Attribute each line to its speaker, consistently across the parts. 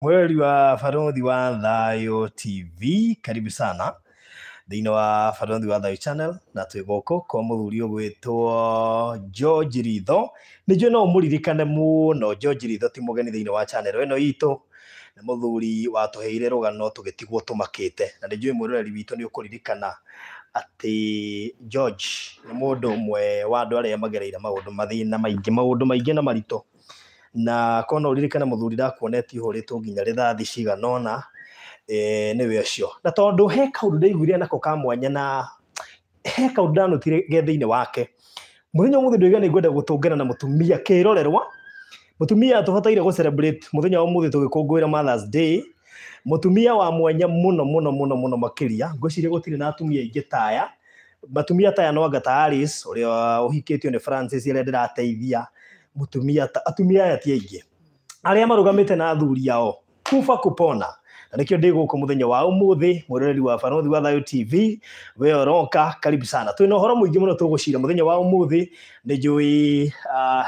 Speaker 1: Mweri wa Barothi wa Thayo TV, karibu sana thĩinĩ wa Barothi wa Thayo channel, na twĩ gũkũ kwa mũthuri ũgwĩtwo George Ritho. Nĩ njũĩ no ũmũririkane mũno. George Ritho ti mũgeni thĩinĩ wa channel ĩno itũ, nĩ mũthuri watũheire rũgano tũgĩtigwo tũmakĩte, na nĩ njũĩ mwĩroreri witũ nĩ ũkũririkana atĩ George nĩ mũndũ ũmwe wa andũ arĩa magereire maũndũ mathĩna maingĩ, maũndũ maingĩ na maritũ. Na korwo no ũririkane, mũthuri ndakuonetie ũhũrĩtwo nginya rithathi cigana ũna, nĩwe ũcio. Na tondũ he kaũndũ ndaiguire nako ka mwanya, na he kaũndũ ndanotire ge thĩinĩ wake, mũthenya ũmũthĩ ndoiga nĩ ngwenda gũtũngana na mũtumia kĩrorerwa, mũtumia tũbataire gũ celebrate mũthenya wa ũmũthĩ tũgĩkũngũĩra Mother's Day, mũtumia wa mwanya mũno mũno mũno mũno makĩria. Ngwĩciria gũtirĩ na atumia aingĩ taya, atumia taya no anga ta Alice ũrĩa ũhikĩtio nĩ Francis, arĩa ndĩrateithia. Mũtumia ta atumia aya ti aingĩ arĩa marũgamĩte na athuri ao kuba kupona, na nĩkĩo ndĩ gũkũ mũthenya wa ũmũthĩ. Mwĩroreri wa Barothi wa Thayo TV, we ũroka, karibu sana. Twĩna ũhoro mũingĩ mũno tũgũcira mũthenya wa ũmũthĩ. Nĩ njũĩ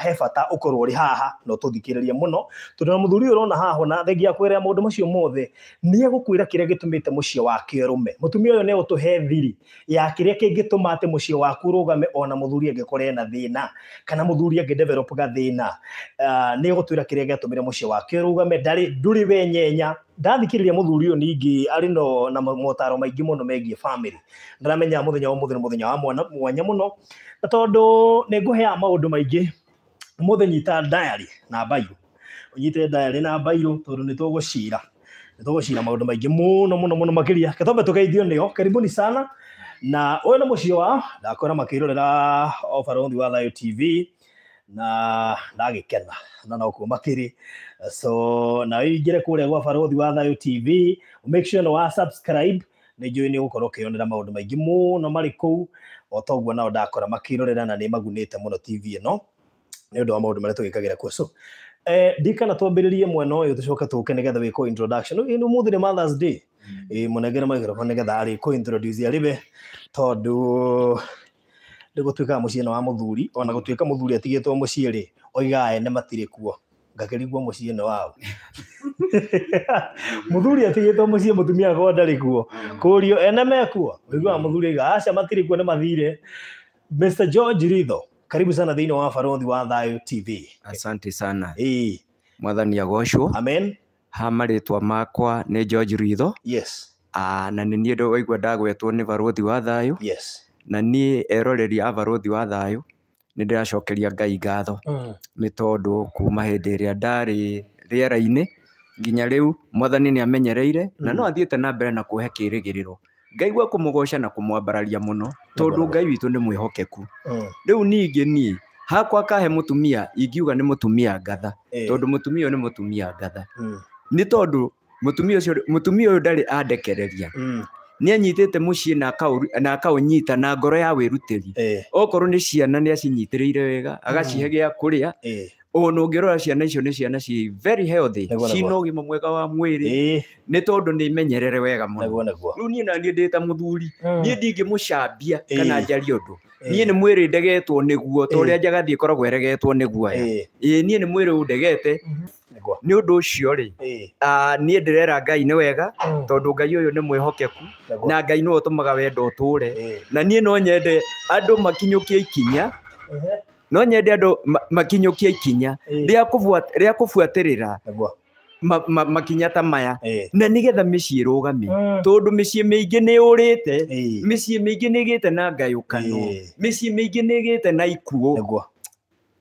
Speaker 1: he bata ũkorwo ũrĩ haha na ũtũthikĩrĩrie mũno, tondũ na mũthuri ũyũ ũrona haha, ona thengia ya kwĩra maũndũ macio mothe, nĩ egũkwĩra kĩrĩa gĩtũmĩte mũciĩ wake ũrũme. Mũtumia ũyũ nĩ egũtũhe thiri ya kĩrĩa kĩngĩtũma atĩ mũciĩ waku ũrũgame, ona mũthuri angĩkorwo ena thĩna kana mũthuri angĩ develop gathĩna. Nĩ egũtwĩra kĩrĩa gĩatũmire mũciĩ wake ũrũgame, ndarĩ ndũrĩ wenyenya. Ndathikĩrĩria mũthuri ũyũ, ningĩ arĩ no na motaro maingĩ mũno megiĩ family. Ndaramenya mũthenya wa ũmũthĩ nĩ mũthenya wa mwanya mũno, na tondũ nĩ ngũheaga maũndũ maingĩ ũmũthĩ, nyita diary na bairo, ũnyite diary na bairo, tondũ nĩ tũgũcira maũndũ maingĩ mũno mũno mũno makĩria. Ketwambe tũgeithio nĩo. Karibuni sana. Na ũyũ nĩ mũciĩ wao, ndakora makĩrorera o Barothi wa Thayo TV na ndagĩkena na nokuo makĩrĩ. So na ũingĩre kũrĩa gwa Barothi wa Thayo TV, make sure nĩ wa subscribe. Nĩ njũĩ nĩ ũgũkorwo ũkĩonera maũndũ maingĩ mũno marĩ kũu. O toguo nao ndakora makĩrorera na nĩ magunĩte mũno TV ĩno nĩ ũndũ wa maũndũ marĩa tũgĩkagĩra kuo. So ndikana twambĩrĩrie mwena ũyũ, tũcoke tũke nĩgetha wĩkwo introduction. Ĩ ũmũthĩ nĩ Mother's Day, ĩ mũnengere microphone nĩgetha arĩkũ introduce arĩwe, tondũ nĩ gũtuĩkaga mũciĩ nĩ wa mũthuri. Ona gũtuĩka mũthuri atigĩtwo mũciĩ rĩ, oigaga ene matirĩ kuo, ngakĩrigwo mũciĩ nĩ wao. Mũthuri atigĩtwo mũciĩ, mũtumia akorwo ndarĩ kuo, kũrio ene mekuo, ũiguaga mũthuri oiga aca, matirĩ kuo, nĩ mathire. Mr George Ritho, karibu sana thĩinĩ wa Barothi wa Thayo TV.
Speaker 2: Asante sana.
Speaker 1: Ĩĩ.
Speaker 2: Mwathani agocwo.
Speaker 1: Amen.
Speaker 2: Ha marĩtwa makwa nĩ George Ritho. Na nĩ niĩ waigua ndagwetwo nĩ Barothi wa Thayũ. Na niĩ eroreri a Barothi wa Thayũ, nĩ ndĩracokeria Ngai ngatho nĩ tondũ kuma hĩndĩ ĩrĩa ndarĩ rĩera-inĩ nginya rĩu, Mwathani nĩ amenyereire na no athiĩte na mbere na kũhe kĩĩrĩgĩrĩro. Ngaigua kũmũgoca na kũmwambararia mũno, tondũ Ngai witũ nĩ mwĩhokeku. Rĩu ningĩ niĩ hakwa kahe mũtumia, ingiuga nĩ mũtumia ngatha, tondũ mũtumia ũyũ nĩ mũtumia ngatha, nĩ tondũ mũtumia ũcio, mũtumia ũyũ ndarĩ andekereria. Nĩ anyitĩte mũciĩ na akaũnyita na ngoro ya wĩrutĩri. Okorwo nĩ ciana, nĩ acinyitĩrĩire wega, agacihe gĩa kũrĩa. Ona ũngĩrora ciana icio, nĩ ciana ci very healthy, cina ũgima mwega wa mwĩrĩ, nĩ tondũ nĩ imenyerere wega mũno.
Speaker 1: Nĩguo nĩguo.
Speaker 2: Rĩu niĩ naniĩ ndĩ ta mũthuri, niĩ ndingĩmũcambia kana njarie ũndũ. Niĩ nĩ mwĩrĩ ndegetwo nĩguo, ta ũrĩa njagathi ĩkoragwo ĩregetwo nĩ guoya. Ĩĩ, niĩ nĩ mwĩrĩ ũndegete. Nĩ ũndũ ũcio rĩ, niĩ ndĩrera Ngai nĩ wega, tondũ Ngai ũyũ nĩ mwĩhokeku, na Ngai nĩwe ũtũmaga wendo ũtũre. Na niĩ no nyende andũ makinyũkie ikinya, no nyende andũ makinyũkie ikinya rĩa kũbuatĩrĩra makinya ta maya, na nĩgetha mĩciĩ ĩrũgame, tondũ mĩciĩ mĩingĩ nĩ yũrĩte, mĩciĩ mĩingĩ nĩ ĩgĩte na ngayũkano, mĩciĩ mĩingĩ nĩ ĩgĩte na ikuũ,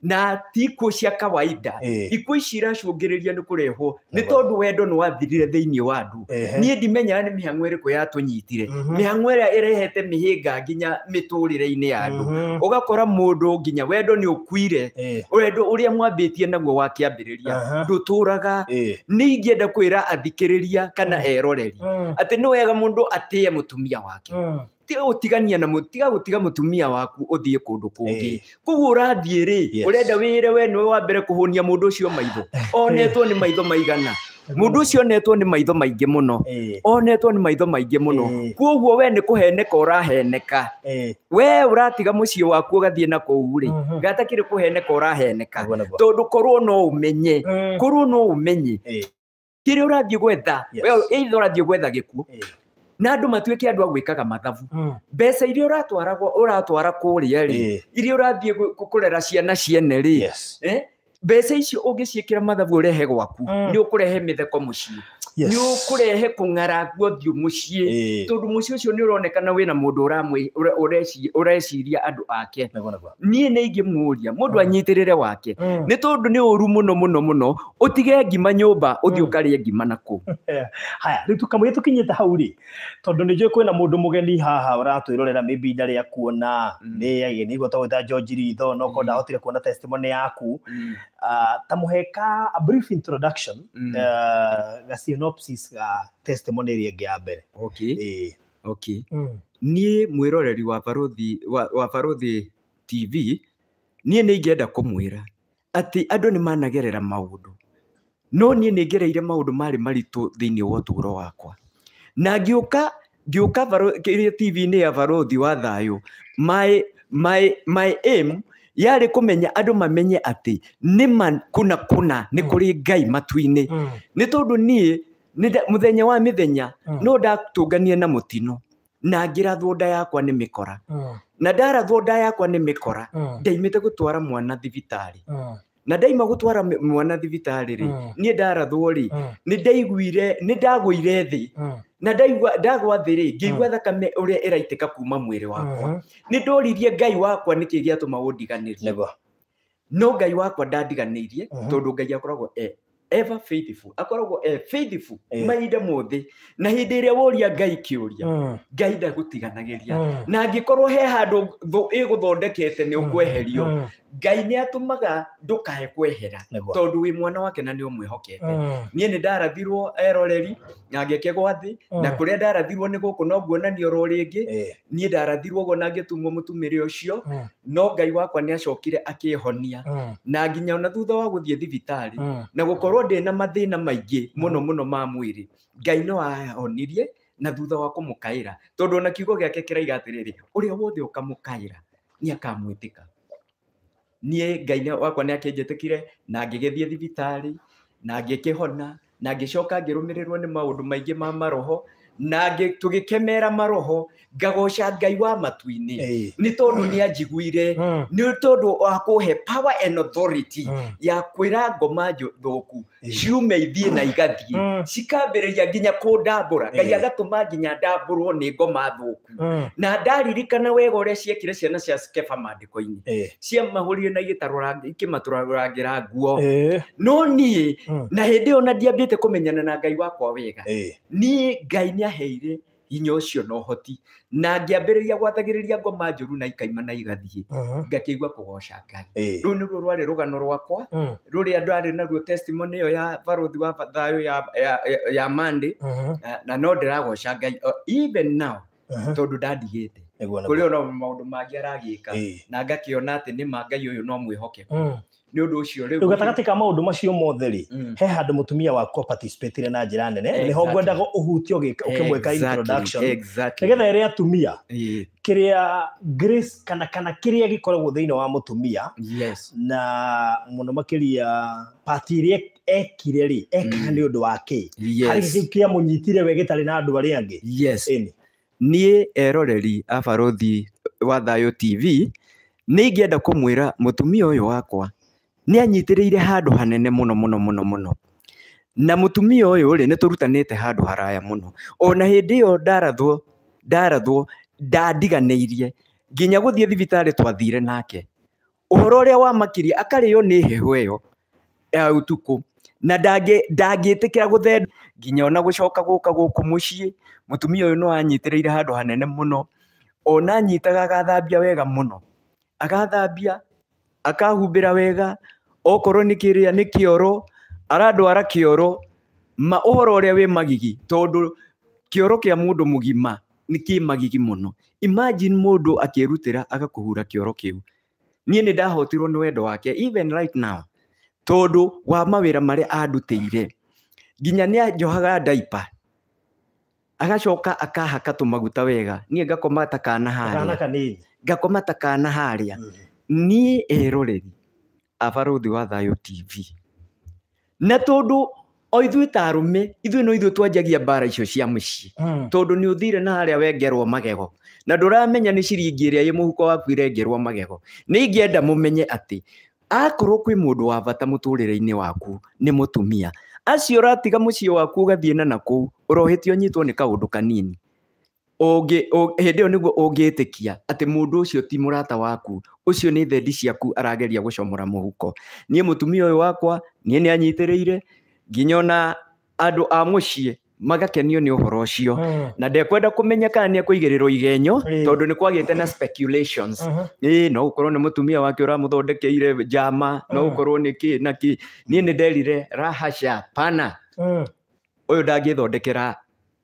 Speaker 2: na ti ikuũ cia kawaida. Ikuũ ici iracũngĩrĩria nĩ kũrehwo nĩ tondũ wendo nĩ wathirire thĩinĩ wa andũ. Niĩ ndimenyaga nĩ mĩhang'o ĩrĩkũ yatũnyitire, mĩhang'o ĩrĩa ĩrehete mĩhĩnga nginya mĩtũrĩre-inĩ ya andũ. Ũgakora mũndũ nginya wendo nĩ ũkuire, wendo ũrĩa mwambĩtie naguo wa kĩambĩrĩria ndũtũraga. Nĩ ingĩenda kwĩra athikĩrĩria kana eroreri atĩ nĩ wega mũndũ atĩe mũtumia wake. Tiga gũtigania na tiga gũtiga mũtumia waku ũthiĩ kũndũ kũngĩ. Koguo ũrathiĩ rĩ, ũrenda wĩre we nĩwe wa mbere kũhũnia mũndũ ũcio maitho. Onetwo nĩ maitho maigana? Mũndũ ũcio onetwo nĩ maitho maingĩ mũno, onetwo nĩ maitho maingĩ mũno. Koguo we nĩ kũheneka ũraheneka. We ũratiga mũciĩ waku ũgathiĩ na kũu rĩ, gatakĩrĩ kũheneka ũraheneka,
Speaker 1: Nĩguo, nĩguo.
Speaker 2: tondũ korwo no ũmenye, korwo no ũmenye. Kĩrĩa ũrathiĩ gwetha,
Speaker 1: Yes.
Speaker 2: we either ũrathiĩ gwetha gĩkuũ
Speaker 1: Ĩĩ.
Speaker 2: na andũ matuĩke andũ a gwĩkaga mathabu. Mbeca iria ũratwara kũrĩa rĩ,
Speaker 1: Ĩĩ.
Speaker 2: iria ũrathiĩ kũrera ciana ciene rĩ,
Speaker 1: Yes.
Speaker 2: Mbeca icio ũngĩciĩkĩra mathabu ũrehe gwaku, nĩ ũkũrehe mĩtheko mũciĩ,
Speaker 1: Yes.
Speaker 2: nĩ ũkũrehe kũng'arangwo ũthiũ mũciĩ,
Speaker 1: Ĩĩ.
Speaker 2: tondũ mũciĩ ũcio nĩ ũronekana wĩna mũndũ ũreciria andũ ake.
Speaker 1: Nĩguo, nĩguo.
Speaker 2: Niĩ nĩ ingĩmũria mũndũ anyitĩrĩre wake, nĩ tondũ nĩ ũru mũno mũno mũno ũtige ngima nyũmba ũthiĩ ũkarĩe ngima na kũu.
Speaker 1: Haya, rĩu kamũira tũkinyĩte hau rĩ, tondũ nĩ njũĩ kwĩna mũndũ mũgeni haha ũratwĩrorera maybe ndarĩ akuona, nĩ nĩguo twagwĩta George Ritho, no korwo ndahotire kuona testimony yaku. Ta mũhe ka a brief introduction, ga synopsis ga testimony ĩrĩa ĩngĩ ya mbere.
Speaker 2: Okay.
Speaker 1: Ĩĩ.
Speaker 2: Okay. Niĩ mwĩroreri wa Barũthi wa Barũthi TV, niĩ nĩ ingĩenda kũmwĩra atĩ andũ nĩ managerera maũndũ, no niĩ nĩ ngereire maũndũ marĩ maritũ thĩinĩ wa ũtũũro wakwa, na ngĩũka kĩrĩa TV-inĩ ya Barũthi wa Thayũ, my aim yarĩ kũmenya andũ mamenye atĩ nĩ ma kũna kũna nĩ kũrĩ Ngai matu-inĩ. Nĩ tondũ niĩ mũthenya wa mĩthenya no ndatũnganie na mũtino na ngĩrathwo nda yakwa nĩ mĩkora, na ndarathwo nda yakwa nĩ mĩkora, ndaimĩte gũtwara mwana thibitarĩ, na ndaima gũtwara mwana thibitarĩ rĩ, niĩ ndarathwo rĩ, nĩ ndaiguire, nĩ ndagũire thĩ, na ndaigua ndagwa thĩ rĩ, ngĩigua thakame ũrĩa ĩraitĩka kuma mwĩrĩ wakwa. Nĩ ndoririe Ngai wakwa nĩkĩ gĩatũma ũndiganĩrie.
Speaker 1: Nĩguo.
Speaker 2: No Ngai wakwa ndandiganĩirie, tondũ Ngai akoragwo e ever faithful, akoragwo e faithful mahinda mothe, na hĩndĩ ĩrĩa woria Ngai kĩũria, Ngai ndagũtiganagĩria, na angĩkorwo he handũ thũ ĩgũthondekete nĩ ũkweherio, Ngai nĩ atũmaga ndũkae kwehera,
Speaker 1: Nĩguo.
Speaker 2: tondũ wĩ mwana wake na nĩ ũmwĩhokete. Niĩ nĩ ndarathirwo eroreri na ngĩkegwa thĩ, na kũrĩa ndarathirwo nĩ gũkũ no nguonania oro rĩngĩ. Niĩ ndarathirwo ũguo na ngĩtumwo mũtumĩre ũcio, no Ngai wakwa nĩ acokire akĩhonia, na nginya ona thutha wa gũthiĩ thibitarĩ na gũkorwo ndĩna mathĩna maingĩ mũno mũno ma mwĩrĩ, Ngai no ahonirie na thutha wa kũmũkaĩra, tondũ ona kiugo gĩake kĩraiga atĩrĩrĩ, ũrĩa wothe ũkamũkaĩra nĩ akamwĩtĩka. Niĩ Ngai wakwa nĩ akĩnjĩtĩkire na ngĩgĩthiĩ thibitarĩ na ngĩkĩhona, na ngĩcoka ngĩrũmĩrĩrwo nĩ maũndũ maingĩ ma maroho, na tũgĩkemera maroho, ngagoca Ngai wa matu-inĩ, nĩ tondũ nĩ anjiguire, nĩ tondũ wa kũhe power and authority ya kwĩra ngoma thũku ciume ithiĩ na igathiĩ, cikambĩrĩria nginya kũndambũra. Ngai agatũma nginya ndambũrwo nĩ ngoma thũku. Na ndaririkana wega ũrĩa ciekire ciana cia Skeva maandĩko-inĩ, ciamahũrire na ikĩmatũrangĩra nguo. No niĩ na hĩndĩ ĩyo na ndiambĩte kũmenyana na Ngai wakwa wega, niĩ Ngai nĩ aheire hinya ũcio na ũhoti, na ngĩambĩrĩria gwathagĩrĩria ngoma njũru na ikaima na igathiĩ, ngakĩigua kũgoca Ngai. Rũu nĩruo rwarĩ rũgano rwakwa rũrĩa ndarĩ naruo testimony ĩyo ya Barũthi wa Thayũ ya Monday, na no ndĩragoca Ngai even now, tondũ ndandigĩte kũrĩ ona maũndũ mangĩ aragĩka, na ngakĩona atĩ nĩ ma Ngai ũyũ no mwĩhokeku. Nĩ ũndũ ũcio rĩu
Speaker 1: gatagatĩ ka maũndũ macio mothe rĩ, he handũ mũtumia wakwa participate na njĩra nene, nĩho ngwendaga ũhutio ũkĩmwĩka introduction, nĩgetha ĩrĩa atumia kĩrĩa grace kana kĩrĩa gĩkoragwo thĩinĩ wa mũtumia, na mũno makĩria part ĩrĩa ekire rĩ, ekaga nĩ ũndũ wa kĩ, harĩ kĩu kĩamũnyitire we gĩtarĩ na andũ arĩa angĩ.
Speaker 2: Niĩ eroreri a Barũthi wa Thayũ TV, nĩ ingĩenda kũmwĩra mũtumia ũyũ wakwa nĩ anyitĩrĩire handũ hanene mũno mũno mũno mũno. Na mũtumia ũyũ rĩ, nĩ tũrutanĩte handũ haraya mũno. Ona hĩndĩ ĩyo ndarathwo ndandiganĩirie, nginya gũthiĩ thibitarĩ twathire nake. Ũhoro ũrĩa wamakirie akarĩo nĩ heho ĩyo ya ũtukũ, na ndangĩtĩkĩra gũthendo nginya ona gũcoka gũka gũkũ mũciĩ. Mũtumia ũyũ no anyitĩrĩire handũ hanene mũno, ona anyitaga agathambia wega mũno, agathambia akahumbĩra wega, okorwo nĩ kĩrĩa nĩ kĩoro arandwara kĩoro, ma ũhoro ũrĩa wĩ magigi, tondũ kĩoro kĩa mũndũ mũgima nĩ kĩ magigi mũno. Imagine mũndũ akĩrutĩra agakũhura kĩoro kĩu. Niĩ nĩ ndahotirwo nĩ wendo wake even right now, tondũ wa mawĩra marĩa andutĩire. Nginya nĩ anjohaga diaper, agacoka akahaka tũmaguta wega, niĩ ngakoma ta kana harĩa, ngakoma ta kana harĩa. Niĩ eroreri a Barũthi wa Thayũ TV, na tondũ O ithuĩ ta arũme, ithuĩ no ithuĩ twanjagia mbara icio cia mũciĩ. Tondũ nĩ ũthire na harĩa wengerwo magego. Na ndũramenya nĩ ciringi ĩrĩa ĩ mũhuko waku irengerwo magego. Nĩ ingĩenda mũmenye atĩ akorwo kwĩ mũndũ wa bata mũtũrĩre-inĩ waku nĩ mũtumia. Acio ũratiga mũciĩ waku ũgathiĩ na nakũu, ũrohĩtio ũnyitwo nĩ kaũndũ kanini. Hĩndĩ ĩyo nĩguo ũngĩtĩkia atĩ mũndũ ũcio ti mũrata waku, ũcio nĩ thendi ciaku arageria gũcomora mũhuko. Niĩ mũtumia ũyũ wakwa, niĩ nĩ anyitĩrĩire nginya ona andũ a mũciĩ magakenio nĩ ũhoro ũcio. Na ndekwenda kũmenya kana nĩ ekũigĩrĩrwo igenyo, tondũ nĩ kwagĩte na speculations. No gũkorwo nĩ mũtumia wake ũramũthondekeire njama, no gũkorwo nĩ kĩ na kĩ. Niĩ nĩ nderire rahasha pana, ũyũ ndangĩthondekera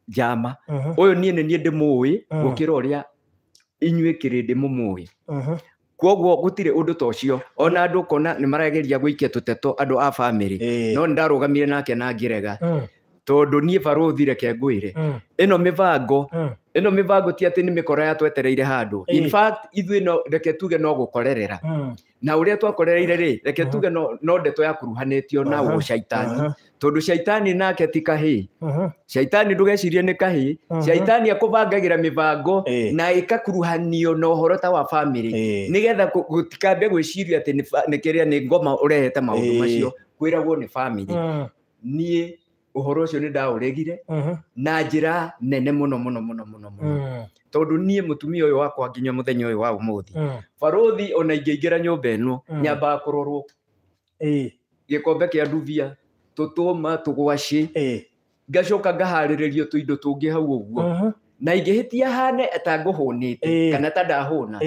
Speaker 2: njama. Ũyũ niĩ nĩ niĩ ndĩmũĩ gũkĩra ũrĩa inyuĩ kĩrĩndĩ mũmũĩ. Kwoguo gũtirĩ ũndũ ta ũcio. Ona andũ ũkona nĩ marageria gũikia tũteto andũ a bamĩrĩ. No nĩ ndarũgamire nake na ngĩrega. Tondũ niĩ barũthi reke ngwĩre. Ĩno mĩbango, ĩno mĩbango ti atĩ nĩ mĩkora yatwetereire handũ. In fact, ithuĩ no reke tuge no gũkorerera. Na ũrĩa twakorereire rĩ, reke tuge no ndeto yakuruhanĩtio na ũcaitani. Tondũ caitani nake ti kahĩĩ. Caitani ndũgecirie nĩ kahĩĩ. Caitani akũbangagĩra mĩbango na ĩkakuruhanio na ũhoro ta wa bamĩrĩ. Nĩgetha gũtikambe gwĩciria atĩ nĩ kĩrĩa nĩ ngoma ũrehete maũndũ macio, kwĩragwo nĩ bamĩrĩ. Niĩ ũhoro ũcio nĩ ndaũregire na njĩra nene mũno mũno mũno mũno mũno. Tondũ niĩ mũtumia ũyũ wakwa nginya mũthenya ũyũ wa ũmũthĩ. Barũthi ona ingĩingĩra nyũmba ĩno, nyambaga kũrorwo. Gĩkombe kĩa ndubia, tũtũma, tũgwacĩ. Ngacoka ngaharĩrĩrio tũindo tũngĩ hau ũguo. Na ingĩhĩtia hane ta ngũhũnĩte, kana ta ndahũna.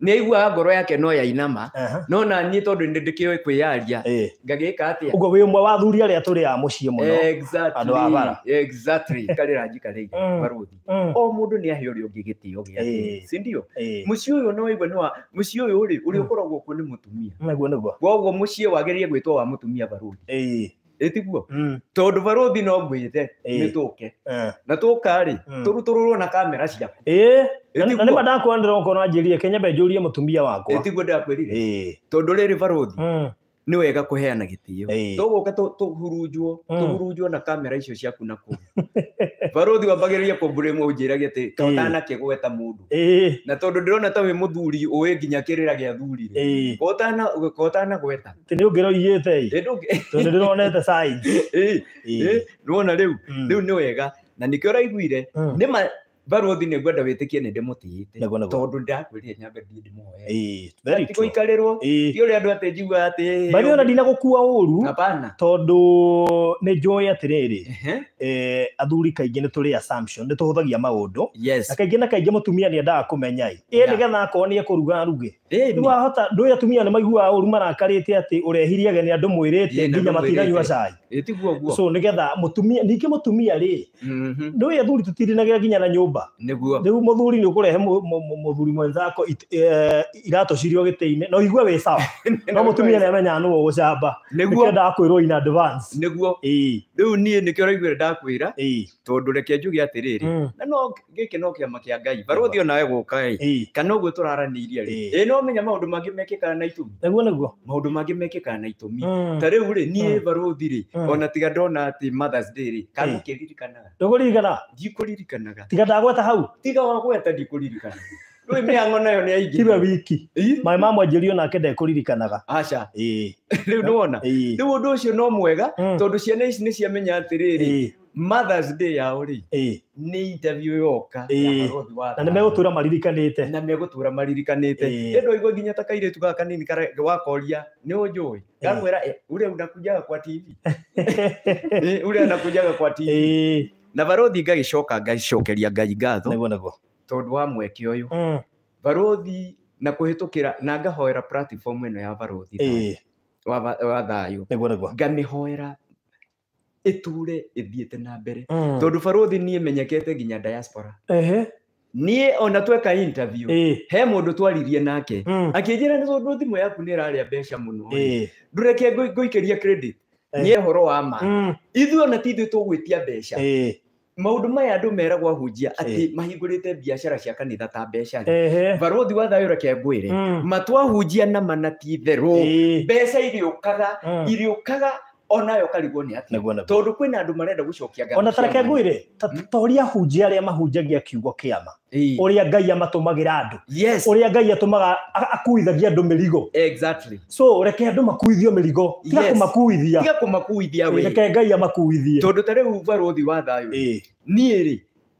Speaker 2: Nĩ aiguaga ngoro yake no yainama, no na niĩ tondũ nĩ ndĩkĩũĩ kwĩyaria, ngagĩka atĩa?
Speaker 1: Ũguo wĩ ũmwe wa athuri arĩa tũrĩ a mũciĩ mũno. Andũ a bara.
Speaker 2: Exactly. Karĩra njikarĩire, barũthi. O mũndũ nĩ ahe ũrĩa ũngĩ gĩtĩo gĩake. Si ndio? Mũciĩ ũyũ no waigua nĩ wa, mũciĩ ũyũ rĩ, ũrĩa ũkoragwo kuo nĩ mũtumia.
Speaker 1: Nĩguo, nĩguo.
Speaker 2: Kwoguo mũciĩ wagĩrĩire gwĩtwo wa mũtumia barũthi. Ĩtiguo? Tondũ barũthi no ngwĩte, nĩ tũke. Na tũka rĩ, tũrutũrũrwo na kamera ciaku.
Speaker 1: Na nĩ ma ndakuona ndĩroka ũranjĩrire, Kenya mbe njũrie mũtumia wakwa.
Speaker 2: Ĩtiguo ndakwĩrire. Tondũ rĩrĩ barũthi, nĩ wega kũheana gĩtĩo. Tũgũka tũhurunjwo na kamera icio ciaku na kũu. Barũthi wambagĩrĩria kũmburĩmwo ũnjĩrage atĩ ta ũtanakĩgweta mũndũ. Na tondũ ndĩrona ta wĩ mũthuri ũĩ nginya kĩrĩra gĩa thuri rĩ. Ko ũtanagweta.
Speaker 1: Atĩ nĩ ũngĩroigĩte ĩ. Tondũ ndĩronete signs.
Speaker 2: Nĩwona rĩu, rĩu nĩ wega. Na nĩkĩo ũraiguire, nĩ ma barũthi nĩ ngwenda wĩtĩkie nĩ ndĩmũtĩĩte. Tondũ ndakwĩrire nyambe thiĩ ndĩmũhoere.
Speaker 1: Very
Speaker 2: Ti
Speaker 1: true.
Speaker 2: gũikarĩrwo, ti ũrĩa andũ atĩ njiguaga atĩ,
Speaker 1: By the way, ona ndinagũkua ũru,
Speaker 2: Hapana.
Speaker 1: tondũ nĩ njũĩ atĩrĩrĩ, athuri kaingĩ nĩ tũrĩ assumption, nĩ tũhũthagia maũndũ. Na kaingĩ na kaingĩ mũtumia nĩ endaga kũmenya ĩ. Nĩgetha akorwo nĩ ekũruga aruge. Nĩ wahota, ndũĩ atumia nĩ maiguaga ũru marakarĩte atĩ ũrehirie ageni andũ mwĩrĩte
Speaker 2: Na
Speaker 1: nginya
Speaker 2: ndũ
Speaker 1: matiranyua
Speaker 2: mwĩrĩte.
Speaker 1: cai.
Speaker 2: Tiguo guo.
Speaker 1: So nĩgetha mũtumia, ningĩ mũtumia rĩ, ndũĩ athuri tũtirinagĩra nginya na nyũmba.
Speaker 2: Nĩguo.
Speaker 1: Rĩu mũthuri nĩ ũkũrehe mũthuri mwenzako iratũ cirio gĩtĩ-inĩ, no igue wĩ sawa. No mũtumia nĩ amenyaga nũ ũgũcamba.
Speaker 2: Nĩguo.
Speaker 1: Nĩkĩo ndakwĩrwo in advance.
Speaker 2: Nĩguo. Rĩu niĩ nĩkĩo ũraiguire ndakwĩra, tondũ reke njuge atĩrĩrĩ, na no gĩkĩ no kĩama kĩa Ngai. Barũthi onawe gũka ĩ, kana ũguo tũraranĩirie rĩ. No menya maũndũ mangĩ mekĩkaga na itũmi.
Speaker 1: Nĩguo, nĩguo.
Speaker 2: Maũndũ mangĩ mekĩkaga na itũmi. Ta rĩu rĩ, niĩ barũthi rĩ, ona tiga ndona atĩ Mother's Day rĩ, kana ũkĩririkanaga?
Speaker 1: Ndũkũririkana?
Speaker 2: Ndikũririkanaga.
Speaker 1: Tiga ndagweta hau.
Speaker 2: Tiga wagweta ndikũririkana. Rĩu mĩhang'o nayo nĩ yaingĩhire.
Speaker 1: Tiwe wiki. Maĩ ma mwanjĩrio nake ndekũririkanaga.
Speaker 2: Aca. Rĩu nĩwona? Rĩu ũndũ ũcio no mwega, tondũ ciana ici nĩ ciamenya atĩrĩrĩ, Mother's Day yao rĩ, nĩ interview yoka ya barũthi wa
Speaker 1: Na nĩ megũtũra maririkanĩte.
Speaker 2: Na megũtũra maririkanĩte. Ĩndũ aigua nginya ta kairĩtu gaka kanini wakoria, nĩ ũnjũĩ? Gakwĩra, ule unakujaga kwa TV. Ule anakujaga kwa TV. Na barũthi ngagĩcoka ngacokeria Ngai ngatho.
Speaker 1: Nĩguo, nĩguo.
Speaker 2: Tondũ wa mweke ũyũ. Barũthi na kũhĩtũkĩra na ngahoera platform ĩno ya barũthi wa thayũ.
Speaker 1: Nĩguo, nĩguo.
Speaker 2: Ngamĩhoera ĩtũre ĩthiĩte na mbere. Tondũ barũthi niĩ menyekete nginya diaspora. Niĩ ona tweka interview, he mũndũ twaririe nake. Akĩnjĩra nĩ tondũ thimũ yaku nĩ ĩrarĩa mbeca mũno. Ndũreke ngũikĩrie credit. Niĩ ũhoro wa ma. Ithuĩ ona ti ithuĩ tũgwĩtia mbeca. Maũndũ maya andũ meragwo ahunjia atĩ mahingũrĩte biacara cia kanitha ta mbeca. Barũthi wa thayũ reke ngwĩre. Matwahunjia na mana ti itherũ. Mbeca iriũkaga, iriũkaga Onayo karigwo nĩ atĩa. Tondũ kwĩna andũ marenda gũcokia ngatho.
Speaker 1: Ona tareke ngwĩre ta ũrĩa ahunjia arĩa mahunjagia kiugo kĩama. Ũrĩa Ngai amatũmagĩra andũ.
Speaker 2: Yes.
Speaker 1: Ũrĩa Ngai atũmaga akuithagia andũ mĩrigo.
Speaker 2: Exactly.
Speaker 1: So reke andũ makuithio mĩrigo. Tiga kũmakuithia.
Speaker 2: Tiga kũmakuithia we.
Speaker 1: Reke Ngai amakuithie.
Speaker 2: Tondũ ta rĩu barothi wa thayũ. Niĩ rĩ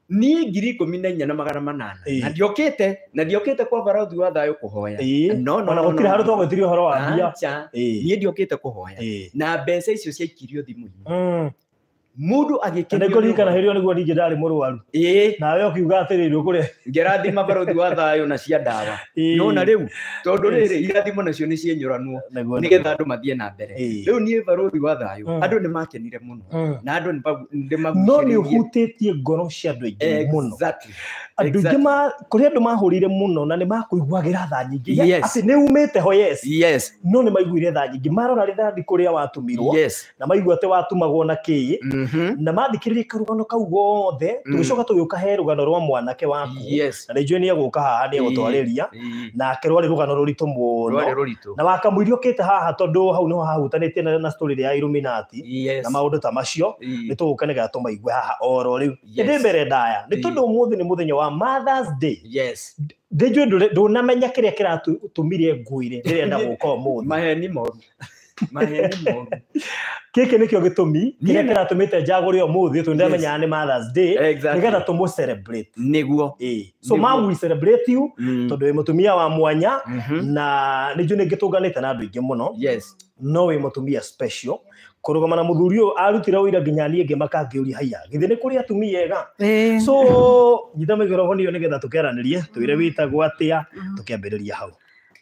Speaker 2: niĩ 14,800 na ndiokĩte kwa barothi wa thayũ kũhoya. No
Speaker 1: ona gũtirĩ handũ twagwĩtirie ũhoro wa mbia.
Speaker 2: Niĩ ndiokĩte kũhoya. Na mbeca icio ciaikirio thimũ-inĩ. Mũndũ agĩkenio.
Speaker 1: Nĩngũririkana hĩndĩ ĩyo nĩguo ningĩ ndarĩ mũrwaru. Nawe ũkiuga atĩrĩrĩ ũkũrĩa.
Speaker 2: Ngĩrathima barothi wa thayũ na cia ndawa. Nona rĩu tondũ rĩrĩ irathimo nacio nĩ cienyũranwo nĩgetha andũ mathiĩ na mbere. Rĩu niĩ barothi wa thayũ andũ nĩ makenire mũno na andũ nĩ magucĩrĩirie.
Speaker 1: No nĩ ũhutĩtie ngoro cia andũ aingĩ mũno. Andũ aingĩ kũrĩ andũ mahũrire mũno na nĩ makũiguagĩra tha nyingĩ. Atĩ nĩ umĩte ho yes. No nĩ maiguire tha nyingĩ marora rithathi kũrĩa watũmirwo na maigua atĩ watumagwo na kĩĩ. Na mathikĩrĩria karũgano kau gothe tũgĩcoka tũgĩũka he rũgano rwa mwanake waku na nĩ njũĩ nĩ egũka haha nĩ egũtwarĩria nake rwarĩ rũgano rũritũ mũno na wakamũiria ũkĩte haha tondũ hau nĩho hahutanĩtie na story ya Illuminati na maũndũ ta macio nĩ tũgũka nĩgetha tũmaigue haha oro rĩu ĩndĩ mbere ndaya nĩ tondũ ũmũthĩ nĩ mũthenya wa Mother's Day. Ndĩnjũĩ ndũnamenya kĩrĩa kĩratũmire ngwĩre ndĩrenda gũka ũmũthĩ.
Speaker 2: Maheni moru. Maheni moru.
Speaker 1: Gĩkĩ nĩkĩo gĩtũmi kĩrĩa kĩratũmĩte njagũre ũmũthĩ tondũ ndamenyaga nĩ Mother's Day nĩgetha tũmũ celebrate.
Speaker 2: Nĩguo.
Speaker 1: So mom, we celebrate you tondũ wĩ mũtumia wa mwanya na nĩ njũĩ nĩ ngĩtũnganĩte na andũ aingĩ mũno. No wĩ mũtumia special. Kũrũgama na mũthuri ũyũ arutire ũira nginya niĩ ngĩmaka ngĩũria haiya githĩ nĩ kũrĩ atumia ega. So nyita microphone ĩyo nĩgetha tũkĩaranĩrie twĩre wĩtagwo atĩa tũkĩambĩrĩria hau.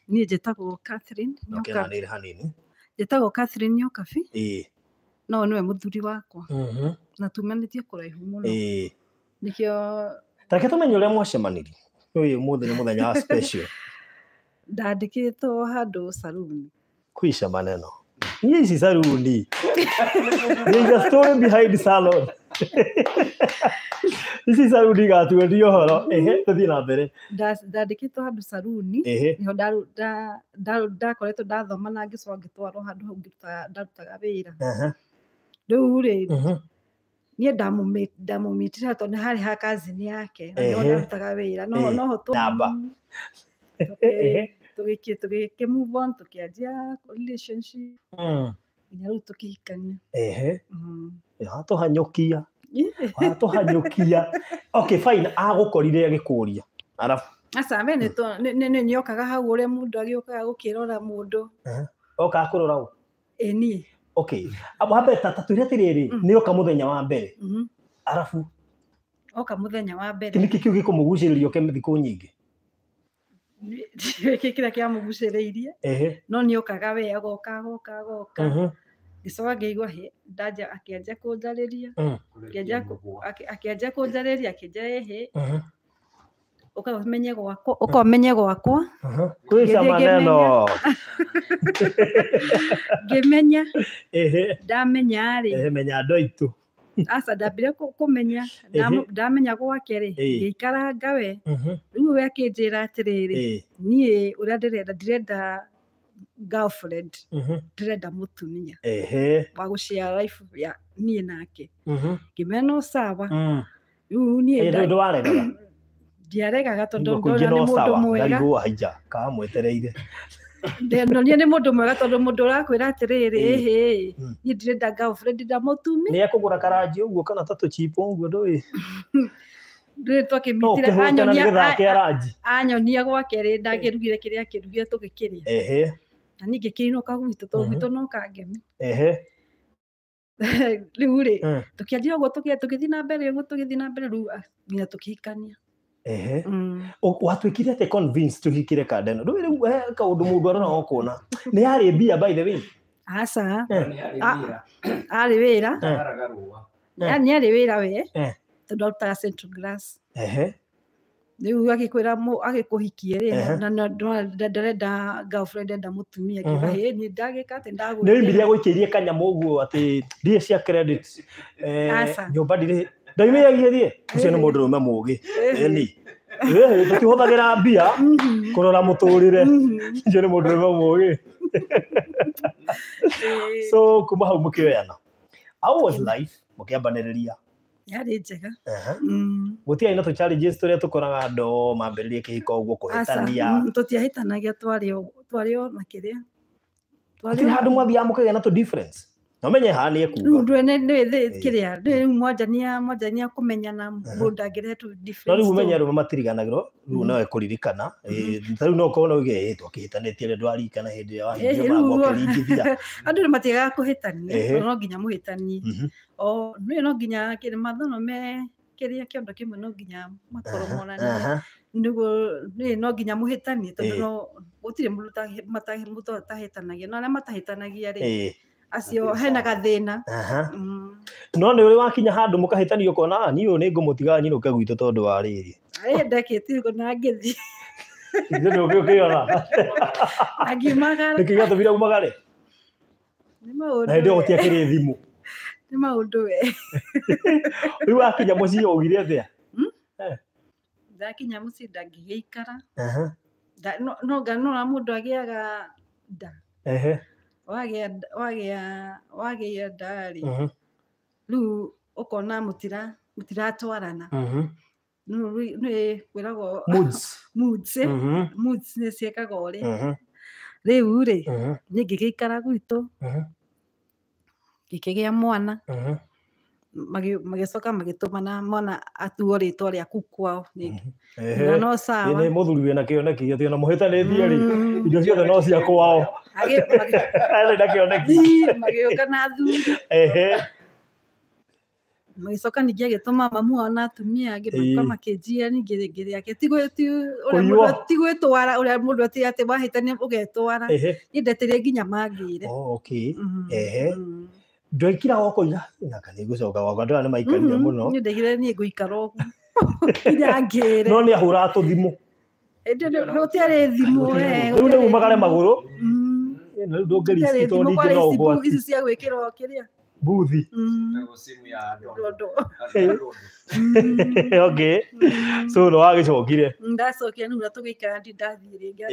Speaker 3: Niĩ njĩtagwo Catherine.
Speaker 1: Ũkĩaranĩria hanini.
Speaker 3: Njĩtagwo Catherine Nyokabi. No nĩwe mũthuri wakwa. Na tumanĩtie kũraihu mũno. Nĩkĩo
Speaker 1: tareke tũmenye ũrĩa mwacemanirie. Ũyũ ũmũthĩ nĩ mũthenya wa special.
Speaker 3: Ndandĩkĩtwo handũ saruni.
Speaker 1: Kuisha maneno. Niĩ ici saruni. There is a story behind salon. Ici saruni gatuendia ũhoro. Tũthiĩ na mbere.
Speaker 3: Ndandĩkĩtwo handũ saruni. Nĩho ndakoretwo ndathoma na ngĩcoka ngĩtwarwo handũ hau ndarutaga wĩra. Rĩu rĩ niĩ ndamũmitire tondũ harĩ ha kazini yake na nĩho ndarutaga wĩra. No ho tũgĩkĩ move on tũkĩanjia relationship nginya rĩu tũkĩhikania.
Speaker 1: Watũhanyũkia. Watũhanyũkia. Okay fine, agũkorire agĩkũria. Arabu
Speaker 3: aca we nĩ nĩokaga hau ũrĩa mũndũ agĩũkaga gũkĩrora mũndũ.
Speaker 1: Okaga kũrora ũ?
Speaker 3: Ĩ niĩ.
Speaker 1: Okay. Wambe ta twĩre atĩrĩrĩ nĩoka mũthenya wa mbere. Arabu
Speaker 3: oka mũthenya wa mbere.
Speaker 1: Nĩkĩ kĩu gĩkũmũgucĩrĩria ũke thikũ nyingĩ?
Speaker 3: Gĩkĩ kĩrĩa kĩamũgucĩrĩirie. No nĩokaga we agoka agoka agoka. Ngĩcoka ngĩigua ndanja akĩanjia kũnjarĩria. Akĩanjia kũnjarĩria akĩnjia ĩhĩ. Ũka ũmenye gwakwa, ũka ũmenye gwakwa.
Speaker 1: Kwisha maneno.
Speaker 3: Ngĩmenya. Ndamenya rĩ.
Speaker 1: Menya andũ aitũ.
Speaker 3: Aca ndambire kũmenya ndamenya gwake rĩ ngĩikaranga we. Rĩu we akĩnjĩra atĩrĩrĩ niĩ ũrĩa ndĩrenda ndirenda girlfriend ndĩrenda mũtumia wa gũshare life ya niĩ nake. Ngĩmenya no sawa. Rĩu niĩ
Speaker 1: ndwaregaga.
Speaker 3: Ndiaregaga tondũ ndona nĩ mũndũ mwega.
Speaker 1: Ndarigwo haija kamwetereire.
Speaker 3: Ndonire nĩ mũndũ mwega tondũ mũndũ ũrakwĩra atĩrĩrĩ ĩhĩ niĩ ndirenda girlfriend ndĩrenda mũtumia.
Speaker 1: Nĩ ekũgũra karanji ũguo kana ta tũchipo ũguo ndũĩ.
Speaker 3: Ndũĩ twakĩmitire anyonia gwake rĩ ndakĩrugire kĩrĩa akĩrugire tũgĩkĩrĩa. Na niĩ ngĩkĩinũka gwitũ tondũ gwitũ no kangemi. Rĩu rĩ tũkĩanjia ũguo tũgĩthiĩ na mbere ũguo tũgĩthiĩ na mbere rĩu nginya tũkĩhikania.
Speaker 1: Watuĩkire atĩa convinced tũhikire kanda ĩno? Ndũĩ rĩu kaũndũ mũndũ arora ũkona. Nĩ yarĩ mbia by the way?
Speaker 3: Aca. Arĩ wĩra. Nĩ arĩ wĩra we tondũ arutaga Central Glass. Rĩu agĩkwĩra agĩkũhikie rĩ na ndarenda girlfriend enda mũtumia akiuga hĩ niĩ ndagĩka atĩ ndagũkĩra.
Speaker 1: Nĩ oimire agũikĩirie kanyamũ ũguo atĩ ndirĩ cia credit. Nyũmba ndirĩ ndaimĩragia thiĩ ũcio nĩ mũndũ rũme mũgĩ. Ĩni. Tũtihũthagĩra mbia kũrora mũtũrĩre. Ũcio nĩ mũndũ rũme mũgĩ. So kuma hau mũkĩoyana. How was life mũkĩambanĩrĩria?
Speaker 3: Yarĩ njega.
Speaker 1: Gũtiarĩ na tũ challenges tũrĩa tũkoraga andũ mambĩrĩrie kĩhiko ũguo kũhĩtania.
Speaker 3: Tũtiahĩtanagia, twarĩ o na kĩrĩa.
Speaker 1: Gũtirĩ handũ mwathiaga mũkagĩa na tũ difference. No menye haha nĩ ekuga.
Speaker 3: Rĩu kĩrĩa rĩu mwanjania kũmenyana mũndũ ndangĩrehe tũ difference.
Speaker 1: No rĩu ũmenye arũme matiriganagĩrwo, rĩu no ekũririkana. Ta rĩu no ũkorwo no uge twakĩhĩtanĩtie rĩrĩa ndwaririkana hĩndĩ ĩrĩa wahingirio mũrango ũkĩringithia.
Speaker 3: Andũ nĩ matiagaga kũhĩtania, no nginya mũhĩtanie. O no nginya kĩrĩ mathono me kĩrĩa kĩondo kĩmwe no nginya makorwo monanie. Nĩguo no nginya mũhĩtanie tondũ no gũtirĩ mũndũ atahĩtanagia, no arĩa matahĩtanagia rĩ acio hena gathĩna.
Speaker 1: No nĩ ũrĩ wakinya handũ mũkahĩtania ũkona niĩ ũyũ nĩ ngũmũtiga nyinũke gwitũ tondũ wa rĩrĩ.
Speaker 3: Ndekĩtie ũguo na ngĩthiĩ.
Speaker 1: Ithuĩ nĩ ũkĩona.
Speaker 3: Angiumagara.
Speaker 1: Nĩkĩ gĩatũmire umagare?
Speaker 3: Nĩ maũndũ.
Speaker 1: Na hĩndĩ ĩyo gũtiakĩrĩ thimũ.
Speaker 3: Nĩ maũndũ we.
Speaker 1: Rĩu wakinya mũciĩ waugire atĩa?
Speaker 3: Ndakinya mũciĩ ndangĩgĩikara. No mũndũ agĩaga nda. Wagĩa nda rĩ, rĩu ũkona mũtiratwarana. Nĩ kwĩragwo
Speaker 1: moods.
Speaker 3: Moods nĩ ciĩkaga ũrĩa. Rĩu rĩ, niĩ ngĩgĩikara gwitũ, ngĩkĩgĩa mwana, magĩcoka magĩtũmana mwana atuo rĩtwa rĩaku kwao rĩngĩ. Na no sawa.
Speaker 1: Nĩ mũthuri wĩna kĩoneki atĩ ona mũhĩtanĩtie rĩ, indo ciothe no cia kwao. Arĩ na kĩoneki.
Speaker 3: Magĩũka na athuri. Magĩcoka ningĩ agĩtũma mamu wao na atumia angĩ magĩũka makĩnjia ningĩ rĩngĩ rĩake. Ti gwĩtwara ũrĩa mũndũ atĩ wahĩtania ũgetwara. Niĩ ndetĩrie nginya mangĩre.
Speaker 1: Okay. Ndwaikira ũkoiga naka nĩ ngũcoka gwakwa, andũ aya nĩ maikarire mũno.
Speaker 3: Niĩ ndaigire niĩ ngũikara ũguo nginya ngĩre.
Speaker 1: No nĩ ahũraga tũthimũ.
Speaker 3: Gũtiarĩ thimũ.
Speaker 1: Rĩu nĩ umagare magũrũ. Rĩu ndũngĩriski tondũ ningĩ no ũgwati.
Speaker 3: Ici cia gwĩkĩrwo kĩrĩa
Speaker 1: Buthi. Okay. So no wagĩcokire.
Speaker 3: Ndacokire nĩguo tũgĩikara ndi ndathiĩ rĩngĩ.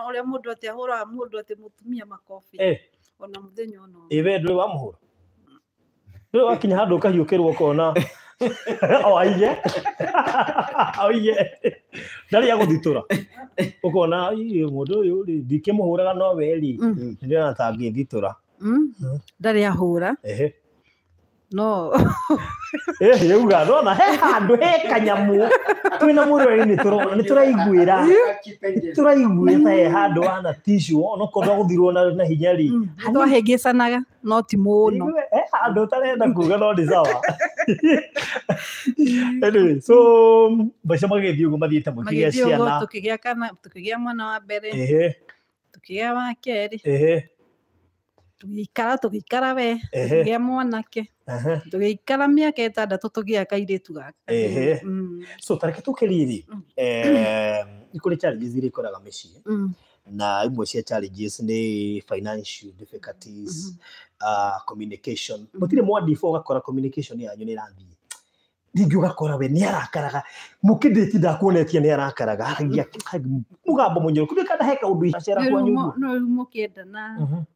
Speaker 3: Ũrĩa mũndũ atĩ ahũraga mũndũ atĩ mũtumia makobi. Ona mũthenya ona ũmwe.
Speaker 1: We ndũrĩ wamũhũra? Ndũrĩ wakinya handũ ũkahiũkĩrwo ũkona o aige. Oige. Ndarĩ agũthitũra. Ũkona mũndũ ũyũ rĩ ndikĩmũhũraga no we rĩ ndĩrona ta angĩthitũra.
Speaker 3: Ndarĩ ahũra. No.
Speaker 1: Yauga nona he handũ he kanyamũ twĩna mũrweri nĩ tũrona nĩ tũraiguĩra tũraiguĩra ta he handũ wana tissue onokorwo ndagũthirwo na hinya rĩ.
Speaker 3: Twahĩngĩcanaga no ti mũno.
Speaker 1: He handũ ũtarenda kuga no nĩ sawa. Anyway, so maica magĩthiĩ ũguo mathiĩte mũkĩgĩa ciana.
Speaker 3: Tũkĩgĩa kana tũkĩgĩa mwana wa mbere. Tũkĩgĩa wa kerĩ. Tũgĩikara we tũkĩgĩa mwanake. Tũgĩikara mĩaka 6 tũgĩa kairĩtu gaka.
Speaker 1: So tareke tũke rĩrĩ, nĩ kũrĩ challenges iria ikoraga mĩciĩ na imwe cia challenges nĩ financial difficulties, communication. Gũtirĩ mwandifo ũgakora communication yanyu nĩ ĩrathiĩ rĩngĩ ũgakora we nĩ arakaraga mũkĩndĩti ndakuonetie nĩ arakaraga aragia mũgambo mũnyoroku nĩ kana he kaũndũ acera kwanyu ũguo.
Speaker 3: No rĩu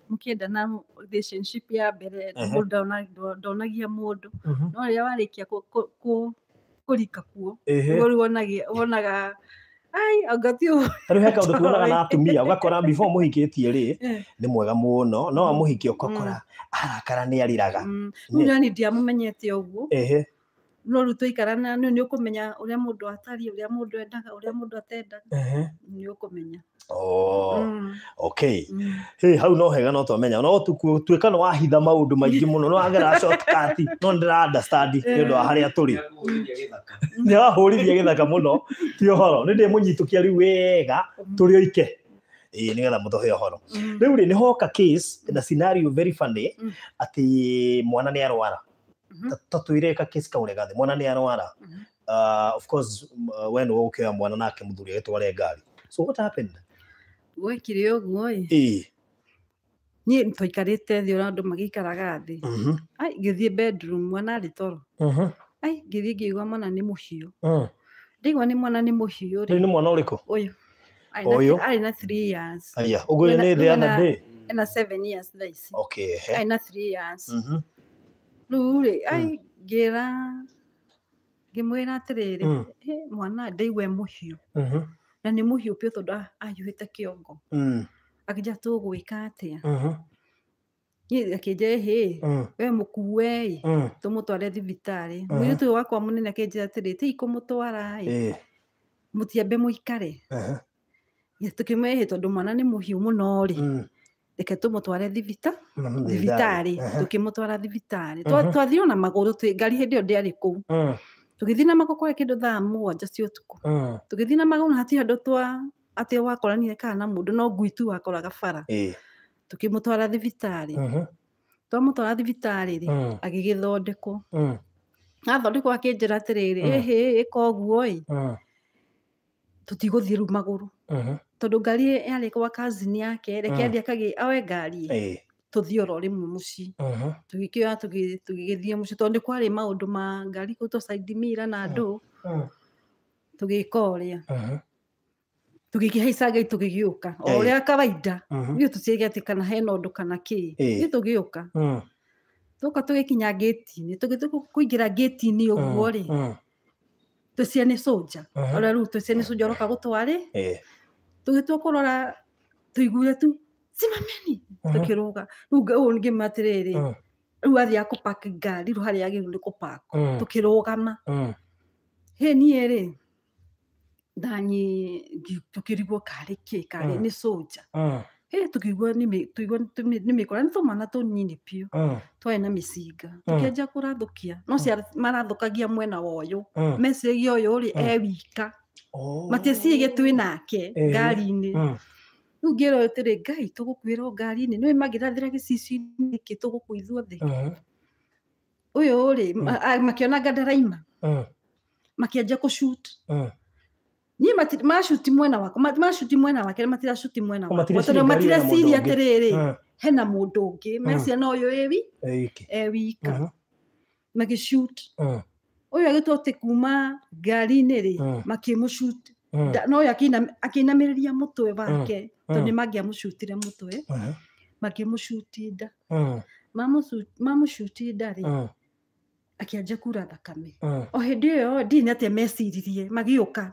Speaker 3: mũkĩendana relationship ya mbere mũndũ ndonagia mũndũ, no rĩrĩa warĩkia kũrika kuo rĩu wonaga ai anga ti ũguo.
Speaker 1: Rĩu he kaũndũ tuonaga na atumia ũgakora before mũhikĩtie rĩ nĩ mwega mũno, no amũhikie ũgakora arakara nĩ arĩraga.
Speaker 3: Rĩu niĩ ndiamũmenyete ũguo. No rĩu tũikarana nĩ ũkũmenya ũrĩa mũndũ atariĩ, ũrĩa mũndũ endaga, ũrĩa mũndũ atendaga. Nĩ ũkũmenya.
Speaker 1: Okay. Hey, hau no hega no twamenya. No tuĩka no wahitha maũndũ maingĩ mũno, no wagera shortcut, no ndĩra understand nĩ ũndũ wa harĩa tũrĩ. Nĩ wahũrithia gĩthaka mũno, ti ũhoro. Nĩ ndĩmũnyitũkia rĩu wega tũrĩ oike. Ĩĩ nĩgetha mũtũhe ũhoro. Rĩu rĩ nĩ hoka case na scenario very funny atĩ mwana nĩ arwara. Ta twĩre ka case kau gathi mwana nĩ arwara. Of course we nĩ ũgũkĩoya mwana nake mũthuri agĩtware ngari. So what happened?
Speaker 3: Gwekire ũguo ĩ. Niĩ twaikarĩte thĩ ũrĩa andũ magĩikaraga thĩ. Ai ngĩthiĩ bedroom mwana arĩ toro. Ai ngĩthiĩ ngĩigua mwana nĩ mũhiũ. Ndaigua nĩ mwana nĩ mũhiũ
Speaker 1: rĩ. Nĩ mwana ũrĩkũ?
Speaker 3: Ũyũ. Arĩ na 3 years.
Speaker 1: Aya, ũguo nĩ the other day.
Speaker 3: Ena 7 years thaa ici.
Speaker 1: Okay.
Speaker 3: Ena 3 years. Rĩu rĩ, ai ngĩra ngĩmwĩra atĩrĩrĩ, mwana ndaigua e mũhiũ. Na nĩ mũhiũ biũ tondũ ahiũhĩte kĩongo. Akĩnjĩra tũgwĩka atĩa? Niĩ akĩnjĩra ĩhĩ, we mũkue ĩ, tũmũtware thibitarĩ. Mũirĩtu ũyũ wakwa mũnene akĩnjĩra atĩrĩ, ti kũmũtwara ĩ, mũtiambe mũikare. Tũkĩmwĩra ĩhĩ tondũ mwana nĩ mũhiũ mũno rĩ, reke tũmũtware thibitarĩ. Tũkĩmũtwara thibitarĩ. Twathire na magũrũ, ngari hĩndĩ ĩyo ndĩarĩ kũu. Tũgĩthiĩ na magũrũ kwarĩ kĩndũ thaa 7 cia ũtukũ. Tũgĩthiĩ na magũrũ na hatirĩ handũ atĩ wakoranire kana na mũndũ, no ngui tu wakoraga bara. Tũkĩmũtwara thibitarĩ. Twamũtwara thibitarĩ rĩ, agĩgĩthondekwo. Athondekwo akĩnjĩra atĩrĩrĩ, ĩhĩ ĩka ũguo ĩ, tũtigũthiĩ rĩu magũrũ. Tondũ ngari yarĩ kwa cousin yake, reke athiĩ oe ngari tũthiĩ oro rĩmwe mũciĩ. Tũgĩkĩoya tũgĩgĩthiĩ mũciĩ tondũ nĩ kwarĩ maũndũ ma ngari kũrutwo side mirror na andũ. Tũgĩka ũrĩa. Tũgĩkĩhaica ngari tũgĩgĩũka. O ũrĩa kawaida. Ithuĩ tũtiaigire atĩ kana hena ũndũ kana kĩ. Ithuĩ tũgĩũka. Twoka tũgĩkinya ngĩti-inĩ, tũgĩthiĩ kũingĩra ngĩti-inĩ ũguo rĩ, twĩciria nĩ soldier. Ũrĩa rĩu twĩciria nĩ soldier ũroka gũtwarĩ. Tũgĩtua kũrora tũiguire tu simameni, tũkĩrũga. Rĩu ũũ ngĩmwĩra atĩrĩrĩ, rĩu athiĩ akũpark ngari rĩu harĩa yagĩrĩirwo nĩ kũpark. Tũkĩrũgama. Hĩ niĩ rĩ, tũkĩrigwo karĩ kĩ, karĩ nĩ soldier. Hĩ tũkĩigua nĩ mĩkora, nĩ tũmwana tũnini biũ. Twarĩ na mĩcinga. Tũkĩanjia kũrathũkia. No marathũkagia mwena wa ũyũ. Meciragia ũyũ rĩ, e wika. Matieciragia twĩ nake ngari-inĩ. Rĩu ngĩrwo atĩrĩ, Ngai tũgũkuĩrwo ngari-inĩ. Nĩũĩ mangĩrathĩra gĩcicio-inĩ nĩkĩ tũgũkua ithuothe. Ũyũ rĩ, makĩona anga ndaraima. Makĩanjia kũ-shoot. Niĩ macuti mwena wakwa, macuti mwena wake, matiracuti mwena wakwa. Tondũ matireciria atĩrĩrĩ, hena mũndũ ũngĩ. Meciria no ũyũ e wika. Magĩshoot. Ũyũ agĩtua atĩ kuma ngari-inĩ rĩ, makĩmũshoot. No ũyũ akĩinamĩrĩria mũtwe wake, tondũ nĩ mangĩamũcutire mũtwe. Makĩmũcuti nda. Mamũcuti nda rĩ, akĩanjia kura thakame. O hĩndĩ ĩyo ndiũĩ nĩ atĩa meciririe, magĩũka.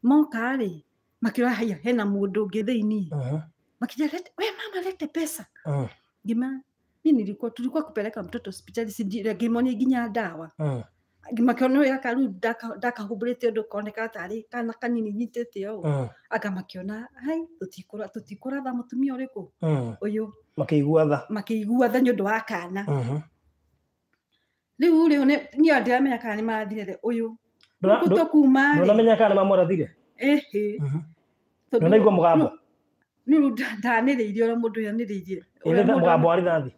Speaker 3: Moka rĩ, makĩrora haya hena mũndũ ũngĩ thĩiniĩ. Makĩnjĩra, we mama lete pesa. Ngĩma, mimi nilikuwa tulikuwa kupeleka mtoto hospitali, ngĩmonia nginya ndawa. Makĩona ũyũ gaka rĩu ndakahumbũrĩte ũndũ koneka tarĩ kana kanini nyitĩte ũũ. Anga makĩona, hai, tũtikũratha mũtumia ũrĩkũ? Ũyũ.
Speaker 1: Makĩigua tha.
Speaker 3: Makĩigua tha nĩ ũndũ wa kana. Rĩu rĩ, niĩ ndiramenya kana nĩ marathire ũyũ. Ndũnamenya
Speaker 1: Ndũnamenya kana nĩ mamũrathire?
Speaker 3: Ĩhĩ.
Speaker 1: Ndũnaigua mũgambo?
Speaker 3: Nĩ rĩu ndanĩrĩirie ũrĩa mũndũ ũyũ anĩrĩirie.
Speaker 1: Mũgambo wa rithathi?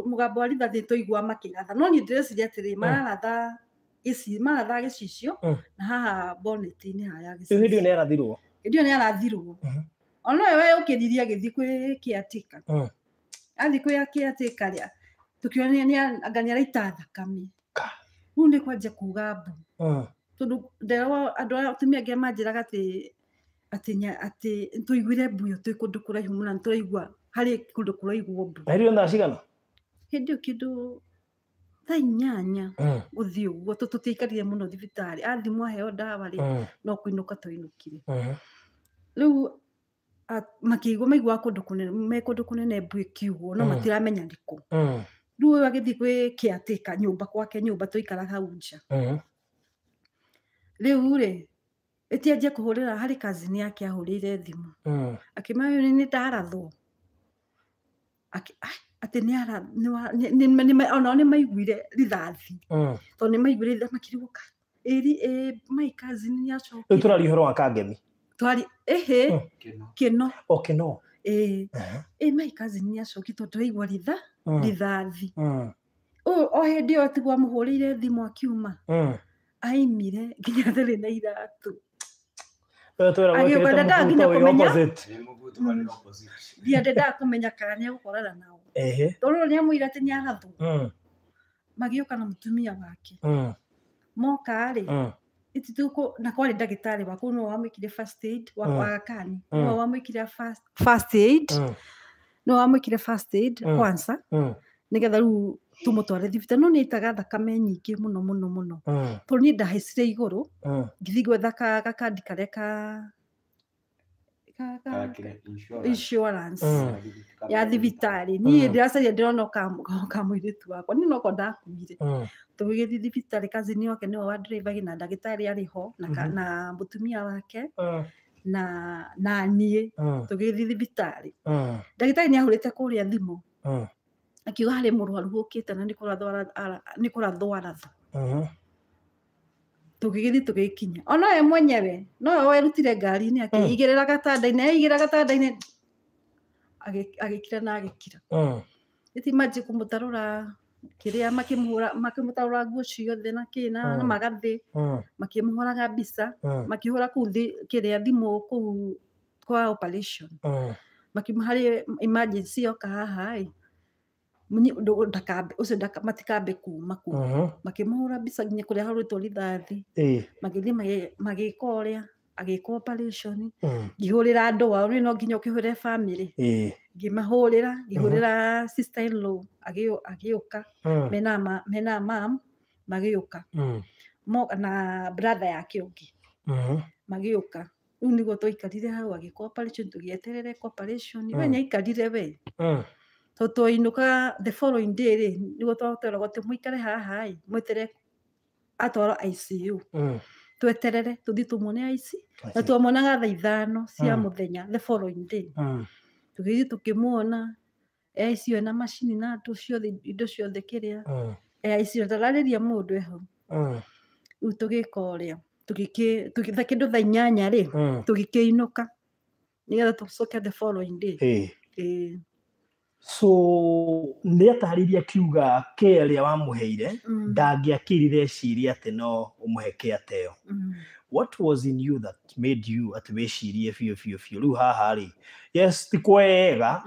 Speaker 3: Mũgambo wa rithathi tũigua makĩratha. No niĩ ndĩreciria atĩrĩ, mararatha gĩcicio na haha bonnet-inĩ haha
Speaker 1: gĩcicio. Rĩu hĩndĩ ĩyo nĩ arathirwo?
Speaker 3: Hĩndĩ ĩyo nĩ arathirwo. Ona we ũkĩririe agĩthiĩ kwĩ caretaker. Athiĩ kwĩ caretaker rĩ, tũkĩona anga nĩ araita thakame. Rĩu nĩ kwanjia kuga mbu. Tondũ nderagwo andũ aya atumia angĩ manjĩraga atĩ tũiguire mbu ĩyo twĩ kũndũ kũraihu mũno, nĩ tũraigua harĩ kũndũ kũraiguo mbu.
Speaker 1: Na hĩndĩ ĩyo thaa cigana?
Speaker 3: Hĩndĩ ĩyo kĩndũ thaa 8 gũthiĩ ũguo, tũtiaikarire mũno thibitarĩ. Athimwo aheo ndawa rĩ, no kũinũka twainũkire. Rĩu makĩigua maiguaga kũndũ kũnene, me kũndũ kũnene mbu ĩkiugwo, no matiramenya nĩ kũ. Rĩu ũyũ agĩthiĩ kwĩ caretaker nyũmba kwake, nyũmba twaikaraga hau nja. Rĩu rĩ, ĩtianjia kũhũrĩra harĩ cousin yake ahũrĩire thimũ. Akĩmwĩra ũyũ nĩ ndarathwo. Atĩ onao nĩ maiguire rithathi. Tondũ nĩ maiguire rithathi makĩrigwo ĩri my cousin nĩ acokire.
Speaker 1: Rĩu tũraria ũhoro wa Kangemi.
Speaker 3: Twari ĩhĩ Kĩno.
Speaker 1: O Kĩno.
Speaker 3: Ĩĩ my cousin nĩ acokire tondũ tũraigua rithathi. Ũyũ o hĩndĩ ĩyo tiguo amũhũrĩire thimũ akiuma. Aimire nginya atarĩ na iratũ. Agĩũka nginya kũmenya. Ndiendaga kũmenya kana nĩ egũkorana nao. Tondũ nĩ amwĩra atĩ nĩ arathwo. Magĩũka na mũtumia wake. Moka rĩ, Ituko na kwarĩ ndagĩtarĩ wa kũu nĩwe wamwĩkire first aid wa Aga Khan nĩwe wamwĩkire first aid nĩwe wamwĩkire first aid kwanza nĩgetha rĩu tũmũtware thibitarĩ no nĩaitaga thakame nyingĩ mũno mũno mũno tondũ niĩ ndahaicire igũrũ ngĩthiĩ gwetha gakandi karĩa ka insurance ya thibitarĩ niĩ ndĩracaria ndĩrona ka mũirĩtu wakwa niĩ noko ndakuire tũgĩgĩthiĩ thibitarĩ cousin wake nĩwe wa driver na ndagĩtarĩ arĩ ho na mũtumia wake na niĩ tũgĩthiĩ thibitarĩ ndagĩtarĩ nĩ ahũrĩte kũrĩa thimũ akiuga harĩ mũrwaru ũkĩte na nĩ kũrathwo arathwo tũgĩgĩthiĩ tũgĩkinya ona we mwenyewe nowe werutire ngari-inĩ akĩigĩrĩra gatandainĩ aigĩrĩra gatandainĩ agĩkira na agĩkira ĩti manjie kũmũtarũra kĩrĩa makĩmũtarũra nguo ciothe na kĩ na magathĩ makĩmũhũraga mbica makĩhũra kũu kĩrĩa thimũ kũu kwa operation makĩmũharĩ emergency yoka haha ĩ ũcio matikambe kuma kũu makĩmũhũra mbica nginya kũrĩa hahũrĩtwo rithathi magĩthiĩ magĩka ũrĩa agĩka operation ngĩhũrĩra andũ ao rĩu no nginya ũkĩhũrĩre family ngĩmahũrĩra ngĩhũrĩra sister in law agĩũka mena mam magĩũka na brother yake ũngĩ magĩũka rĩu nĩguo twaikarire hau agĩka operation tũgĩeterere operation we nĩaikarire we tondũ twainũka the following day rĩ nĩguo tweragwo atĩ mũikare haha ĩ mweterere atwarwo ICU tweterere tũthiĩ tũmuone ICU na twamuonaga thaa 5 cia mũthenya the following day tũgĩthiĩ tũkĩmuona ICU ena macini na andũ ciothe indo ciothe kĩrĩa ICU ndararĩria mũndũ e hau rĩu tũgĩka ũrĩa tũgĩtha kĩndũ thaa 8 rĩ tũgĩkĩinũka nĩgetha tũcoke the following day.
Speaker 1: So nĩ atarĩria akiuga care ĩrĩa wamũheire ndangĩakĩrire eciria atĩ no ũmũhe care ta ĩyo. What was in you that made you atĩ wĩcirie biũ biũ biũ rĩu haha rĩ yes ti kwega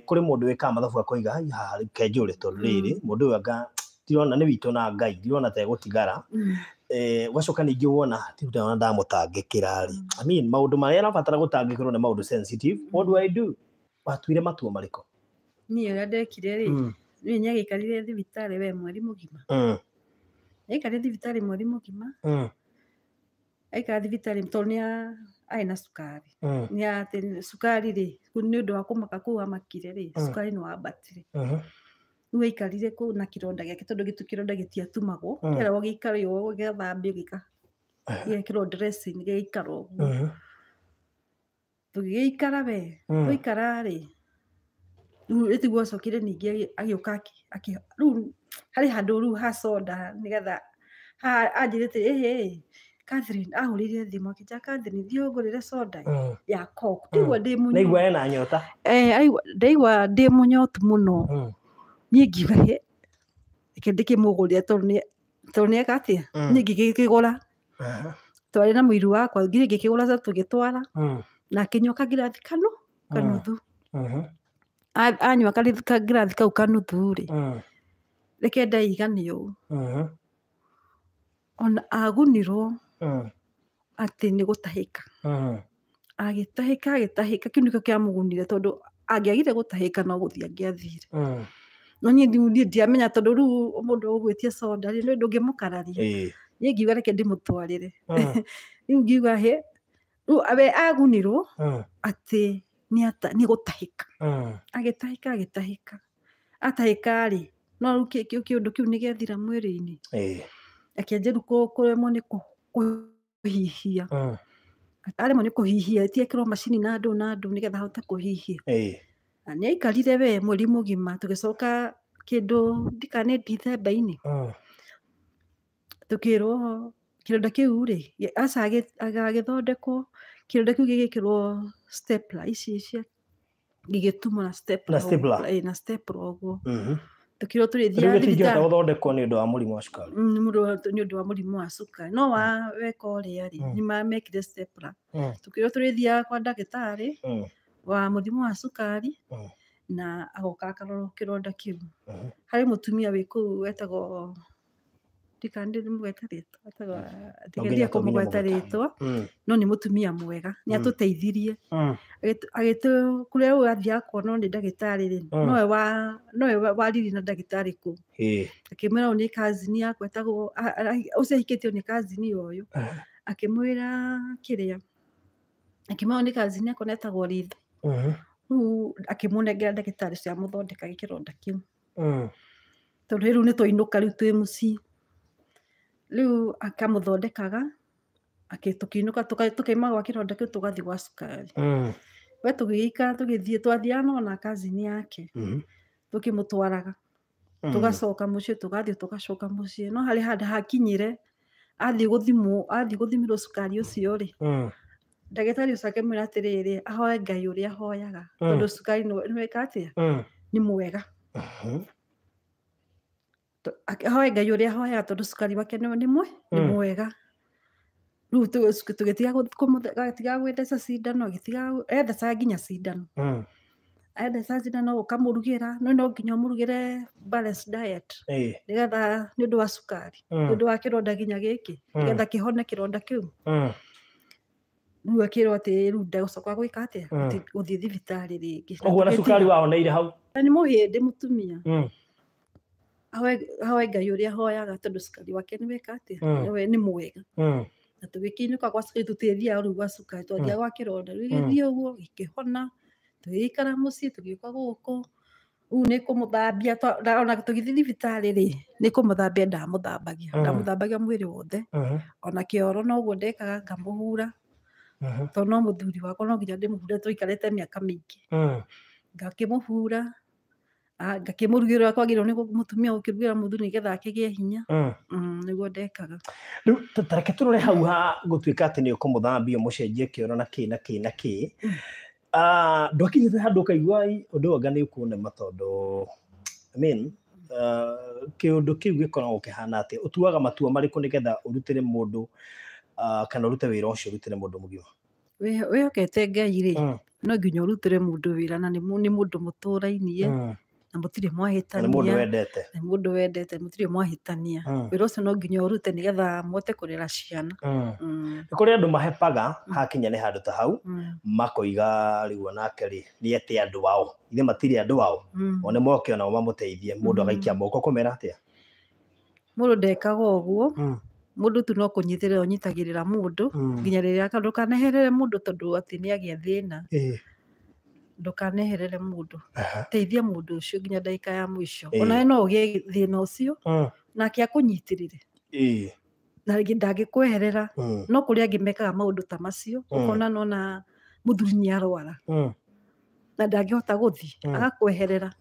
Speaker 1: kũrĩ mũndũ wĩkaga mathabu akoiga haha kenjũre tondũ rĩrĩ mũndũ ũyũ anga ndirona nĩ witũ na Ngai ndirona ta egũtigara ũgacoka ningĩ wona ndĩrona ndamũtangĩkĩra rĩ I mean maũndũ marĩa arabatara gũtangĩkĩrwo nĩ maũndũ sensitive. What do I do? Watuire matua marĩkũ?
Speaker 3: Niĩ ũrĩa ndekire rĩ niĩ nĩagĩikarire thibitarĩ we mweri mũgima aikarire thibitarĩ mweri mũgima aikara thibitarĩ tondũ nĩ arĩ na cukari nĩ atĩ cukari rĩ nĩ ũndũ wa kũmaka kũu amakire rĩ cukari nĩ wambatire rĩu aikarire kũu na kĩronda gĩake tondũ kĩronda gĩtiatumagwo kĩeragwo gĩikare ũguo gĩgathambio gĩgekĩrwo dressing gĩgaikara ũguo tũgĩgĩikara we twaikara rĩ rĩu ĩtiguo acokire ningĩ agĩũka rĩu harĩ handũ rĩu ha soda nĩgetha anjĩrĩte ĩhĩ Catherine ahũrĩire thimũ akĩnjĩra Catherine thiĩ ũngũrĩre soda ya Coke ndaigua ndĩ mũnyotu
Speaker 1: ndaigua ena nyota
Speaker 3: ndaigua ndĩ mũnyotu mũno niĩ ngiuga hĩ reke ndĩkĩmũgũrĩre tondũ nĩeka atĩa niĩ ngĩgĩkĩgũra twarĩ na mũiru wakwa nginya ngĩkĩgũra tũgĩtwara na akĩnyua kangirathi kanuthu anyua kangirathi kau kanuthu rĩ reke ndaiga nĩ ũũ ona agunirwo atĩ nĩ gũtahĩka agĩtahĩka agĩtahĩka kĩu nĩkĩo kĩamũgunire tondũ angĩagire gũtahĩka no gũthiĩ angĩathire no niĩ ndiamenya tondũ rĩu mũndũ ũgwĩtia soda rĩ ndũngĩmũkararia niĩ ngiuga reke ndĩmũtwarĩre rĩu ngiuga hĩ rĩu we agunirwo atĩ nĩ gũtahĩka agĩtahĩka agĩtahĩka atahĩka rĩ no rĩu kĩũndũ kĩu nĩgĩathira mwĩrĩ-inĩ akĩanjia rĩu kũremwo nĩ kũhihia aremwo nĩ kũhihia etiekĩrwo macini na andũ nĩgetha ahote kũhihia na nĩ aikarire we mweri mũgima tũgĩcoka kĩndũ ndika nĩ Dithemba-inĩ tũkĩrwo kĩronda kĩu rĩ aca agagĩthondekwo kĩronda kĩu gĩgĩkĩrwo stapler ici cia gĩgĩtumwo na stapler na stapler ũguo tũkĩrwo tũrĩthiaga
Speaker 1: thibitarĩ gũthondekwo nĩ ũndũ wa mũrimũ wa cukari
Speaker 3: nĩ ũndũ wa mũrimũ wa cukari no wa weka ũrĩa rĩ nĩ mamekire stapler tũkĩrwo tũrĩthiaga kwa ndagĩtarĩ wa mũrimũ wa cukari na agoka akarorwo kĩronda kĩu harĩ mũtumia wĩ kũu wetagwo Ndikandĩmũgweta rĩtwa, ndigeria kũmũgweta rĩtwa, no nĩ mũtumia mwega, nĩ atũteithirie. Agĩtũ kũrĩa rĩu athiaga kuonwo nĩ ndagĩtarĩ rĩ, nowe waririe na ndagĩtarĩ kũu. Akĩmwĩra ũyũ nĩ cousin yakwa etagwo, ũcio ahikĩtio nĩ cousin ũyũ. Akĩmwĩra kĩrĩa, akĩmwĩra ũyũ nĩ cousin yakwa na etagwo Ritho. Rĩu akĩmũnengera ndagĩtarĩ ũcio amũthondekage kĩronda kĩu. Tondũ rĩu nĩ twainũka rĩu twĩ mũciĩ. Rĩu akamũthondekaga, tũkĩinũka tũkaima gwa kĩronda kĩu tũgathiĩ gwa cukari. We tũgĩgĩikara tũgĩthiĩ, twathiaga no na cousin yake, tũkĩmũtwaraga. Tũgacoka mũciĩ, tũgathiĩ tũgacoka mũciĩ. No harĩ handũ hakinyire, athiĩ gũthimwo, athiĩ gũthimĩrwo cukari ũcio rĩ, ndagĩtarĩ ũcio akĩmwĩra atĩrĩrĩ, ahoe Ngai ũrĩa ahoyaga, tondũ cukari nĩ wĩka atĩa? Nĩ mwega. Ahoe Ngai ũrĩa ahoyaga tondũ cukari wake nĩ mwega. Rĩu tũgĩtiga gwĩtheca cindano, agĩtiga ethecaga nginya cindano. Atheca cindano ũkamũrugĩra, no no nginya ũmũrugĩre balanced diet nĩgetha nĩ ũndũ wa cukari, nĩ ũndũ wa kĩronda nginya gĩkĩ, nĩgetha kĩhone kĩronda kĩu. Rĩu akĩrwo atĩ rĩu ndegũcoka gwĩka atĩa? Gũthiĩ thibitarĩ rĩngĩ.
Speaker 1: Ũguo na cukari wahoneire hau?
Speaker 3: Nĩ mũhĩndĩ mũtumia. Ahoe Ngai ũrĩa ahoyaga tondũ cukari wake nĩ wĩka atĩa? Nĩ mwega. Na tũgĩkĩinũka gwa cukari, tũtiathiaga rĩu gwa cukari, twathiaga gwa kĩronda. Rĩu gĩgĩthiĩ ũguo gĩkĩhona, tũgĩgĩikara mũciĩ, tũgĩũka gũkũ. Rĩu nĩ kũmũthambia, ona tũgĩthiĩ thibitarĩ rĩ, nĩ kũmũthambia ndamũthambagia. Ndamũthambagia mwĩrĩ wothe. Ona kĩoro noguo ndekaga, ngamũhura. Tondũ no mũthuri wakwa no nginya ndĩmũhure, tũikarĩte mĩaka mĩingĩ. Ngakĩmũhura, ngakĩmũrugĩra ũrĩa kwagĩrĩirwo nĩ mũtumia gũkĩrugĩra mũthuri nĩgetha akĩgĩe hinya. Nĩguo ndekaga.
Speaker 1: Rĩu ta reke tũrore hau ha gũtuĩka atĩ nĩ ũkũmũthambia ũmũcenjie kĩoro na kĩ na kĩ na kĩ. Ndwakinyĩte handũ ũkaigua ũndũ ũyũ anga nĩ ũkũnema tondũ I mean, kĩũndũ kĩu gĩkoragwo kĩhana atĩa? Ũtuaga matua marĩkũ nĩgetha ũrutĩre mũndũ kana ũrute wĩra ũcio ũrutĩre mũndũ mũgima?
Speaker 3: Wĩhokete Ngai rĩ, no nginya ũrutĩre mũndũ wĩra na nĩ mũndũ mũtũrainie na mũtirĩ
Speaker 1: mwahĩtania. Nĩ mũndũ wendete.
Speaker 3: Nĩ mũndũ wendete, mũtirĩ mwahĩtania. Wĩra ũcio no nginya ũrute nĩgetha mũhote kũrera ciana.
Speaker 1: Nĩ kũrĩ andũ mahepaga hakinya nĩ handũ ta hau, makoiga rĩu onake rĩ, nĩ ete andũ ao. Ithe matirĩ andũ ao. O nĩ moke onao mamũteithie, mũndũ agaikia moko kũmera atĩa?
Speaker 3: Mũndũ ndekaga ũguo. Mũndũ tu no kũnyitĩrĩra ũnyitagĩrĩra mũndũ nginya rĩrĩa ndũkaneherere mũndũ tondũ atĩ nĩ agĩa thĩna. Ndũkaneherere mũndũ. Teithia mũndũ ũcio nginya ndagĩka ya mũico. Onawe no ũgĩe thĩna ũcio nake akũnyitĩrĩre. Na rĩngĩ ndangĩkweherera. No kũrĩ angĩ mekaga maũndũ ta macio, ũkona nona mũthuri nĩ arwara na ndangĩhota gũthiĩ, agakweherera.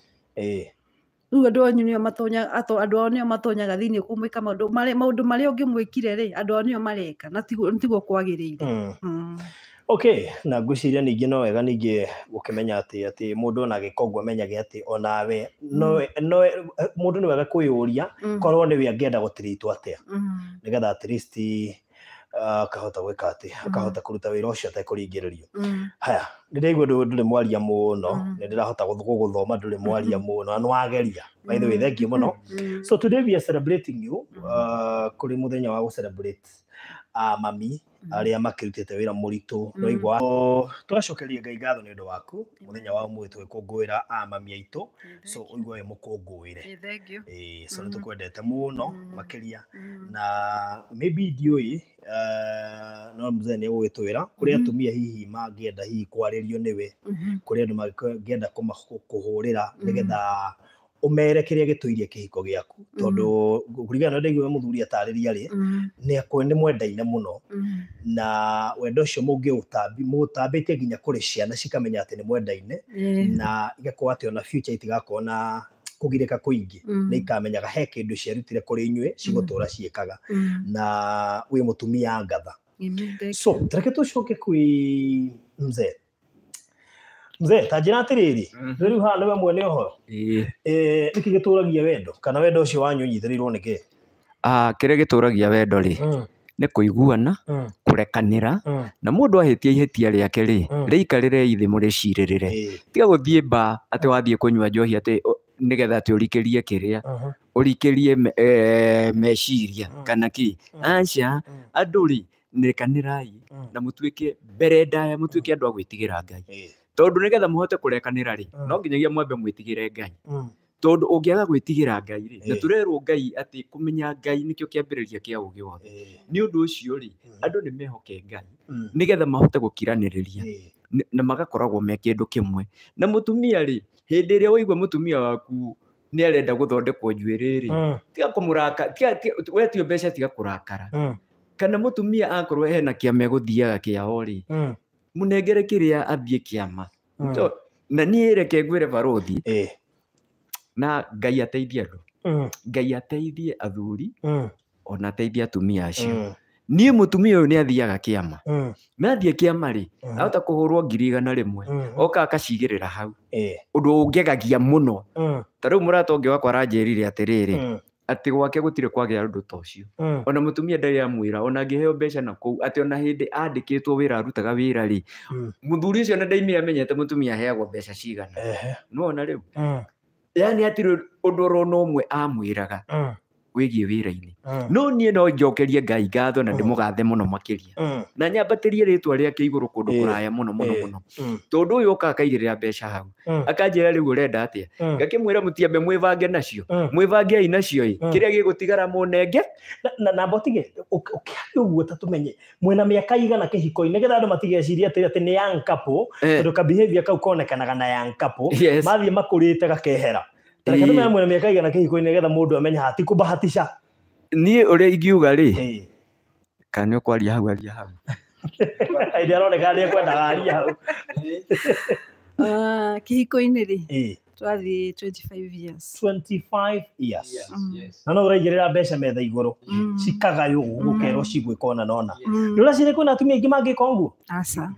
Speaker 3: Rĩu andũ anyu nĩo matonyaga, andũ ao nĩo matonyaga thĩinĩ kũmwĩka maũndũ marĩa ũngĩmwĩkire rĩ, andũ ao nĩo mareka na tiguo kwagĩrĩire.
Speaker 1: Okay, na ngwĩciria ningĩ no wega ningĩ gũkĩmenya atĩ mũndũ ona agĩka ũguo amenyage atĩ onawe no mũndũ nĩ wega kwĩyũria korwo nĩwe angĩenda gũtiritwo atĩa nĩgetha at least akahota gwĩka atĩ akahota kũruta wĩra ũcio atekũringĩrĩrio. Haya, nĩ ndaigua ndũrĩ mwaria mũno, nĩ ndĩrahota gũgũthoma ndũrĩ mwaria mũno na nĩ wageria. By the way, thank you mũno. So today we are celebrating you, kũrĩ mũthenya wa gũ celebrate mami arĩa makĩrutĩte wĩra mũritũ no igua tũgacokeria Ngai ngatho nĩ ũndũ waku mũthenya wa ũmũthĩ tũgĩkũngũĩra mami aitũ, so ũigua wĩ mũkũngũĩre. So nĩ tũkwendete mũno makĩria na maybe ndiũĩ no mzee nĩ egũgĩtwĩra kũrĩ atumia hihi mangĩenda hihi kwarĩrio nĩwe, kũrĩ andũ mangĩenda kũhũrĩra nĩgetha ũmere kĩrĩa gĩtũirie kĩhiko gĩaku tondũ kũringana na ndaigua mũthuri atarĩria rĩ nĩ mwendaine mũno na wendo ũcio mũũtambĩtie nginya kũrĩ ciana cikamenya atĩ nĩ mwendaine na igakorwo atĩ ona future itigakorwo na kũgirĩka kũingĩ nĩ ikamenyaga he kĩndũ ciarutire kũrĩ inyuĩ cigũtũra ciĩkaga na wĩ mũtumia ngatha. So reke tũcoke kwĩ mzee. Mzee, ta njĩra atĩrĩrĩ, rĩu haha nĩwe mwene ũhoro. Nĩkĩ gĩtũragia wendo kana wendo ũcio wanyu ũnyitĩrĩirwo nĩ kĩ?
Speaker 2: Kĩrĩa gĩtũragia wendo rĩ nĩ kũiguana, kũrekanĩra, na mũndũ ahĩtia ihĩtia rĩake rĩ, rĩikarĩre thĩ mũrĩcirĩrĩre. Tiga gũthiĩ mba atĩ wathiĩ kũnyua njohi atĩ nĩgetha atĩ ũrikĩrie kĩrĩa ũrikĩrie meciria kana kĩ aca. Andũ rĩ, rekanĩrai na mũtuĩke mbere ndaya, mũtuĩke andũ a gwĩtigĩra Ngai, tondũ nĩgetha mũhote kũrekanĩra rĩ, no nginyagia mwambe mwĩtigĩre Ngai, tondũ ũngĩaga gwĩtigĩra Ngai rĩ, na tũrerwo Ngai atĩ kũmenya Ngai nĩkĩo kĩambĩrĩria kĩa ũgĩ wothe. Nĩ ũndũ ũcio rĩ, andũ nĩ mehoke Ngai nĩgetha mahote gũkiranĩrĩria na magakoragwo me kĩndũ kĩmwe. Na mũtumia rĩ, hĩndĩ ĩrĩa waigua mũtumia waku nĩ arenda gũthondekwo njuĩrĩ rĩ, tiga kũmũraka, wetio mbeca tiga kũrakara. Kana mũtumia akorwo hena kĩama egũthiaga kĩao rĩ, mũnengere kĩrĩa athiĩ kĩama. Na niĩ reke ngwĩre barothi, na Ngai ateithie andũ, Ngai ateithie athuri, ona ateithie atumia acio. Niĩ mũtumia ũyũ nĩ athiaga kĩama, na athiĩ kĩama rĩ, ahota kũhũrwo 100,000, oka akacigĩrĩra hau, ũndũ ũngegagia mũno. Ta rĩu mũrata ũngĩ wakwa aranjĩrire atĩrĩrĩ, atĩ gwake gũtirĩ kwagĩa ũndũ ta ũcio. Ona mũtumia ndarĩ amwĩra, ona angĩheo mbeca na kũu, atĩ ona hĩndĩ andĩkĩtwo wĩra arutaga wĩra rĩ, mũthuri ũcio ona ndaimire amenyete mũtumia aheagwo mbeca cigana. Nĩwona rĩu? Yaani hatirĩ ũndũ oro na ũmwe amwĩraga wĩgiĩ wĩra-inĩ. No niĩ no njokerie Ngai ngatho na ndĩmũgathe mũno makĩria, na nyambatĩrie rĩtwa rĩake igũrũ kũndũ kũraya mũno mũno mũno, tondũ ũyũ oka akaigĩrĩra mbeca hau, akanjĩra rĩu ũrenda atĩa, ngakĩmwĩra mũtiambe mwĩbange nacio, mwĩbangei nacio ĩ, kĩrĩa gĩgũtigara mũnenge.
Speaker 1: Na mbotige ũkĩaria ũguo ta tũmenye mwĩna mĩaka igana kĩhiko-inĩ, nĩgetha andũ matigecirie atĩ nĩ young couple, tondũ ka behavior kau konekanaga na young couple, mathiĩ makũrĩte gakehera. Reke tũmenye mwĩna mĩaka igana kĩhiko-inĩ nĩgetha mũndũ amenye hatikũbahatisha.
Speaker 2: Niĩ ũrĩa ingiuga rĩ, kana nĩ ũkwaria hau, aria hau.
Speaker 1: Hĩndĩ aroneka nĩ ekwendaga aria hau.
Speaker 3: Kĩhiko-inĩ rĩ, twathiĩ 25 years.
Speaker 1: 25 years. Na no ũraigĩrĩra mbeca metha igũrũ, cikagaywo gũkerwo cigwĩka ona na ona. Nĩ ũreciria kwĩna atumia aingĩ mangĩka ũguo?
Speaker 3: Aca.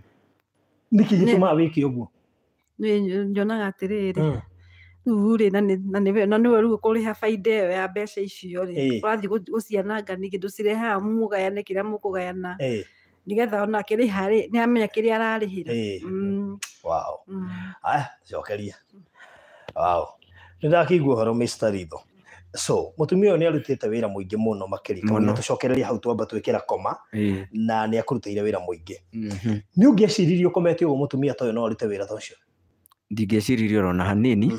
Speaker 1: Nĩkĩ gĩtũmaga wĩke ũguo?
Speaker 3: Nĩ nyonaga atĩrĩrĩ, rĩu rĩ, na nĩwe rĩu ũkũrĩha baida ĩyo ya mbeca icio rĩ, ũrathiĩ gũciananga ningĩ ndũcirehaga mũgayane kĩrĩa mũkũgayana, nĩgetha ona akĩrĩha rĩ, nĩ amenya kĩrĩa ararĩhĩra.
Speaker 1: Wow. Aya, cokeria. Wow. Nĩ ndakĩigua ũhoro Mr. Ritho. So, mũtumia ũyũ nĩ arutĩte wĩra mũingĩ mũno makĩria. Kamũira tũcokererie hau twamba twĩkĩra koma, na nĩ akũrutĩire wĩra mũingĩ. Nĩ ũngĩeciririe ũkomete ũguo mũtumia ta ũyũ no arute wĩra ta ũcio?
Speaker 2: Ndingĩeciririe oro na hanini,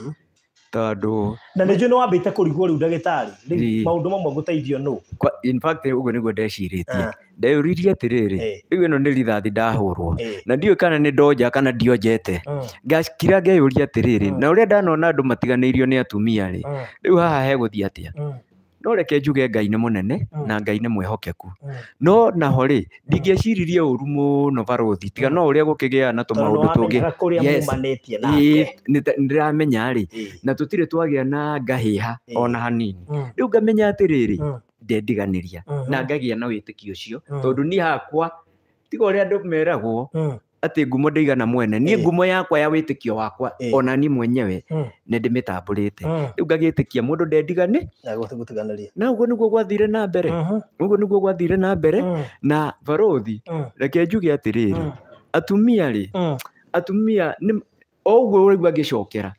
Speaker 2: tondũ
Speaker 1: na nĩ njũĩ nĩ wambĩte kũrigwo rĩu ndagĩtarĩ, rĩu maũndũ mamwe ngũteithio nũ?
Speaker 2: In fact ũguo nĩguo ndecirĩtie. Ndeyũririe atĩrĩrĩ, rĩu ĩno nĩ rithathi ndahũrwo, na ndiũĩ kana nĩ ndonja kana ndionjete. Ngakira ngeyũria atĩrĩrĩ, na ũrĩa ndanona andũ matiganĩirio nĩ atumia rĩ, rĩu haha hegũthiĩ atĩa? No reke njuge Ngai nĩ mũnene na Ngai nĩ mwĩhokeku. No naho rĩ, ndingĩeciririe ũru mũno barothi, tiga no ũrĩa gũkĩgĩa na tũmaũndũ tũngĩ. Nĩndĩramenya rĩ, na tũtirĩ twagĩa na ngahĩha ona hanini. Rĩu ngamenya atĩrĩrĩ, ndendiganĩria na ngagĩa na wĩtĩkio ũcio, tondũ niĩ hakwa tiga ũrĩa andũ meragwo atĩ ngumo ndĩigana mwene, niĩ ngumo yakwa ya wĩtĩkio wakwa ona niĩ mwenyewe nĩ ndĩmĩtambũrĩte. Rĩu ngagĩtĩkia mũndũ ndendigane, na ũguo nĩguo gwathire na mbere, ũguo nĩguo gwathire na mbere. Na barothi, reke njuge atĩrĩrĩ, atumia rĩ, atumia nĩ o ũguo ũraigua ngĩcokera,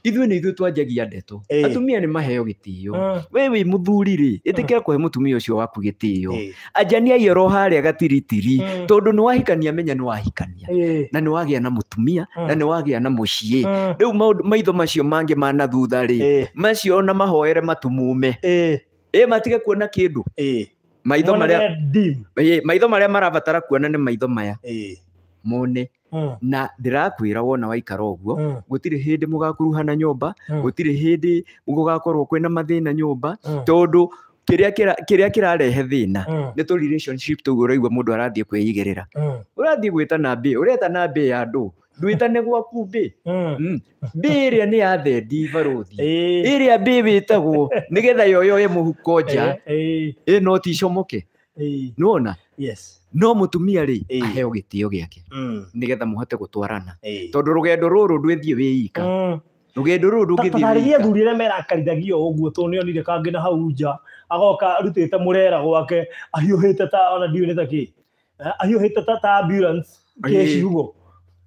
Speaker 2: ithuĩ nĩ ithuĩ twanjagia ndeto. Atumia nĩ maheo gĩtĩo. We wĩ mũthuri rĩ, ĩtĩkĩra kũhe mũtumia ũcio waku gĩtĩo. Anjania oro harĩa gatiritiri, tondũ nĩ wahikania, menya nĩ wahikania, na nĩ wagĩa na mũtumia, na nĩ wagĩa na mũciĩ. Rĩu maũndũ maitho macio mangĩ ma na thutha rĩ, macio ona mahoere matumume, matige kuona kĩndũ. Maitho marĩa marabatara kuona nĩ maitho maya mone. Na ndĩrakwĩra wona waikara ũguo, gũtirĩ hĩndĩ mũgakuruhana nyũmba, gũtirĩ hĩndĩ gũgakorwo kwĩna mathĩna nyũmba, tondũ kĩrĩa kĩrarehe thĩna nĩ tũ relationship tũu ũraigua mũndũ arathiĩ kwĩigĩrĩra. Ũrathiĩ gwĩtana mbĩ, ũretana mbĩ ya andũ, ndwĩtane gwaku mbĩ. Mbĩ ĩrĩa nĩ ya thendi barothi, ĩrĩa mbĩ wĩtagwo nĩgetha yoyoe mũhuko nja, ĩ no ti icomoke. Nĩwona? No mũtumia rĩ, aheo gĩtĩo gĩake nĩgetha mũhote gũtwarana, tondũ rũgendo rũrũ ndwĩthiĩ wĩika. Rũgendo rũrũ ndũngĩthiĩ wĩika.
Speaker 1: Tatarĩria athuri arĩa merakarithagia ũguo, tondũ nĩonire kangĩ na hau nja, agoka arutĩte mũrera gwake, ahiũhĩte ta ona ndiũĩ nĩ ta kĩ, ahiũhĩte ta ambulance kĩ ciugo.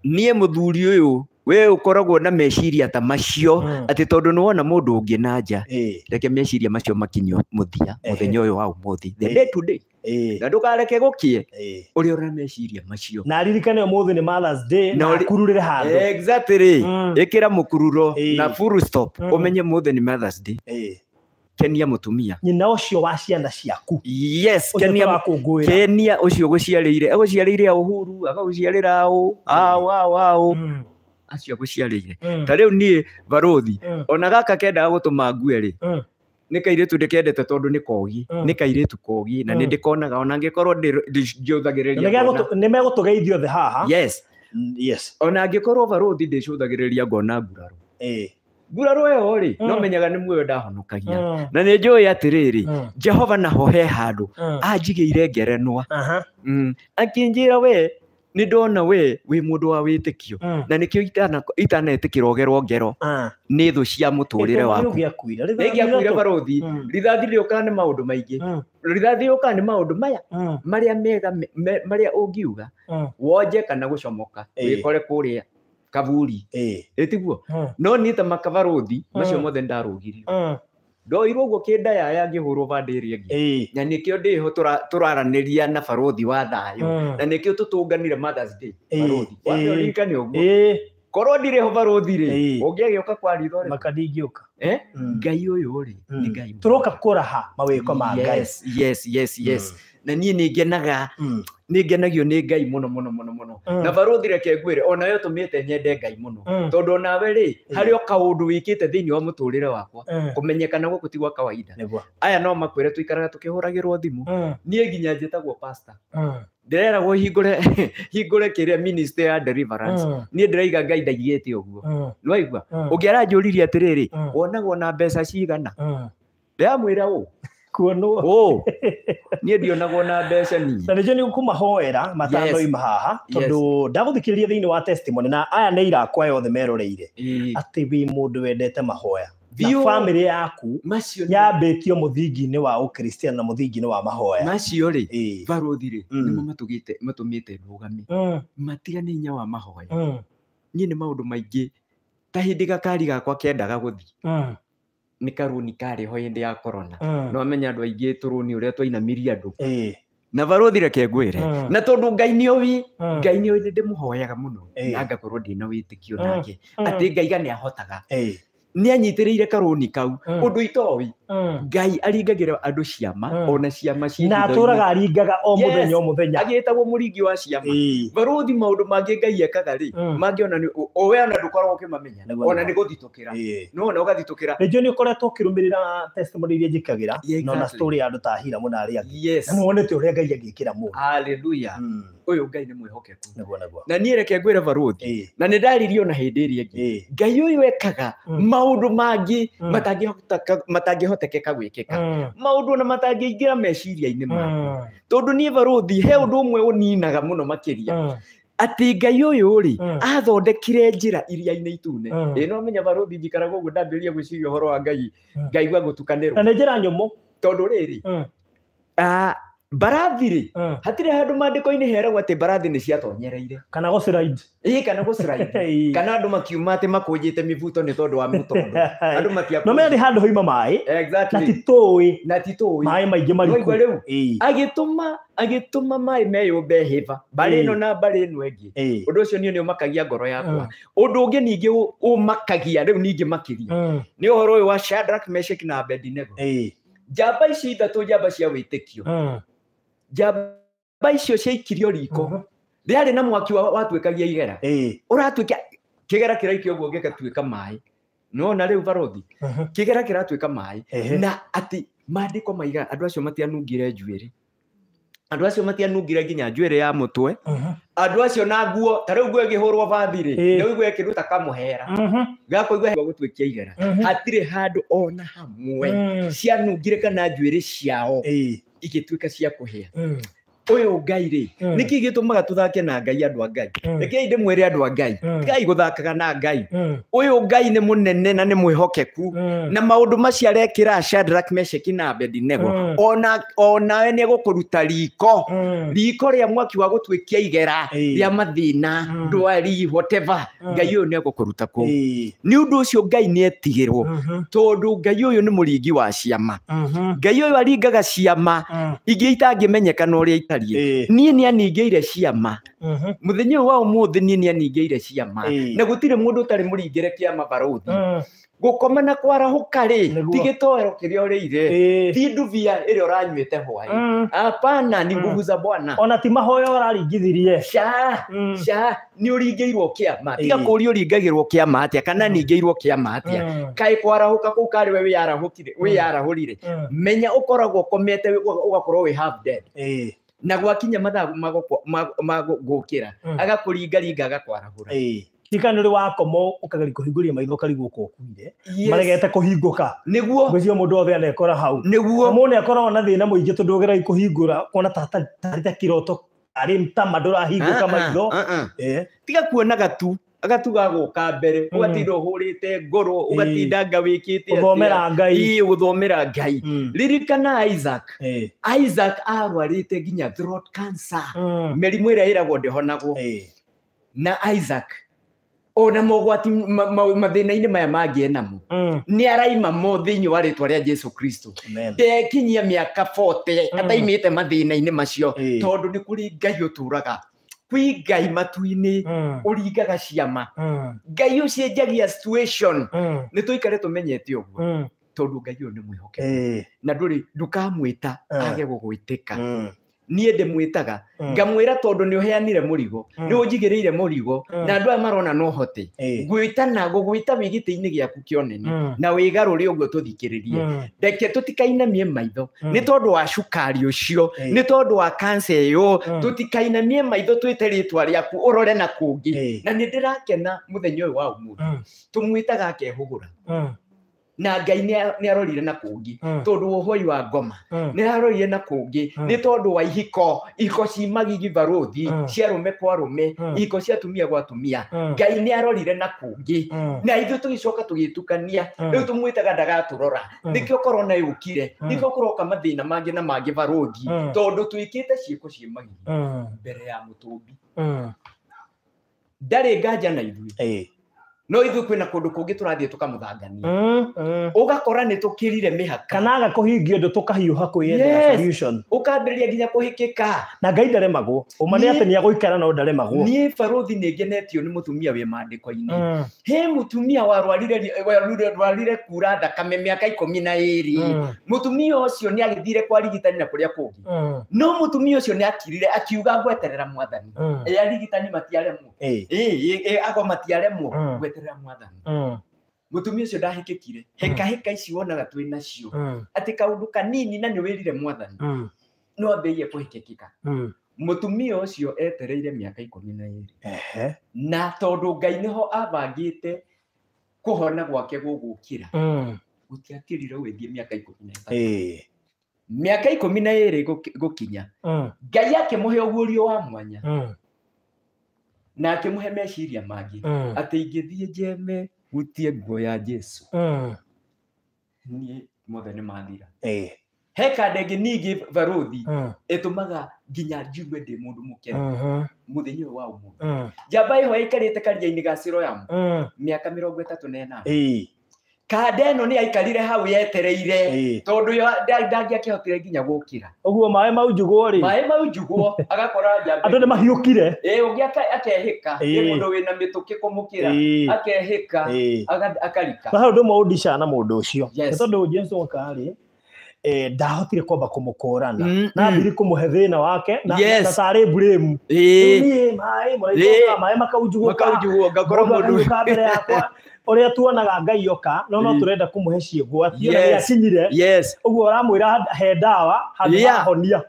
Speaker 2: Niĩ mũthuri ũyũ We ũkoragwo na meciria ta macio atĩ tondũ nĩ wona mũndũ ũngĩ na nja, reke meciria macio makinyio mũthia mũthenya ũyũ wa ũmũthĩ, the day to day, na ndũkareke gũkĩe ũrĩa ũrĩ na meciria macio.
Speaker 1: Na ririkane ũmũthĩ nĩ Mother's Day, na akururĩre handũ.
Speaker 2: Exactly. Ĩkĩra mũkururo na full stop, ũmenye mũthĩ nĩ Mother's Day. Kenia mũtumia,
Speaker 1: nyina ũcio wa ciana ciaku.
Speaker 2: Yes, kenia kenia ũcio ũgũciarĩire, agũciarĩire Uhuru, agagũciarĩra aũ aũ aũ aũ, acio agũciarĩire. Ta rĩu niĩ barothi, ona gaka kendaga gũtũma ngue rĩ, nĩ kairĩtu ndĩkendete tondũ nĩ kogi, nĩ kairĩtu kogi, na nĩ ndĩkonaga ona angĩkorwo ndĩcũthagĩrĩria.
Speaker 1: Nĩ megũtũgeithia othe haha.
Speaker 2: Yes.
Speaker 1: Yes.
Speaker 2: Ona angĩkorwo barothi ndĩcũthagĩrĩria ngona nguraro. Nguraro ĩyo rĩ, no menyaga nĩ muoyo ndahonokagia. Na nĩ njũĩ atĩrĩrĩ, Jehova naho he handũ anjigĩire ngerenwa. Akĩnjĩra we, nĩ ndona we wĩ mũndũ wa wĩtĩkio, na nĩkĩo itanetĩkĩra ũgerwo ngero nĩ thũ cia mũtũrĩre waku. Nĩngĩakuire barothi, rithathi rĩũkaga nĩ maũndũ maingĩ. Rithathi rĩũkaga nĩ maũndũ maya marĩa mega, marĩa ũngiuga wonje kana gũcomoka wĩkore kũrĩa kaburi. Ĩtiguo? No niĩ ta makabarothi macio mothe ndarũgirio. Ndoirwo ũguo kĩndayaya ngĩhũrwo bande ĩrĩa ĩngĩ. Na nĩkĩo ndĩho tũraranĩria na barothi wa thayũ. Na nĩkĩo tũtũnganire Mother's Day barothi. Wambe ũririkane ũguo. Korwo ndirĩ ho barothi rĩ, ũngĩagĩũka kwa ritho rĩ.
Speaker 1: Maka ndingĩũka.
Speaker 2: Ngai ũyũ rĩ, nĩ Ngai.
Speaker 1: Tũroka kũraha mawĩko ma Ngai.
Speaker 2: Yes, yes, yes, yes. Na niĩ nĩngenaga, nĩngenagio nĩ Ngai mũno mũno mũno mũno. Na barothi reke ngwĩre, onawe ũtũmĩte nyende Ngai mũno. Tondũ onawe rĩ, harĩ o kaũndũ wĩkĩte thĩinĩ wa mũtũrĩre wakwa, kũmenyekana gũkũ ti gwa kawaida. Aya no makwĩre tũikaraga tũkĩhũragĩrwo thimũ. Niĩ nginya njĩtagwo pastor. Ndĩreragwo hingũre kĩrĩa ministry ya deliverance. Niĩ ndĩraiga Ngai ndaigĩte ũguo. Nĩwaigua? Ũngĩ aranjũririe atĩrĩrĩ, wonagwo na mbeca cigana? Ndĩramwĩra ũũ.
Speaker 1: Kuonwo.
Speaker 2: Ũũ. Niĩ ndionagwo na mbeca niĩ.
Speaker 1: Na nĩnjũĩ nĩ ũkũmahoera matanoima haha, tondũ ndagũthikĩrĩria thĩinĩ wa testimony, na aya nĩ irakwa yothe meroreire, atĩ wĩ mũndũ wendete mahoya. Na bamĩrĩ yaku yambĩtio mũthingi-inĩ wa ũkristiano na mũthingi-inĩ wa mahoya.
Speaker 2: Macio rĩ, barothi rĩ, nĩmo matũmĩte ndũgame. Matigane hinya wa mahoya. Niĩ nĩ maũndũ maingĩ ta hĩndĩ gakari gakwa kendaga gũthiĩ. Nĩ karũni karĩ ho hĩndĩ ya corona. No amenya andũ aingĩ tũrũni ũrĩa twainamirie andũ. Na barothi reke ngwĩre, na tondũ Ngai nĩoĩ, Ngai nĩoĩ nĩ ndĩmũhoyaga mũno, na ngakorwo ndĩna wĩtĩkio nake, atĩ Ngai ga nĩahotaga. Nĩ anyitĩrĩire karũni kau, ũndũ itoĩ. Ngai aringagĩra andũ ciama, ona ciama ciĩ
Speaker 1: Na atũraga aringaga o mũthenya o mũthenya.
Speaker 2: Agĩtagwo mũringi wa ciama. Barothi maũndũ mangĩ Ngai ekaga rĩ, mangĩ ona we ona ndũkoragwo ũkĩmamenya, ona nĩ gũthitũkĩra. No ona ũgathitũkĩra.
Speaker 1: Nĩnjũĩ nĩ ũkoretwo ũkĩrũmĩrĩra testimony iria njĩkagĩra, na ona story ya andũ ta Hira mũno arĩa angĩ. Na nĩwonete ũrĩa Ngai angĩkĩra mũndũ.
Speaker 2: Hallelujah. Ũyũ Ngai nĩ mwĩhokeku.
Speaker 1: Nĩguo, nĩguo.
Speaker 2: Na niĩ reke ngwĩre barothi, na nĩ ndaririe ona hĩndĩ ĩrĩa ĩngĩ. Ngai ũyũ ekaga maũndũ mangĩ matangĩhotekeka gwĩkĩka. Maũndũ ona matangĩingĩra meciria-inĩ maku. Tondũ niĩ barothi he ũndũ ũmwe ũninaga mũno makĩria. Atĩ Ngai ũyũ rĩ, athondekire njĩra iria-inĩ itune. Ĩ no menya barothi njikaraga ũguo ndambĩrĩria gwĩciria ũhoro wa Ngai, ngaigua gũtukanĩrwo.
Speaker 1: Na nĩ njĩra nyũmũ.
Speaker 2: Tondũ rĩrĩ, mbarathi rĩ, hatirĩ handũ maandĩko-inĩ heragwo atĩ mbarathi nĩ ciatonyereire.
Speaker 1: Kana gũciraidi.
Speaker 2: Ĩĩ, kana gũciraidi. Kana andũ makiuma atĩ makũnjĩte mĩbuto nĩ tondũ wa mũtondo. Andũ matiakũnjĩte.
Speaker 1: No menya nĩ handũ hoima maĩ.
Speaker 2: Exactly.
Speaker 1: Na ti tũĩ.
Speaker 2: Na ti tũĩ.
Speaker 1: Maĩ maingĩ mariku.
Speaker 2: Waigua rĩu? Agĩtũma maĩ meyũmbe hĩba. Mbarĩ ĩno na mbarĩ ĩno ĩngĩ. Ũndũ ũcio niĩ nĩ ũmakagia ngoro yakwa. Ũndũ ũngĩ ningĩ ũmakagia rĩu ningĩ makĩria. Nĩ ũhoro ũyũ wa Shadrach, Meshach na Abednego. Njamba ici ithatũ, njamba cia wĩtĩkio. Njamba icio ciaikirio riko rĩarĩ na mwaki watuĩkagia igera. Ũratuĩka kĩgera kĩraikio ũguo gĩgatuĩka maĩ. Nĩwona rĩu barothi, kĩgera kĩratuĩka maĩ. Na atĩ maandĩko maiga andũ acio matianungire njuĩrĩ. Andũ acio matianungire nginya njuĩrĩ ya mũtwe. Andũ acio na nguo, ta rĩu nguo ĩngĩhũrwo bathi rĩ, nĩ ũigua ĩkĩruta kamũhera. Gakũigua gũtuĩkia igera. Hatirĩ handũ ona hamwe cianungire kana njuĩrĩ ciao igĩtuĩka cia kũhĩa. Ũyũ Ngai rĩ, nĩkĩ gĩtũmaga tũthake na Ngai andũ a Ngai? Rekei ndĩmwĩre andũ a Ngai, tigai gũthakaga na Ngai. Ũyũ Ngai nĩ mũnene na nĩ mwĩhokeku, na maũndũ macio arekĩra Shadrach, Meshach na Abednego, onawe nĩ egũkũruta riko, riko rĩa mwaki wa gũtuĩkia igera, rĩa mathĩna, ndwari, whatever, Ngai ũyũ nĩ egũkũruta kũu. Nĩ ũndũ ũcio Ngai nĩ etigĩrwo, tondũ Ngai ũyũ nĩ mũringi wa ciama. Ngai ũyũ aringaga ciama ingĩ itangĩmenyeka na ũrĩa itariĩ. Niĩ nĩ aningĩire ciama. Mũthenya ũyũ wa ũmũthĩ niĩ nĩ aningĩire ciama. Na gũtirĩ mũndũ ũtarĩ mũringĩre kĩama barũthi. Gũkoma na kwarahũka rĩ, ti gĩtoero kĩrĩa ũrĩire, ti ndubia ĩrĩa ũranyuĩte hwaĩ. Hapana, ni nguvu za Bwana.
Speaker 1: Ona ti mahoya ũraringithirie.
Speaker 2: Ca, ca, nĩ ũringĩirwo kĩama. Tiga kũũria ũringagĩrwo kĩama atĩa, kana ningĩirwo kĩama atĩa. Kaĩ kwarahũka kũu karĩ we wĩyarahũrire. Menya ũkoragwo ũkomete ũgakorwo wĩ half dead. Na gwakinya mathaa ma gũkĩra, agakũringaringa agakwarahũra.
Speaker 1: Tika nĩ ũrĩ wakoma ũkageria kũhingũria maitho ũkarigwo ũka ũkuire. Maregete kũhingũka.
Speaker 2: Nĩguo.
Speaker 1: Ngwĩciria mũndũ wothe anekora hau.
Speaker 2: Nĩguo.
Speaker 1: Mũndũ nĩakoragwo na thĩna mũingĩ tondũ ũgeragia kũhingũra kuona tarĩ ta kĩroto arĩ tama ndũrahingũka maitho.
Speaker 2: Tiga kuona gatu, gatu gagũka mbere, ũgatinda ũhũrĩte ngoro, ũgatinda nga wĩkĩte atĩa.
Speaker 1: Gũthomera Ngai.
Speaker 2: Ĩĩ, gũthomera Ngai. Ririkana Isaac. Isaac arwarĩte nginya throat cancer. Mĩrimũ ĩrĩa ĩragwo ndĩhonagwo. Na Isaac ona mogwati mathĩna-inĩ maya mangĩ enamo, nĩ araima mo thĩinĩ wa rĩtwa rĩa Jesu Kristo. Ndekinyia mĩaka 40 ataimĩte mathĩna-inĩ macio, tondũ nĩ kũrĩ Ngai ũtũraga. Kwĩ Ngai matu-inĩ ũringaga ciama. Ngai ũcenjagia situation. Nĩ tũikare tũmenyete ũguo, tondũ Ngai ũyũ nĩ mwĩhokeku. Na ndũrĩ ndũkamwĩta age gũgwĩtĩka. Niĩ ndĩmwĩtaga ngamwĩra tondũ nĩ ũheanire mũrigo, nĩ ũnjigĩrĩire mũrigo, na andũ aya marona no hote. Ngwĩta na gũgwĩta wĩ gĩtĩ-inĩ gĩaku kĩa ũnene, na wĩgarũre ũguo tũthikĩrĩrie. Reke tũtikainamie maitho nĩ tondũ wa cukari ũcio, nĩ tondũ wa cancer ĩyo, tũtikainamie maitho twĩte rĩtwa rĩaku ũrore na kũngĩ. Na nĩ ndĩrakena mũthenya ũyũ wa ũmũthĩ, tũmwĩtaga akehũgũra. Na Ngai nĩ arorire na kũngĩ, tondũ wa ũhoi wa ngoma, nĩ arorire na kũngĩ, nĩ tondũ wa ihiko, ihiko ci magigi barũthi, cia arũme kwa arũme, ihiko cia atumia gwa atumia. Ngai nĩ arorire na kũngĩ, na ithuĩ tũgĩcoka tũgĩtukania, rĩu tũmwĩtaga ndagatũrora. Nĩkĩo korona yũkire, nĩkĩo kũroka mathĩna mangĩ na mangĩ barũthi, tondũ twĩkĩte ciĩko ciĩ magigi mbere ya mũtũmbi. Ndarĩ nganja na ithuĩ. No ithuĩ kwĩna kũndũ kũngĩ tũrathiĩ tũkamũthangania. Ũgakora nĩ tũkĩrire mĩhaka.
Speaker 1: Kana aga kũhingia ũndũ tũkahiũha kwĩyendera solution.
Speaker 2: Ũkambĩrĩria nginya kũhĩkĩka.
Speaker 1: Na Ngai ndaremagwo. Ũma nĩ atĩ nĩ agũikara no ndaremagwo.
Speaker 2: Niĩ barũthi nĩ ngenetio nĩ mũtumia wĩ maandĩko-inĩ. He mũtumia warwarire kura thakame mĩaka 12. Mũtumia ũcio nĩ agĩthire kwa arigitani na kũrĩa kũngĩ. No mũtumia ũcio nĩ akirire akiuga ngweterera mwathani. Arigitani matiaremwo. Agwa matiaremwo ngweterera mwathani. Mũtumia ũcio ndahĩkĩkire. Hĩkahĩka ici wonaga twĩ nacio. Atĩ kaũndũ kanini na nĩ wĩrire mwathani. No ambĩrĩrie kũhĩkĩkĩka. Mũtumia ũcio etereire mĩaka 12. Na tondũ Ngai nĩho abangĩte kũhona gwake gũgũkĩra. Gũtiakĩrire gwĩthiĩ mĩaka 13. Mĩaka 12 gũkinya. Ngai akĩmũhe ũguũrio wa mwanya. Na akĩmũhe meciria mangĩ. Atĩ ingĩthiĩ njeme hutie nguo ya Jesu. Niĩ mothe nĩ mathira. He kanda ĩngĩ ningĩ barũthi ĩtũmaga nginya njigue ndĩ mũndũ mũkenu mũthenya ũyũ wa ũmũthĩ. Njamba ĩho yaikarĩte karia-inĩ ga Siloamu mĩaka 38. Kanda ĩno nĩ yaikarire hau yetereire tondũ ndangĩakĩhotire nginya gũkĩra.
Speaker 1: Ũguo maĩ mau njugwo rĩ.
Speaker 2: Maĩ mau njugwo agakora njamba.
Speaker 1: Andũ nĩ mahiũkire.
Speaker 2: Ũngĩ akehĩka, nĩ mũndũ wĩna mĩtũkĩ kũmũkĩra, akehĩka, akarika.
Speaker 1: Na hau ũndũ ũmwe ũndicaga na mũndũ ũcio. Nĩ tondũ James oka rĩ, ndahotire kwamba kũmũkũrana. Na ambire kũmũhe thĩna wake na tarĩ blame. Niĩ maĩ mũraitũka maĩ makaunjugũka.
Speaker 2: Makaunjugũka, ngakora mũndũ
Speaker 1: mbere yakwa. Ũrĩa tuonaga Ngai oka, no tũrenda kũmũhe ciĩgwatio na nĩakinyire. Ũguo ũramwĩra he ndawa handũ ha honia.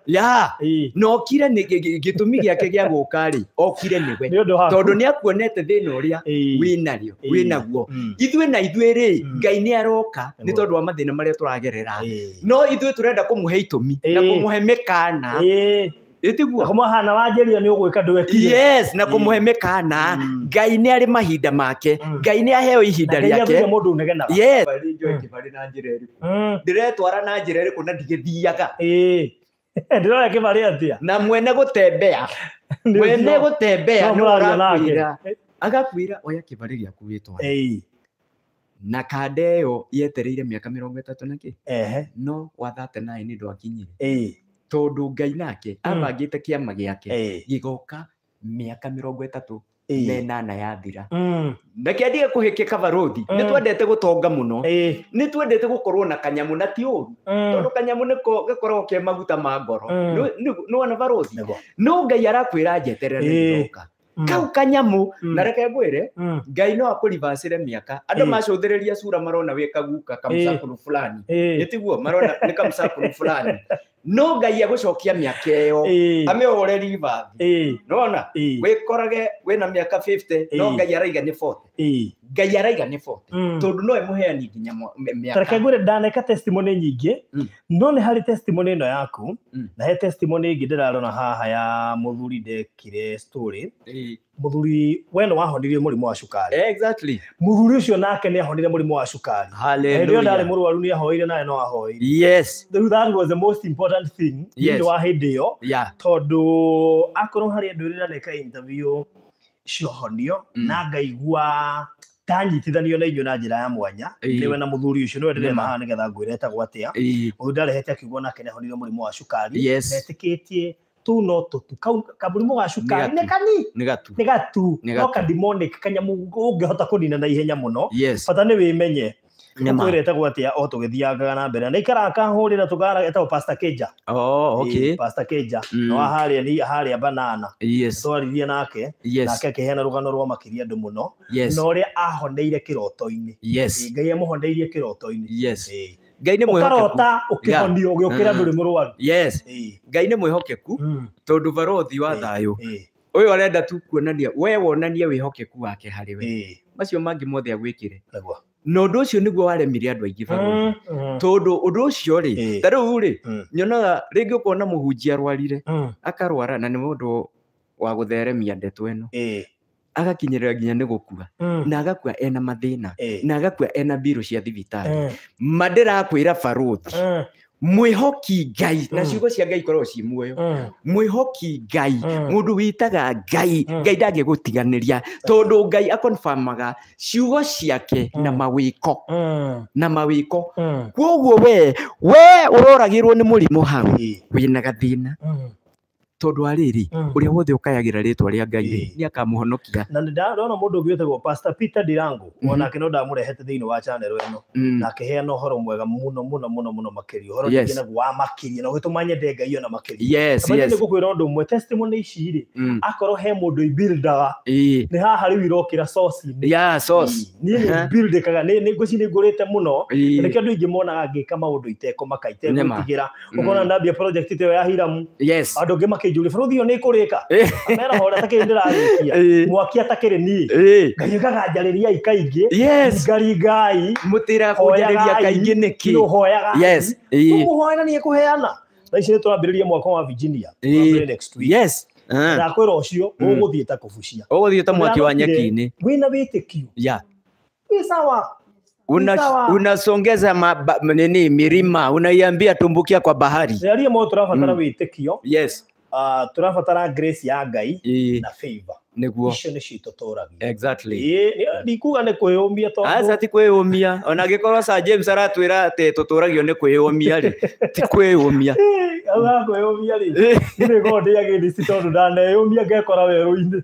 Speaker 2: Na okire nĩ gĩtũmi gĩake gĩa gũka rĩ, okire nĩwe. Tondũ nĩ akuonete thĩna ũrĩa wĩnario, wĩnaguo. Ithuĩ na ithuĩ rĩ, Ngai nĩ aroka nĩ tondũ wa mathĩna marĩa tũragerera. No ithuĩ tũrenda kũmũhe itũmi na kũmũhe mĩkana. Ĩtiguo
Speaker 1: Kũmũhana wanjĩria nĩ ũgwĩka ndwekire.
Speaker 2: Yes, na kũmũhe mĩkana. Ngai nĩ arĩ mahinda make. Ngai nĩ aheo ihinda rĩake.
Speaker 1: Mũndũ ũnegenaga.
Speaker 2: Yes. Na njĩra ĩrĩkũ? Ndĩretwara na njĩra ĩrĩkũ na ndigĩthiaga.
Speaker 1: Ndĩroya kĩbarĩ atĩa?
Speaker 2: Na mwene gũtembea. Mwene gũtembea nĩ ũrakwĩra. Agakwĩra oya kĩbarĩ gĩaku wĩtware. Na kanda ĩyo yetereire mĩaka 30 na kĩ. No wa 39 ndwakinyire. Tondũ Ngai nake abangĩte kĩama gĩake gĩgoka mĩaka 38 yathira. Na kĩandige kũhĩkĩka barothi. Nĩ twendete gũtonga mũno. Nĩ twendete gũkorwo na kanyamũ na ti ũru. Tondũ kanyamũ nĩko gakoragwo ke maguta ma ngoro. Nĩ wona barothi. No Ngai arakwĩra njeterera nĩndoka. Kau kanyamũ na reke ngwĩre Ngai no akũrivacĩre mĩaka. Andũ macũthĩrĩria cura marona wĩ kaguka kamũcakũrũ fulani. Ĩtiguo marona nĩ kamũcakũrũ fulani. No Ngai agũcokia mĩaka ĩyo amĩhũre rivathi. Nĩwona wĩkorage wĩna mĩaka 50 no Ngai araiga nĩ 40. Ngai araiga nĩ 40 tondũ no ĩmũheani nginya mĩaka.
Speaker 1: Reke ngwĩre ndaneka testimony nyingĩ no nĩ harĩ testimony ĩno yaku na he testimony ĩngĩ ndĩrarora haha ya mũthuri ndekire story. Mũthuri we nĩ wahonirie mũrimũ wa cukari.
Speaker 2: Exactly.
Speaker 1: Mũthuri ũcio nake nĩ ahonire mũrimũ wa cukari.
Speaker 2: Hallelujah.
Speaker 1: Hĩndĩ ĩyo ndarĩ mũrwaru nĩ ahoire naye no ahoire.
Speaker 2: Yes.
Speaker 1: That was the most important thing.
Speaker 2: Yes.
Speaker 1: Wa hĩndĩ ĩyo.
Speaker 2: Yeah.
Speaker 1: Tondũ akorwo harĩ andũ rĩrĩa neka interview ciohonio na ngaigua tanyitithanio na inyuĩ na njĩra ya mwanya nĩwe na mũthuri ũcio nĩwe ndĩrenda haha nĩgetha ngwĩre etagwo atĩa. Mũthuri ndarehete akiuga nake nĩ ahonire mũrimũ wa cukari. Metĩkĩtie tu no tutu kamũrimũ ga cukari nĩ kani
Speaker 2: nĩ
Speaker 1: gatu no ka demonic kanyamũ ũngĩhota kũnina na ihenya mũno. Bata nĩ wĩmenye. Ngwĩre etagwo atĩa o tũgĩthiangaga na mbere na ikaraga kahũrĩra tũkara etagwo Pastor Keja.
Speaker 2: Oh, okay.
Speaker 1: Pastor Keja no harĩa ni harĩa banana.
Speaker 2: Yes.
Speaker 1: Twaririe nake.
Speaker 2: Yes.
Speaker 1: Nake akĩheana rũgano rwa makĩria andũ mũno.
Speaker 2: Yes.
Speaker 1: Na ũrĩa ahoneire kĩroto-inĩ.
Speaker 2: Yes.
Speaker 1: Ngai amũhoneirie kĩroto-inĩ.
Speaker 2: Yes. Ngai nĩ mwĩhokeku.
Speaker 1: Ũkarota ũkĩhonio ũgĩũkĩra ndũrĩ mũrwaru.
Speaker 2: Yes. Ngai nĩ mwĩhokeku tondũ barothi wa thayũ ũyũ arenda tu kuonania we wonanie wĩhokeku wake harĩ we. Macio mangĩ mothe agwĩkĩre. Na ũndũ ũcio nĩguo waremire andũ aingĩ barothi. Tondũ ũndũ ũcio rĩ ta rĩu rĩ nyonaga rĩngĩ ũkona mũhunjia arwarire akarwara na nĩ mũndũ wa gũtheremia ndeto ĩno agakinyĩrĩra nginya nĩ gũkua na agakua ena mathĩna na agakua ena mbirũ cia thibitarĩ. Ma ndĩrakwĩra barothi mwĩhoki Ngai na ciugo cia Ngai ikoragwo ci muoyo. Mwĩhoki Ngai mũndũ wĩtaga Ngai Ngai ndangĩgũtiganĩria tondũ Ngai akonfirmaga ciugo ciake na mawĩko na mawĩko. Kwoguo we ũroragĩrwo nĩ mũrimũ hau wĩna gathĩna tondũ wa rĩrĩ ũrĩa wothe ũkayagĩra rĩtwa rĩa Ngai nĩ akamũhonokia.
Speaker 1: Na nĩ ndona mũndũ ũngĩ wĩtagwo Pastor Peter Ndirango onake no ndamũrehete thĩinĩ wa channel ĩno na akĩheana ũhoro mwega mũno mũno mũno mũno makĩria ũhoro nginyagia wa makĩria na ũgĩtũma nyende Ngai ona makĩria.
Speaker 2: Yes, yes.
Speaker 1: Nĩ ngũkwĩra ũndũ ũmwe testimony ici rĩ akorwo he mũndũ ibuildaga nĩ haha rĩu irokĩra source-inĩ.
Speaker 2: Yeah, source.
Speaker 1: Niĩ nĩ buildĩkaga nĩ ngwĩciria nĩ ngũrĩte mũno nĩkĩo andũ aingĩ monaga ngĩka maũndũ itekũmaka itegwĩtigĩra ũkona ndambia project ĩyo ya Hiramu.
Speaker 2: Yes.
Speaker 1: Andũ angĩ makĩnjũria barothi ĩyo nĩ ĩkũrĩka mera hora takĩrĩ ndĩrarĩkia mwaki atakĩrĩ niĩ Ngai ũkaga njarĩriai kaingĩ.
Speaker 2: Yes.
Speaker 1: Ngaringai
Speaker 2: mũtĩra kũnjarĩria kaingĩ nĩkĩ
Speaker 1: hoyaga.
Speaker 2: Yes.
Speaker 1: Ũmũhoe na nĩ ekũheana. Thaa ici nĩ tũrambĩrĩria mwaka wa Virginia. Next week.
Speaker 2: Yes.
Speaker 1: Ndakwĩra ũcio ũgũthiĩ ta kũbucia.
Speaker 2: Ũgũthiĩ ta mwaki wa nyeki-inĩ.
Speaker 1: Wĩna wĩtĩkio.
Speaker 2: Yeah.
Speaker 1: Wĩ sawa.
Speaker 2: Unasongeza nini milima unaiambia tumbukia kwa bahari.
Speaker 1: Rĩaria mo tũrabatara wĩtĩkio.
Speaker 2: Yes.
Speaker 1: Tũrabatara grace ya Ngai na favor.
Speaker 2: Nĩguo.
Speaker 1: Icio nĩcio itũtũragia.
Speaker 2: Exactly.
Speaker 1: Ndikuga nĩ kwĩyũmia tondũ
Speaker 2: aca ti kwĩyũmia ona angĩkorwo Sir James aratwĩra atĩ tũtũragio nĩ kwĩyũmia rĩ ti kwĩyũmia.
Speaker 1: Auga kwĩyũmia rĩ nĩ ngorwo ndĩ against tondũ ndaneyũmia ngekora werũ-inĩ.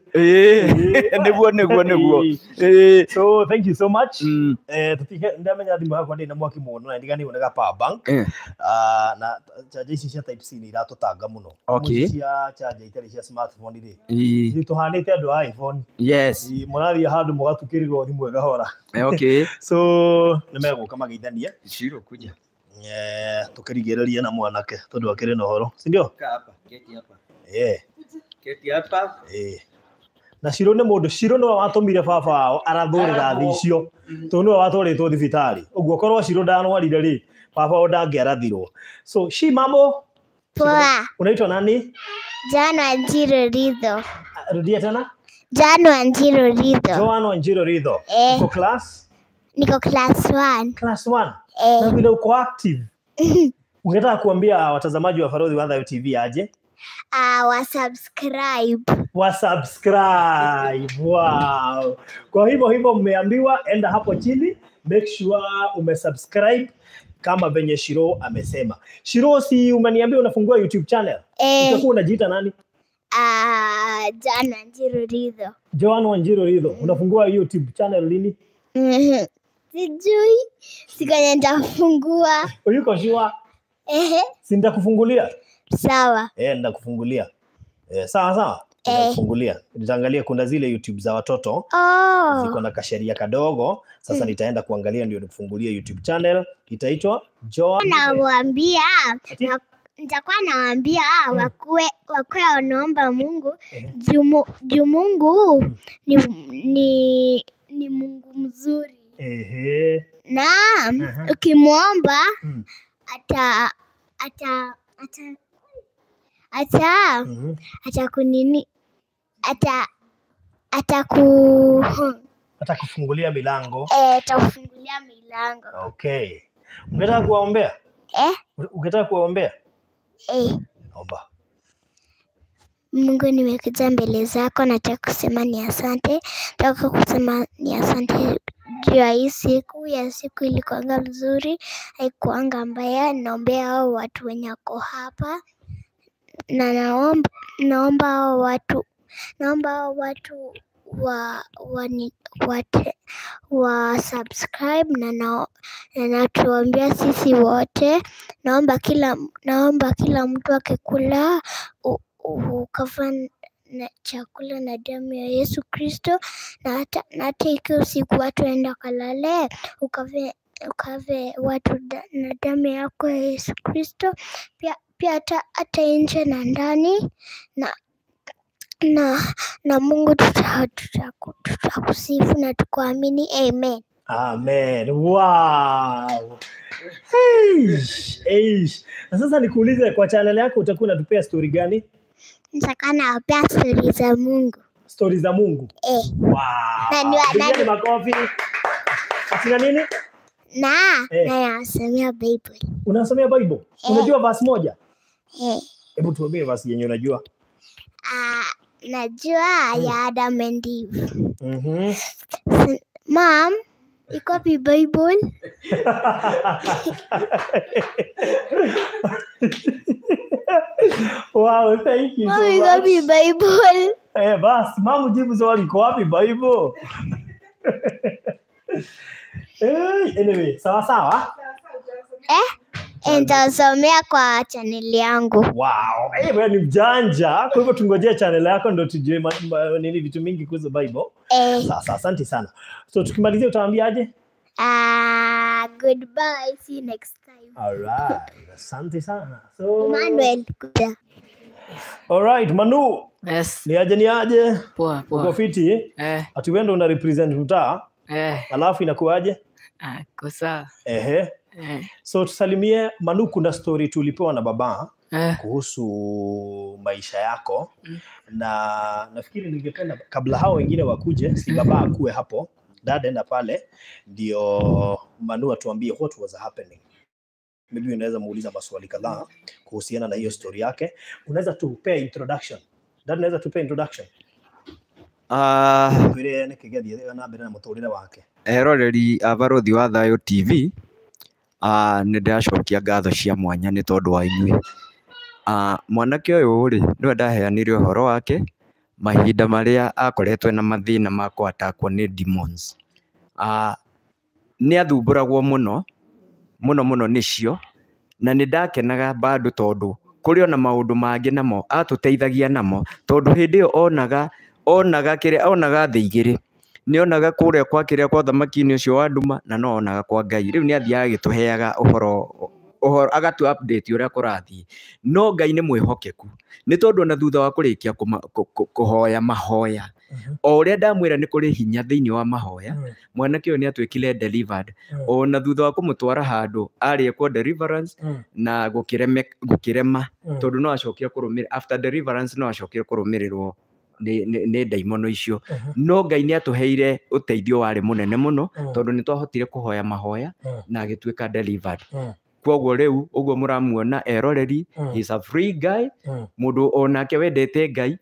Speaker 2: Nĩguo nĩguo nĩguo.
Speaker 1: So thank you so much. Ndamenya thimũ yakwa ndĩ na mwaki mũno na ndiganĩirwo nĩ ga power bank. Na charger ici cia type C nĩ iratũtanga mũno.
Speaker 2: Okay.
Speaker 1: Cia charger itarĩ cia smartphone rĩ ithuĩ tũhanĩte andũ a iPhone.
Speaker 2: Yes.
Speaker 1: Mũrathiĩ handũ mũgatukĩrĩrwo thimũ ĩgahora.
Speaker 2: Okay.
Speaker 1: So nĩ megũka mageithanie.
Speaker 2: Ciro kuja.
Speaker 1: Tũkĩrigĩrĩria na mwanake tondũ akĩrĩ na ũhoro si ndio?
Speaker 2: Hapa, keti hapa. Keti hapa.
Speaker 1: Na Ciro nĩ mũndũ Ciro nĩwe watũmire baba wao arathũrĩra thi icio tondũ nĩwe watwarĩtwo thibitarĩ ũguo korwo Ciro ndanwarire rĩ baba wao ndangĩarathirwo. So shi mambo.
Speaker 4: Poa.
Speaker 1: Unaitwa nani?
Speaker 4: Joan Wanjiru Ritho.
Speaker 1: Rudia tena.
Speaker 4: Joan Wanjiru Ritho.
Speaker 1: Joan Wanjiru Ritho. Uko class?
Speaker 4: Niko class 1.
Speaker 1: Class 1. Na vile uko active. Ungetaka kuambia watazamaji wa Farodhi wa Thayo TV aje?
Speaker 4: Wa-subscribe.
Speaker 1: Wa-subscribe. Wow. Kwa hivyo mmeambiwa, enda hapo chini, make sure umesubscribe kama venye Shiro amesema. Shiro, si umeniambia unafungua YouTube channel? Utakuwa unajiita nani?
Speaker 4: Joan Wanjiru Ritho.
Speaker 1: Joan Wanjiru Ritho. Unafungua YouTube channel lini?
Speaker 4: Sijui. Sikanya nitafungua.
Speaker 1: Uko sure? Si nitakufungulia?
Speaker 4: Sawa.
Speaker 1: Nitakufungulia. Sawa sawa. Nitakufungulia. Nitaangalia kuna zile YouTube za watoto. Ziko na kasheria kadogo. Sasa nitaenda kuangalia ndio nikufungulie YouTube channel. Itaitwa Joan.
Speaker 4: Nawaambia, nitakuwa nawaambia wakue wanaomba Mungu. Juu Mungu ni Mungu mzuri. Na ukimuomba ata ata ata ata ata kunini ata atakufungulia
Speaker 1: milango.
Speaker 4: Atakufungulia milango.
Speaker 1: Okay. Ungetaka kuwaombea? Ungetaka kuwaombea? Omba.
Speaker 4: Mungu, nimekuja mbele zako, nataka kusema ni asante. Nataka kusema ni asante juu ya hii siku. Ya siku ilikuanga mzuri, haikuanga mbaya. Naombea hao watu wenye wako hapa, na naomba hao watu, naomba hao watu wa subscribe na natuambia sisi wote. Naomba kila mtu akikula ukava na chakula na damu ya Yesu Kristo, na hata ikiwa usiku watu waenda kalale, ukave watu na damu yako ya Yesu Kristo. Pia hata nje na ndani, na Mungu tutakusifu na tukuamini. Amen.
Speaker 1: Amen. Wow. Hey, hey. Na sasa nikuulize, kwa channel yako utakuwa unatupea story gani?
Speaker 4: Nitakuwa nawapea story za Mungu.
Speaker 1: Story za Mungu? Wow. Na makofi. Atina nini?
Speaker 4: Na nasomea Bible.
Speaker 1: Unasomea Bible? Unajua verse moja? Hebu tuambie verse yenye unajua.
Speaker 4: Najua ya Adam and Eve. Mom, you copy Bible?
Speaker 1: Wow, thank you.
Speaker 4: Mom, you copy Bible?
Speaker 1: Bas, mom, jibu swali, iko wapi Bible? Anyway, sawa sawa.
Speaker 4: Nitasomea kwa channel yangu.
Speaker 1: Wow, wewe ni mjanja. Kwa hivyo tungojee channel yako ndio tujue nini vitu mingi kuhusu Bible. Sasa asante sana. So tukimalizia utawaambiaje?
Speaker 4: Goodbye, see you next time.
Speaker 1: All right. Asante sana. So
Speaker 4: Manuel, kuja.
Speaker 1: All right, Manu.
Speaker 5: Yes.
Speaker 1: Ni aje?
Speaker 5: Poa poa.
Speaker 1: Uko fiti? Ati wewe ndio una represent mtaa? Alafu inakuaje?
Speaker 5: Kwa sawa.
Speaker 1: So tusalimie Manu, kuna story tulipewa na baba kuhusu maisha yako. Na nafikiri ningependa kabla hao wengine wakuje, si baba akue hapo, dada enda pale, ndio Manu atuambie what was happening. Maybe unaweza muuliza maswali kadhaa kuhusiana na hiyo story yake. Unaweza tupea introduction. Dada, unaweza tupea introduction? Twire nĩkĩ na mbere na mũtũrĩre wake.
Speaker 2: Eroreri a Barothi wa Thayo TV, nĩ ndĩracokia ngatho cia mwanya nĩ tondũ wa inyuĩ. Mwanake ũyũ rĩ, nĩwe ndaheanire ũhoro wake mahinda marĩa akoretwo na mathĩna ma kũatakwo nĩ demons. Nĩ athumbũragwo mũno mũno mũno nĩcio, na nĩ ndakenaga bado tondũ kũrĩ ona maũndũ mangĩ namo atũteithagia namo, tondũ hĩndĩ ĩyo onaga kĩrĩa onaga thĩ igĩrĩ. Nĩ onaga kũrĩa kwa kĩrĩa kwa thamaki-inĩ ũcio wa nduma, na no onaga kwa Ngai. Rĩu nĩ athiaga agĩtũheaga ũhoro agatu update ũrĩa kũrathiĩ. No Ngai nĩ mwĩhokeku, nĩ tondũ ona thutha wa kũrĩkia kũhoya mahoya O ũrĩa ndamwĩra nĩ kũrĩ hinya thĩinĩ wa mahoya, mwanake ũyũ nĩ atuĩkire delivered. Ona thutha wa kũmũtwara handũ arĩekwo deliverance na gũkĩrema, tondũ no acokire kũrũmĩrĩra after deliverance, no acokire kũrũmĩrĩrwo nĩ ndaimono icio. No Ngai nĩ atũheire ũteithio warĩ mũnene mũno, tondũ nĩ twahotire kũhoya mahoya na agĩtuĩka delivered. Koguo rĩu ũguo mũramuona eroreri, he's a free guy, mũndũ onake wendete Ngai,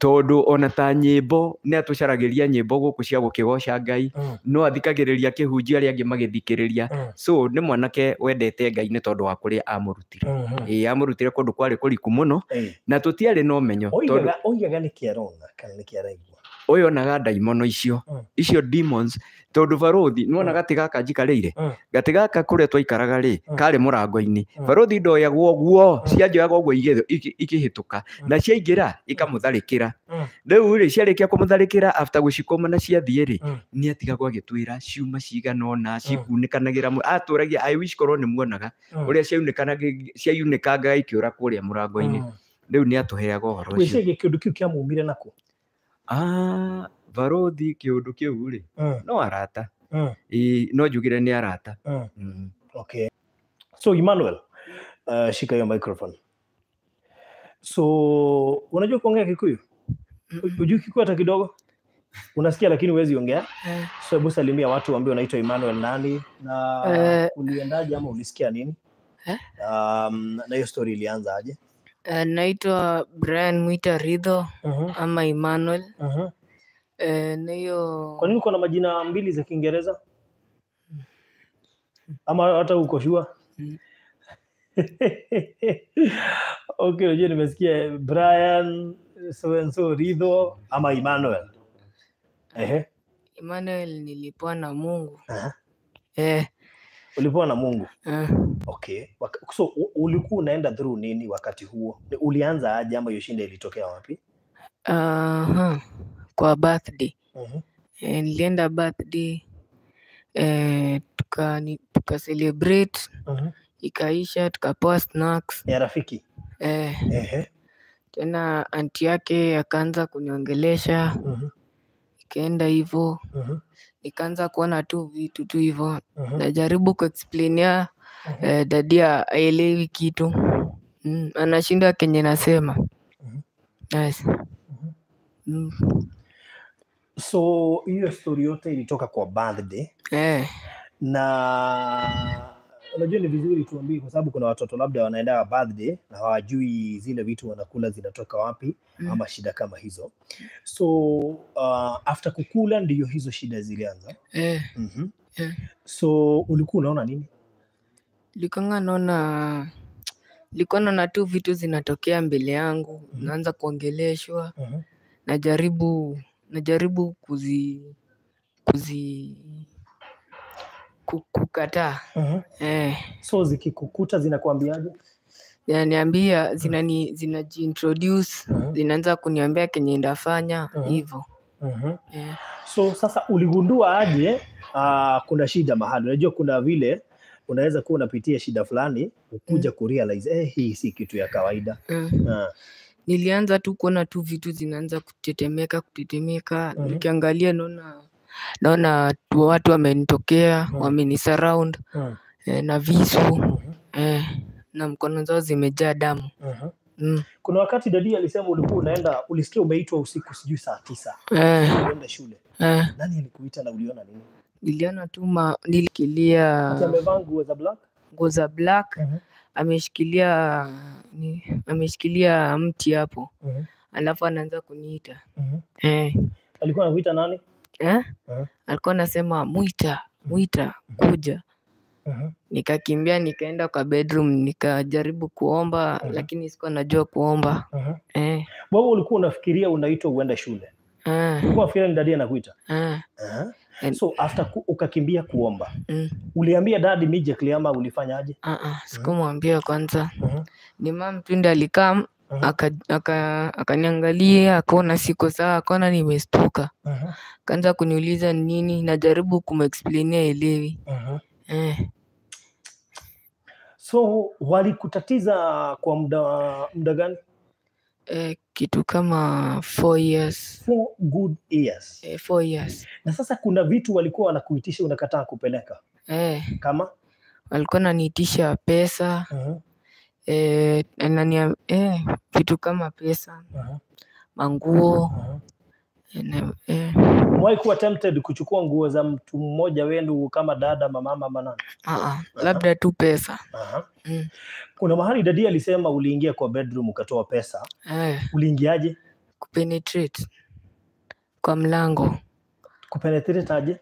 Speaker 2: tondũ ona ta nyĩmbo nĩ atũcaragĩria nyĩmbo gũkũ cia gũkĩgoca Ngai, no athikagĩrĩria kĩhunjio arĩa angĩ magĩthikĩrĩria. So nĩ mwanake wendete Ngai nĩ tondũ wa kũrĩa amũrutire. Ĩĩ, amũrutire kũndũ kwarĩ kũriku mũno, na tũtiarĩ na ũmenyo, tondũ
Speaker 1: Oigaga nĩkĩ arona kana nĩkĩ araigua?
Speaker 2: Ũyũ onaga ndaimono icio, icio demons, tondũ barũthi nĩwona gatĩ gaka njikarĩire, gatĩ gaka kũrĩa twaikaraga rĩ, karĩ mũrango-inĩ. Barũthi ndoyagwo ũguo, cianjoyaga ũguo ikĩhĩtũka, na ciaingĩra ikamũtharĩkĩra. Rĩu rĩ, ciarĩkia kũmũtharĩkĩra after gũcikũma na ciathiĩ rĩ, nĩ atigagwo agĩtwĩra ciuma cigana ũna cikunĩkanagĩra. Atũragia, I wish korwo nĩ muonaga ũrĩa ciaunĩkangaga ikĩũra kũrĩa mũrango-inĩ. Rĩu nĩ atũheaga ũhoro ũcio.
Speaker 1: Gwĩciria kĩũndũ kĩu kĩamumire nakũ?
Speaker 2: Barũthi kĩũndũ kĩu rĩ, no arata. Ĩĩ, no njugire nĩ arata.
Speaker 1: Okay. So Emmanuel, shika hiyo microphone. So unajua kuongea Kikuyu? Hujui Kikuyu hata kidogo? Unasikia lakini huwezi ongea. So hebu salimia watu, waambie unaitwa Emmanuel nani na uliendaje ama ulisikia nini? Na hiyo story ilianza aje?
Speaker 5: Naitwa Brian Mwita Ridho ama Emmanuel. Na hiyo
Speaker 1: Kwa nini uko na majina mbili za Kiingereza? Ama hata uko sure? Okay, unajua nimesikia Brian so and so Ridho ama Emmanuel. Ehe.
Speaker 5: Emmanuel nilipewa na Mungu.
Speaker 1: Ulipewa na Mungu? Okay. So ulikuwa unaenda through nini wakati huo? Ulianza aje ama hiyo shinda ilitokea wapi?
Speaker 5: Kwa birthday. Nilienda birthday, tuka celebrate, ikaisha, tukapewa snacks.
Speaker 1: Ya rafiki?
Speaker 5: Tena auntie yake akaanza kuniongelesha. Ikaenda hivyo. Nikaanza kuona tu vitu tu hivyo. Najaribu kuexplainia, dadia haelewi kitu. Anashinda kenye nasema. Yes.
Speaker 1: So hiyo story yote ilitoka kwa birthday. Na unajua ni vizuri tuambie kwa sababu kuna watoto labda wanaenda birthday na hawajui zile vitu wanakula zinatoka wapi ama shida kama hizo. So after kukula ndiyo hizo shida zilianza. So ulikuwa unaona nini?
Speaker 5: Nilikuwa naona tu vitu zinatokea mbele yangu, naanza kuongeleshwa. Najaribu kukataa.
Speaker 1: So zikikukuta zinakuambiaje?
Speaker 5: Zinaniambia, zinajiintroduce, zinaanza kuniambia kenye ndafanya, hivyo.
Speaker 1: So sasa uligundua aje kuna shida mahali? Unajua kuna vile unaweza kuwa unapitia shida fulani ukuja kurealize hii si kitu ya kawaida.
Speaker 5: Nilianza tu kuona tu vitu zinaanza kutetemeka. Nikiangalia naona watu wamenitokea, wamenisurround, na visu, na mkono zao zimejaa damu.
Speaker 1: Kuna wakati dadi alisema ulikuwa unaenda, ulisikia umeitwa usiku sijui saa 9. Unaenda shule. Nani alikuita na uliona nini?
Speaker 5: Niliona tu nilikilia.
Speaker 1: Amevaa nguo za black?
Speaker 5: Nguo za black. Ameshikilia mti hapo. Alafu anaanza kuniita.
Speaker 1: Alikuwa anakuita nani?
Speaker 5: Alikuwa anasema Mwita, Mwita, kuja. Nikakimbia nikaenda kwa bedroom nikajaribu kuomba, lakini sikuwa najua kuomba.
Speaker 1: Wewe ulikuwa unafikiria unaitwa uende shule? Ulikuwa unafikiria ni dadi anakuita? So after ukakimbia kuomba, uliambia dadi immediately ama ulifanyaje?
Speaker 5: Sikumwambia kwanza. Ni mama tu ndiye alikaa, akaniangalia, akaona siko sawa, akaona nimestuka. Akaanza kuniuliza nini, najaribu kumexplainia elewi.
Speaker 1: So walikutatiza kwa muda gani?
Speaker 5: Kitu kama 4 years.
Speaker 1: 4 good years.
Speaker 5: 4 years.
Speaker 1: Na sasa kuna vitu walikuwa wanakuitisha unakataa kupeleka. Kama
Speaker 5: walikuwa wananiitisha pesa. Vitu kama pesa. Manguo.
Speaker 1: Umewahi kuwa tempted kuchukua nguo za mtu mmoja wenu kama dada, mama, mama nani?
Speaker 5: Labda tu pesa.
Speaker 1: Kuna mahali dadi alisema uliingia kwa bedroom ukatoa pesa. Uliingiaje?
Speaker 5: Kupenetrate kwa mlango.
Speaker 1: Kupenetrate aje?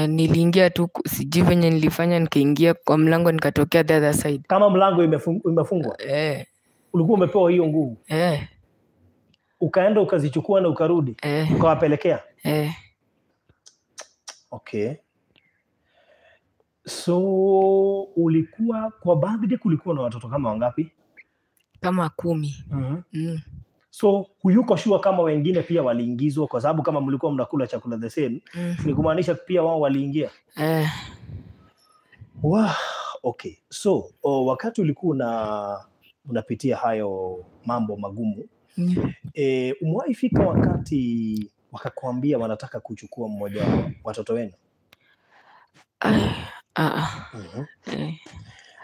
Speaker 5: Niliingia tu, sijui venye nilifanya, nikaingia kwa mlango nikatokea the other side.
Speaker 1: Kama mlango imefungwa? Ulikuwa umepewa hiyo nguvu? Ukaenda ukazichukua na ukarudi? Ukawapelekea? Okay. So ulikuwa kwa birthday kulikuwa na watoto kama wangapi?
Speaker 5: Kama 10.
Speaker 1: So huyuko sure kama wengine pia waliingizwa, kwa sababu kama mlikuwa mnakula chakula the same, ni kumaanisha pia wao waliingia. Wow, okay. So wakati ulikuwa unapitia hayo mambo magumu, umewahi fika wakati wakakuambia wanataka kuchukua mmoja wa watoto wenu?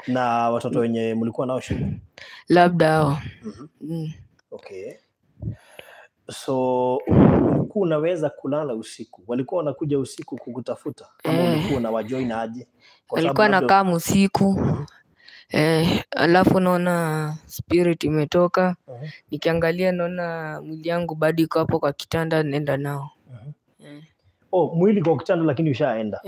Speaker 1: Na watoto wenye mlikuwa nao shule?
Speaker 5: Labda hao.
Speaker 1: Okay. So ulikuwa unaweza kulala usiku? Walikuwa wanakuja usiku kukutafuta? Ama ulikuwa unawajoin aje?
Speaker 5: Walikuwa wanakaa usiku. Alafu naona spirit imetoka. Nikiangalia naona mwili yangu bado iko hapo kwa kitanda, nenda nao.
Speaker 1: Oh, mwili kwa kitanda lakini ushaenda.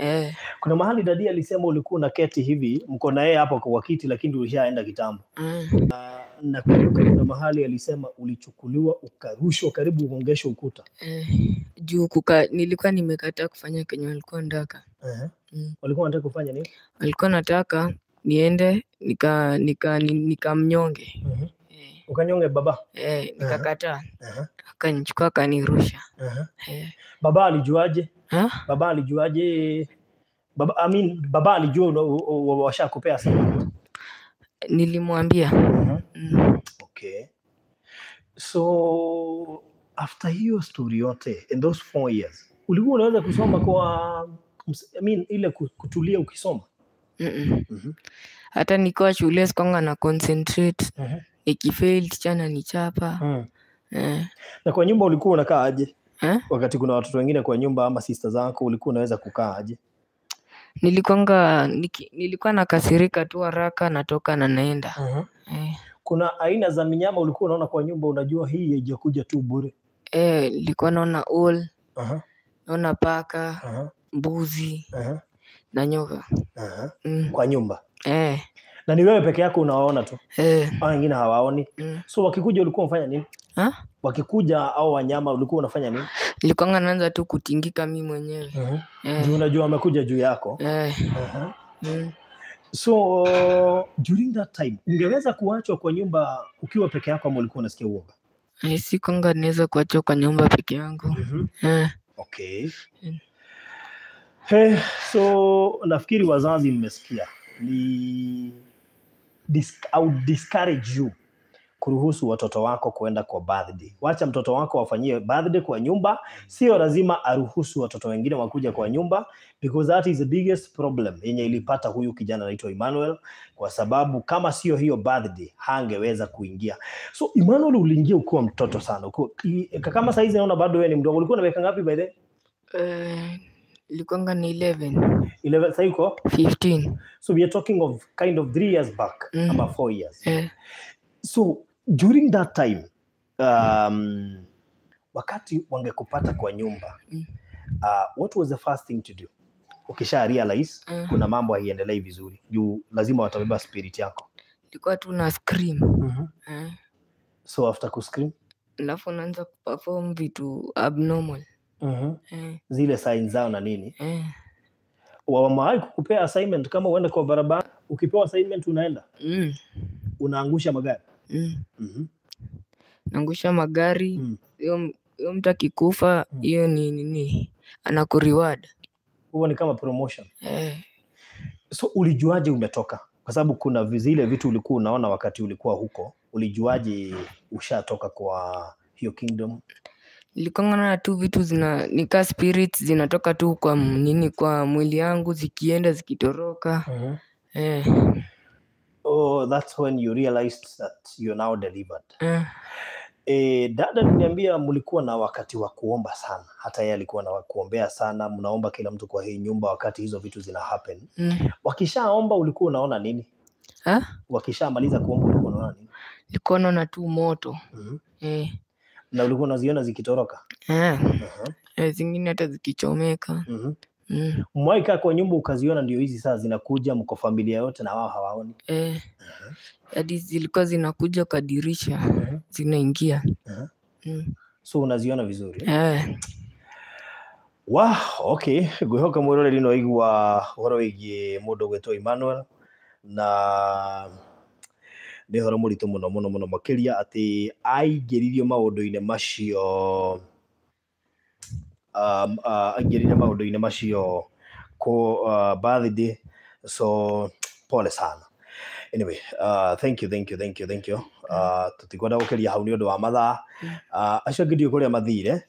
Speaker 1: Kuna mahali dadi alisema ulikuwa unaketi hivi, mko na yeye hapo kwa kiti lakini ushaenda kitambo. Na kuna mahali alisema ulichukuliwa ukarushwa karibu ugongeshe ukuta.
Speaker 5: Juu nilikuwa nimekataa kufanya kenye walikuwa wanataka.
Speaker 1: Walikuwa wanataka kufanya nini?
Speaker 5: Walikuwa wanataka niende nikamnyonge.
Speaker 1: Ukanyonge baba?
Speaker 5: Nikakataa. Akanichukua akanirusha.
Speaker 1: Baba alijuaje? Baba alijuaje? Baba alijua washakupea sana.
Speaker 5: Nilimwambia.
Speaker 1: Okay. So after hiyo story yote in those 4 years, ulikuwa unaweza kusoma kwa ile kutulia ukisoma?
Speaker 5: Hata nikiwa shule sikuanga na concentrate. Nikifail teacher ananichapa.
Speaker 1: Na kwa nyumba ulikuwa unakaa aje? Wakati kuna watoto wengine kwa nyumba ama sister zako, ulikuwa unaweza kukaa aje?
Speaker 5: Nilikuwa nakasirika tu haraka, natoka na naenda.
Speaker 1: Kuna aina za minyama ulikuwa unaona kwa nyumba, unajua hii haijakuja tu bure?
Speaker 5: Nilikuwa naona owl, naona paka, mbuzi, na nyoka.
Speaker 1: Kwa nyumba? Na ni wewe peke yako unawaona tu? Hao wengine hawaoni. So wakikuja ulikuwa unafanya nini? Wakikuja au wanyama ulikuwa unafanya nini?
Speaker 5: Nilikuwa naanza tu kutingika mimi mwenyewe.
Speaker 1: Juu unajua wamekuja juu yako. So during that time ungeweza kuachwa kwa nyumba ukiwa peke yako ama ulikuwa unasikia uoga?
Speaker 5: Sikuwa naweza kuachwa kwa nyumba peke yangu.
Speaker 1: Okay. So nafikiri wazazi mmesikia. Ni I would discourage you kuruhusu watoto wako kuenda kwa birthday. Wacha mtoto wako afanyie birthday kwa nyumba, sio lazima aruhusu watoto wengine wakuja kwa nyumba, because that is the biggest problem yenye ilipata huyu kijana anaitwa Emmanuel, kwa sababu kama sio hiyo birthday hangeweza kuingia. So Emmanuel, uliingia ukiwa mtoto sana. Kama saizi naona bado wewe ni mdogo. Ulikuwa na miaka ngapi by the
Speaker 5: way? Ilikuwa ni 11.
Speaker 1: 11 sasa iko
Speaker 5: 15.
Speaker 1: So we are talking of kind of 3 years back, about 4 years. So during that time, wakati wangekupata kwa nyumba, what was the first thing to do? Ukisha realize kuna mambo haiendelei vizuri, juu lazima watabeba spirit yako.
Speaker 5: Ilikuwa tu na scream.
Speaker 1: So after ku scream,
Speaker 5: alafu unaanza kuperform vitu abnormal.
Speaker 1: Zile signs zao na nini? Wamewahi kukupea assignment kama uende kwa barabara, ukipewa assignment unaenda? Unaangusha magari?
Speaker 5: Naangusha magari. Hiyo mtu akikufa, hiyo ni nini? Anakureward.
Speaker 1: Huo ni kama promotion. So ulijuaje umetoka? Kwa sababu kuna zile vitu ulikuwa unaona wakati ulikuwa huko. Ulijuaje ushatoka kwa hiyo kingdom?
Speaker 5: Nilikuwa naona tu vitu zina nika spirits zinatoka tu kwa nini kwa mwili yangu zikienda zikitoroka.
Speaker 1: Oh, that's when you realized that you're now delivered. Dada aliniambia mlikuwa na wakati wa kuomba sana. Hata yeye alikuwa na kuombea sana, mnaomba kila mtu kwa hii nyumba wakati hizo vitu zina happen. Wakishaomba ulikuwa unaona nini? Wakishamaliza kuomba ulikuwa unaona nini?
Speaker 5: Nilikuwa naona tu moto.
Speaker 1: Na ulikuwa unaziona zikitoroka?
Speaker 5: Zingine hata zikichomeka.
Speaker 1: Mwaika kwa nyumba ukaziona ndio hizi saa zinakuja, mko familia yote na wao hawaoni?
Speaker 5: Hadi zilikuwa zinakuja kwa dirisha, zinaingia.
Speaker 1: So unaziona vizuri? Wow, okay. Ngwihoka mwiroreri no aigua ũhoro wĩgiĩ mũndũ ũgwĩtwo Emmanuel, na nĩ ũhoro mũritũ mũno mũno mũno makĩria atĩ aingĩririo maũndũ-inĩ macio, aingĩrire maũndũ-inĩ macio ko birthday, so pole sana. Anyway, thank you, thank you, thank you, thank you. Tutikwenda gũkĩria hau nĩ ũndũ wa mathaa. Acio angĩ ndiũĩ kũrĩa mathire.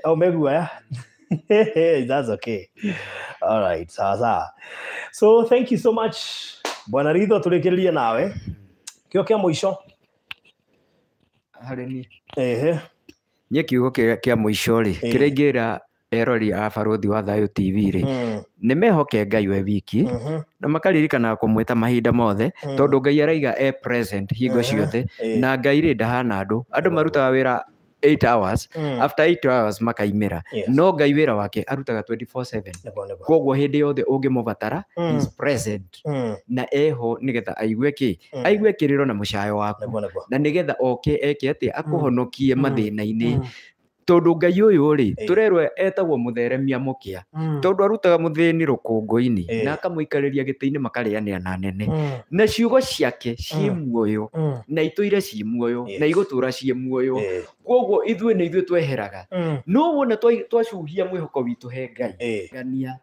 Speaker 1: Oh, meguoya. That's okay. All right, sawa sawa. So thank you so much. Bwana Ritho, tũrĩkĩrĩrie nawe. Kĩo kĩa mũico.
Speaker 2: Harĩ niĩ. Niĩ kiugo kĩa mũico rĩ, kĩrĩa ingĩra erori a Barũthi wa Thayũ TV rĩ, nĩ mehoke Ngai we wiki, na makaririkanaga kũmwĩta mahinda mothe, tondũ Ngai araiga e present hingo ciothe, na Ngai rĩ ndahana andũ. Andũ marutaga wĩra 8 hours, after 8 hours makaimĩra. No Ngai wĩra wake arutaga 24/7. Koguo hĩndĩ yothe ũngĩmũbatara, he is present. Na eho nĩgetha aigue kĩ? Aigue kĩrĩro na mũcayo waku. Na nĩgetha oke eke atĩa? Akũhonokie mathĩna-inĩ. Tondũ Ngai ũyũ rĩ, tũrerwo etagwo mũtheremia mũkĩa. Tondũ arutaga mũthĩni rũkũngũ-inĩ, na akamũikarĩria gĩtĩ-inĩ makarĩanĩra na nene. Na ciugo ciake ciĩ muoyo, na itũire ciĩ muoyo, na igũtũra ciĩ muoyo. Koguo ithuĩ nĩ ithuĩ tweheraga. No wona twacuhia mwĩhoko witũ he Ngai. Ngania.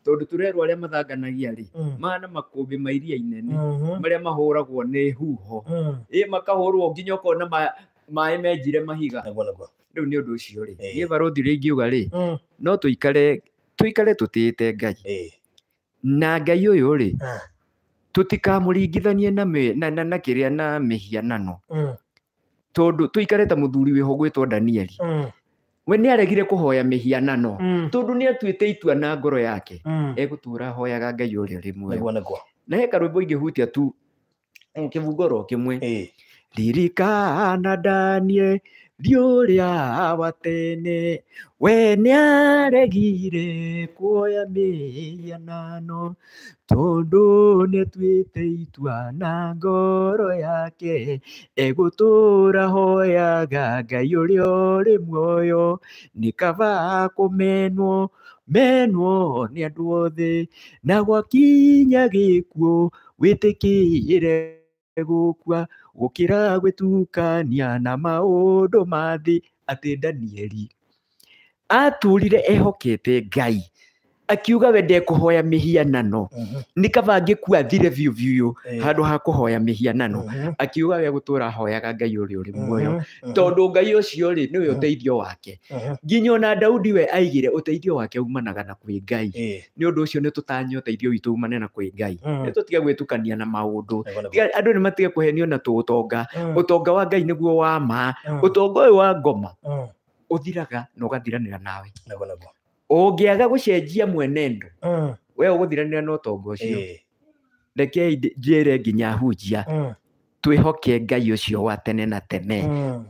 Speaker 2: Tondũ tũrerwo arĩa mathanganagia rĩ, mahana makũmbĩ ma iria inene, marĩa mahũragwo nĩ huho. Makahũrwo nginya ũkona maĩ menjire mahiga. Rĩu nĩ ũndũ ũcio rĩ, niĩ Barũthi ũrĩa ingiuga rĩ, no tũikare tũtĩĩte Ngai. Na Ngai ũyũ rĩ, tũtikamũringithanie na kĩrĩa na mĩhianano. Tondũ tũikare ta mũthuri wĩho gwĩtwo Danieli. We nĩ aregire kũhoya mĩhianano, tondũ nĩ atuĩte itua na ngoro yake. Egũtũra ahoyaga Ngai ũrĩa ũrĩ muoyo. Na he karwĩmbo ingĩhutia tu kĩbungo kĩmwe. Ririkana Danieli ũrĩa wa tene, we nĩaregire kuoya mĩhianano, tondũ nĩatuĩte itua na ngoro yake, egũtũũra hoyaga Ngai ũrĩa ũrĩ muoyo, nĩ kaba kũmenwo menwo nĩ andũ othe, na gwakinya gĩkuũ wĩtĩkĩre gũkua, gũkĩra gwĩtukania na maũndũ ma thĩ. Atĩ Danieli atũrire ehokete Ngai, akiuga we ndekũhoya mĩhianano, nĩ kaba angĩkua athire biũ biũ handũ ha kũhoya mĩhianano. Akiuga we gũtũra ahoyaga Ngai ũrĩa ũrĩ muoyo, tondũ Ngai ũcio rĩ nĩwe ũteithio wake. Nginya ona Daudi we aigire ũteithio wake umanaga na kwĩ Ngai. Nĩ ũndũ ũcio nĩ tũtanye ũteithio witũ umane na kwĩ Ngai. Nĩ tũtige gwĩtukania na maũndũ. Andũ nĩ matige kũhenio na tũũtonga. Ũtonga wa Ngai nĩguo wa ma. Ũtonga ũyũ wa ngoma ũthiraga na ũgathiranĩra nawe. Ũngĩaga gũcenjia mwenendo, we ũgũthiranĩra na ũtonga ũcio. Rekei njĩre nginya hunjia, twĩhoke Ngai ũcio wa tene na tene.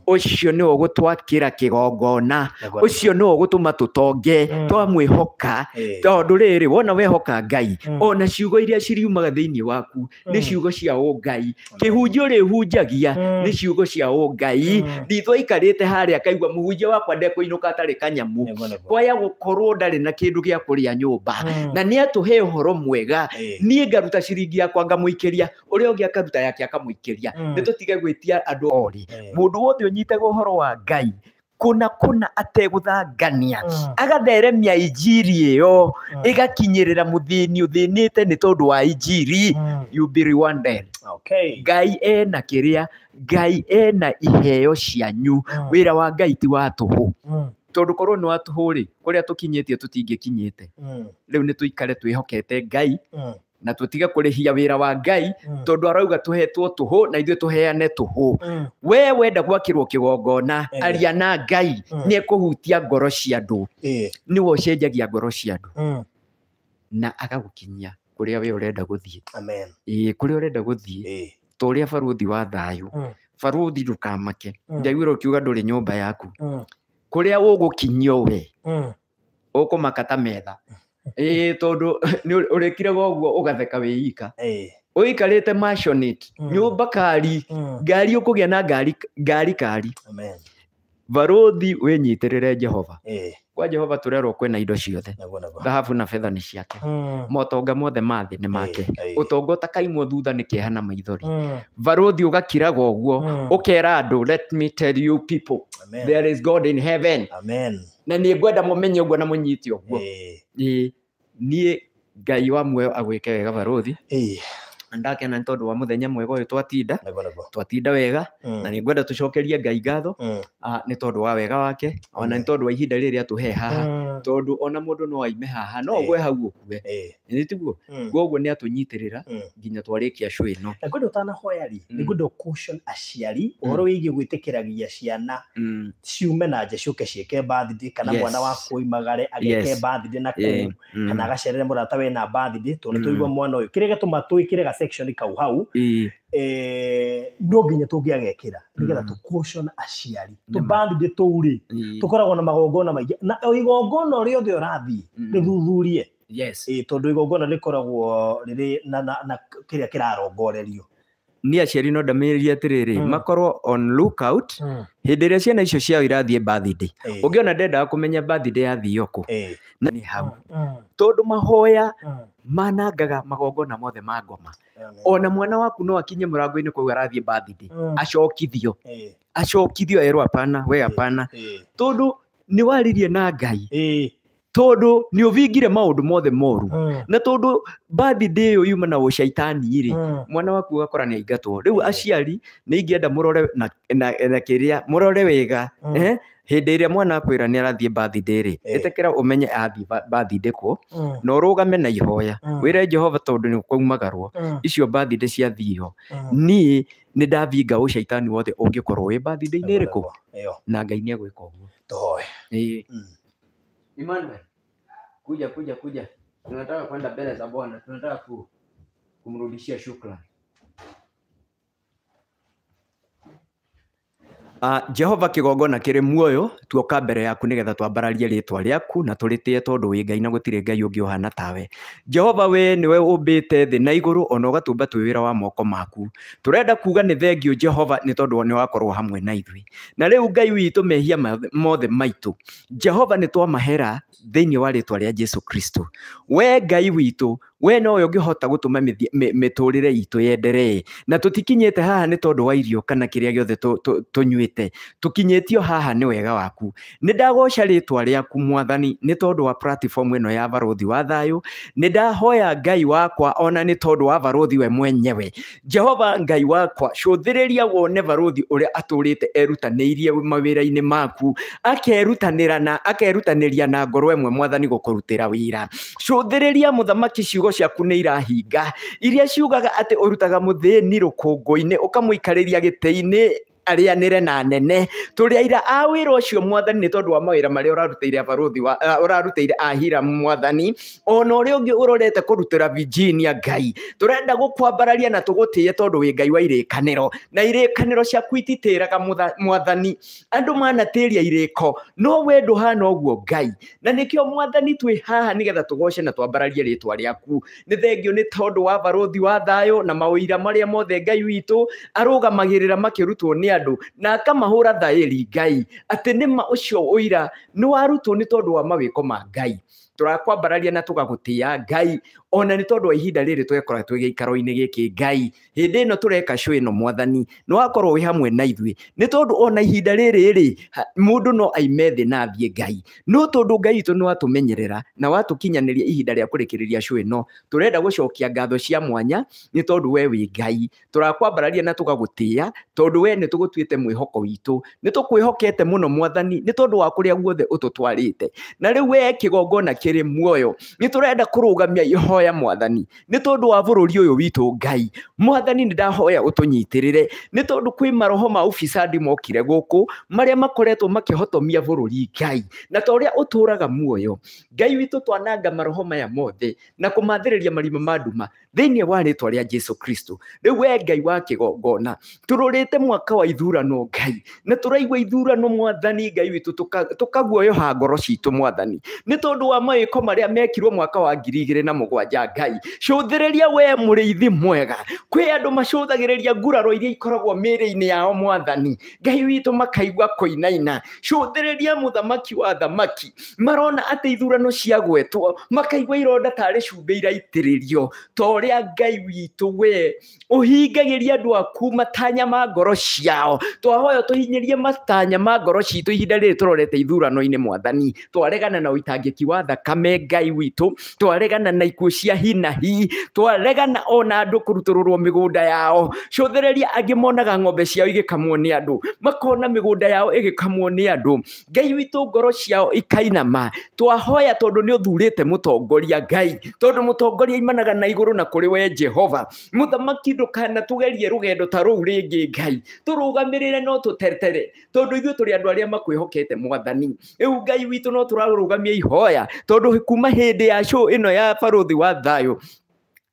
Speaker 2: Ũcio nĩwe ũgũtwakĩra kĩgongona, ũcio nĩwe ũgũtũma tũtonge twamwĩhoka. Tondũ rĩrĩ, wona wehoka Ngai, ona ciugo iria ciriumaga thĩinĩ waku nĩ ciugo cia ũngai. Kĩhunjio ũrĩhunjagia nĩ ciugo cia ũngai. Nditho aikarĩte harĩa akaigua mũhunjia wakwa ndekũinũka atarĩ kanyamũ, kwaya gũkorwo ndarĩ na kĩndũ gĩa kũrĩa nyũmba, na nĩ atũhe ũhoro mwega. Niĩ ngaruta ciringi yakwa ngamũikĩria, ũrĩa ũngĩ akaruta yake akamũikĩria. Nĩ tũtige gwĩtia andũ orĩ. Mũndũ wothe ũnyitaga ũhoro wa Ngai Kũna kũna ategũthangania agatheremia injiri ĩyo ĩgakinyĩrĩra mũthĩni ũthĩnĩte nĩ tondũ wa injiri. You be rewarded.
Speaker 1: Okay.
Speaker 2: Ngai ena kĩrĩa, Ngai ena iheo cianyu. Wĩra wa Ngai ti wa tũhũ. Tondũ korwo nĩ wa tũhũ rĩ, kũrĩa tũkinyĩtie tũtingĩkinyĩte. Rĩu nĩ tũikare twĩhokete Ngai na tũtige kũrĩhia wĩra wa Ngai tondũ arauga tũhetwo tũhũ na ithuĩ tũheane tũhũ. We wenda gwakĩrwo kĩgongona, aria na Ngai, nĩ ekũhutia ngoro cia andũ. Nĩwe ũcenjagia ngoro cia andũ na agagũkinyia kũrĩa we ũrenda gũthiĩ.
Speaker 1: Amen.
Speaker 2: Ĩĩ, kũrĩa ũrenda gũthiĩ. Ta ũrĩa barũthi wa thayũ. Barũthi ndũkamake. Ndaiguire ũkiuga ndũrĩ nyũmba yaku. Kũrĩa ũgũkinyio we ũkũmaka ta metha. Ĩĩ, tondũ nĩ ũrĩkiraga ũguo ũgatheka wĩ ika. Ũikarĩte mansionette, nyũmba kari, ngari ũkũgĩa na ngari kari.
Speaker 1: Amen.
Speaker 2: Barũthi wĩnyitĩrĩre Jehova. Kwa Jehova tũrerwo kwĩna indo ciothe. Thahabu na betha nĩ ciake. Motonga mothe ma thĩ nĩ make. Ũtonga ũtakaimwo thutha nĩ kĩeha na maithori. Barũthi ũgakiraga ũguo, ũkera andũ, let me tell you people, there is God in heaven.
Speaker 1: Amen.
Speaker 2: Na nĩ ngwenda mũmenye ũguo na mũnyite ũguo. Niĩ Ngai wa muoyo agwĩke wega barũthi. Ndakena nĩ tondũ wa mũthenya mwega ũyũ twatinda. Twatinda wega. Na nĩ ngwenda tũcokerie Ngai ngatho, nĩ tondũ wa wega wake, ona nĩ tondũ wa ihinda rĩrĩa atũhe haha. Tondũ ona mũndũ no aime haha, no ũgwe hau ũkue. Nĩ tiguo? Koguo nĩ atũnyitĩrĩra nginya twarĩkia show ĩno.
Speaker 1: Na ngwenda ũtanahoya rĩ, nĩ ngwenda caution aciari ũhoro wĩgiĩ gwĩtĩkĩragia ciana ciume na nja ciũke ciĩke birthday, kana mwana waku oimagare ageke birthday na kũu, kana agacerere mũrata wena birthday, tondũ nĩ tũigua mwana ũyũ. Kĩrĩa gĩtũma twĩkĩre ga section kau hau, no nginya tũngĩagekĩra nĩgetha tũ caution aciari. Tũ birthday tũu rĩ, tũkoragwo na magongona maingĩ, na o igongona rĩothe ũrathiĩ rĩthuthurie. Tondũ igongona rĩkoragwo rĩrĩ na kĩrĩa kĩrarongorerio.
Speaker 2: Niĩ aciari no ndamĩrĩrie atĩrĩrĩ, makorwo on lookout hĩndĩ ĩrĩa ciana icio ciao irathiĩ birthday. Ũngĩona ndendaga kũmenya birthday yathio kũ, na nĩ hau. Tondũ mahoya manangaga magongona mothe ma ngoma. Ona mwana waku no akinye mũrango-inĩ kũu arathiĩ birthday, acokithio. Acokithio erwo hapana, we hapana. Tondũ nĩ waririe na Ngai. Tondũ nĩ ũvingire maũndũ mothe moru. Na tondũ birthday ĩyo yuma na ũcaitani rĩ, mwana waku ũgakora nĩ aingatwo. Rĩu aciari nĩ ingĩenda mũrore na kĩrĩa, mũrore wega. Hĩndĩ ĩrĩa mwana akwĩra nĩ arathiĩ birthday rĩ, ĩtĩkĩra ũmenye athiĩ birthday kũ, na ũrũgame na ihoya. Wĩre Jehova tondũ nĩ kwaumagarwo. Icio birthday ciathio. Niĩ nĩ ndavinga ũcaitani wothe ũngĩkorwo wĩ birthday-inĩ ĩrĩkũ. Na Ngai nĩ egwĩka ũguo.
Speaker 1: Tũhoe.
Speaker 2: Emmanuel, kuja kuja kuja. Tunataka kwenda mbele za Bwana, tunataka kumrudishia shukrani. Jehova kĩgongona kĩrĩ muoyo, tuoka mbere yaku nĩgetha twambararie rĩtwa rĩaku na tũrĩtĩe tondũ wĩ Ngai na gũtirĩ Ngai ũngĩ ũhana tawe. Jehova we nĩwe ũmbĩte thĩ na igũrũ ona ũgatũmba twĩ wĩra wa moko maku. Tũrenda kuga nĩ thengiũ Jehova nĩ tondũ nĩ wakorwo hamwe na ithuĩ. Na rĩu Ngai witũ mehia mothe maitũ, Jehova nĩ twamahera thĩinĩ wa rĩtwa rĩa Jesu Kristo. We Ngai witũ, we nowe ũngĩhota gũtũma mĩtũrĩre itũ yenderee. Na tũtikinyĩte haha nĩ tondũ wa irio kana kĩrĩa gĩothe tũnyuĩte. Tũkinyĩtio haha nĩ wega waku. Nĩ ndagoca rĩtwa rĩaku Mwathani nĩ tondũ wa platform ĩno ya Barũthi wa Thayũ. Nĩ ndahoya Ngai wakwa ona nĩ tondũ wa Barũthi we mwenyewe. Jehova Ngai wakwa, cũthĩrĩria wone Barũthi ũrĩa atũrĩte erutanĩirie mawĩra-inĩ maku, akerutanĩra na akerutanĩria na ngoro ĩmwe Mwathani gũkũrutĩra wĩra. Cũthĩrĩria mũthamaki ciugo ciaku nĩ irahinga, iria ciugaga atĩ ũrutaga mũthĩni rũkũngũ-inĩ ũkamũikarĩria gĩtĩ-inĩ arĩanĩre na nene. Tũrĩ aira a wĩra ũcio Mwathani nĩ tondũ wa mawĩra marĩa ũrarutĩire Barũthi wa ũrarutĩire Ahira Mwathani, ona ũrĩa ũngĩ ũrorete kũrutĩra Virginia Ngai. Tũrenda gũkwambararia na tũgũtĩe tondũ wĩ Ngai wa irĩkanĩro, na irĩkanĩro ciaku ititĩraga Mwathani. Andũ manatĩria irĩko, no we ndũhana ũguo Ngai. Na nĩkĩo Mwathani twĩ haha nĩgetha tũgoce na twambararie rĩtwa rĩaku. Nĩ thengio nĩ tondũ wa Barũthi wa Thayũ na mawĩra marĩa mothe Ngai witũ arũgamagĩrĩra makĩrutwo nĩ andũ na akamahũra thaĩri Ngai, atĩ nĩma ũcio ũira nĩ warutwo nĩ tondũ wa mawĩko ma Ngai. Tũrakwambararia na tũgagũtĩĩa Ngai, ona nĩ tondũ wa ihinda rĩrĩ twekora twĩ gĩikaro-inĩ gĩkĩ Ngai. Hĩndĩ ĩno tũreka show ĩno mwathani, nĩ wakorwo wĩ hamwe na ithuĩ, nĩ tondũ ona ihinda rĩrĩ rĩ, mũndũ no aime thĩ na athiĩ Ngai, no tondũ Ngai witũ nĩ watũmenyerera na watũkinyanĩria ihinda rĩa kũrĩkĩrĩria show ĩno, tũrenda gũcokia ngatho cia mwanya nĩ tondũ we wĩ Ngai. Tũrakwambararia na tũgagũtĩĩa tondũ we nĩ tũgũtuĩte mwĩhoko witũ, nĩ tũkwĩhokete mũno mwathani nĩ tondũ wa kũrĩa guothe ũtũtwarĩte. Na rĩu we kĩgongona kĩrĩ muoyo, nĩ tũrenda kũrũgamia ihoya mwathani nĩ tondũ wa bũrũri ũyũ witũ Ngai. Mwathani nĩ ndahoya ũtũnyitĩrĩre nĩ tondũ kwĩ maroho ma ufisadi mokire gũkũ marĩa makoretwo makĩhotomia bũrũri Ngai, na ta ũrĩa ũtũraga muoyo Ngai witũ, twananga maroho maya mothe na kũmathĩrĩria marima ma nduma thĩinĩ wa rĩtwa rĩa Jesu Kristo. Rĩu we Ngai wa kĩgongona, tũrorĩte mwaka wa ithurano Ngai, na tũraigua ithurano mwathani Ngai witũ, tũkaguoyoha ngoro citũ mwathani nĩ tondũ wa mawĩko marĩa mekirwo mwaka wa 2007 Ngai. Cũthĩrĩria we mũrĩithi mwega, kwĩ andũ macũthagĩrĩria nguraro iria ikoragwo mĩĩrĩ-inĩ yao mwathani Ngai witũ, makaigua kũinaina. Cũthĩrĩria mũthamaki wa thamaki, marona atĩ ithurano ciagwetwo makaigua ironda tarĩ cumbĩ iraitĩrĩrio, ta ũrĩa Ngai witũ we ũhingagĩria andũ aku matanya ma ngoro ciao. Twahoya tũhinyĩrie matanya ma ngoro citũ ihinda rĩrĩ tũrorete ithurano-inĩ mwathani. Twaregana na ũitangĩki wa thakame Ngai witũ, twaregana na ikuũ cia hi na hi, twaregana ona andũ kũrutũrũrwo mĩgũnda yao. Cũthĩrĩria angĩ monaga ng'ombe ciao igĩkamwo nĩ andũ, makona mĩgũnda yao ĩgĩkamwo nĩ andũ Ngai witũ, ngoro ciao ikainama. Twahoya tondũ nĩ ũthurĩte mũtongoria Ngai, tondũ mũtongoria imanaga na igũrũ na kũrĩ we Jehova. Mũthamaki ndũkanatũgerie rũgendo ta rũu rĩngĩ Ngai, tũrũgamĩrĩre no tũtetere, tondũ ithuĩ tũrĩ andũ arĩa makwĩhokete mwathani. Rĩu Ngai witũ no tũrarũgamia ihoya, tondũ kuma hĩndĩ ya show ĩno ya Barũthi wa Thayũ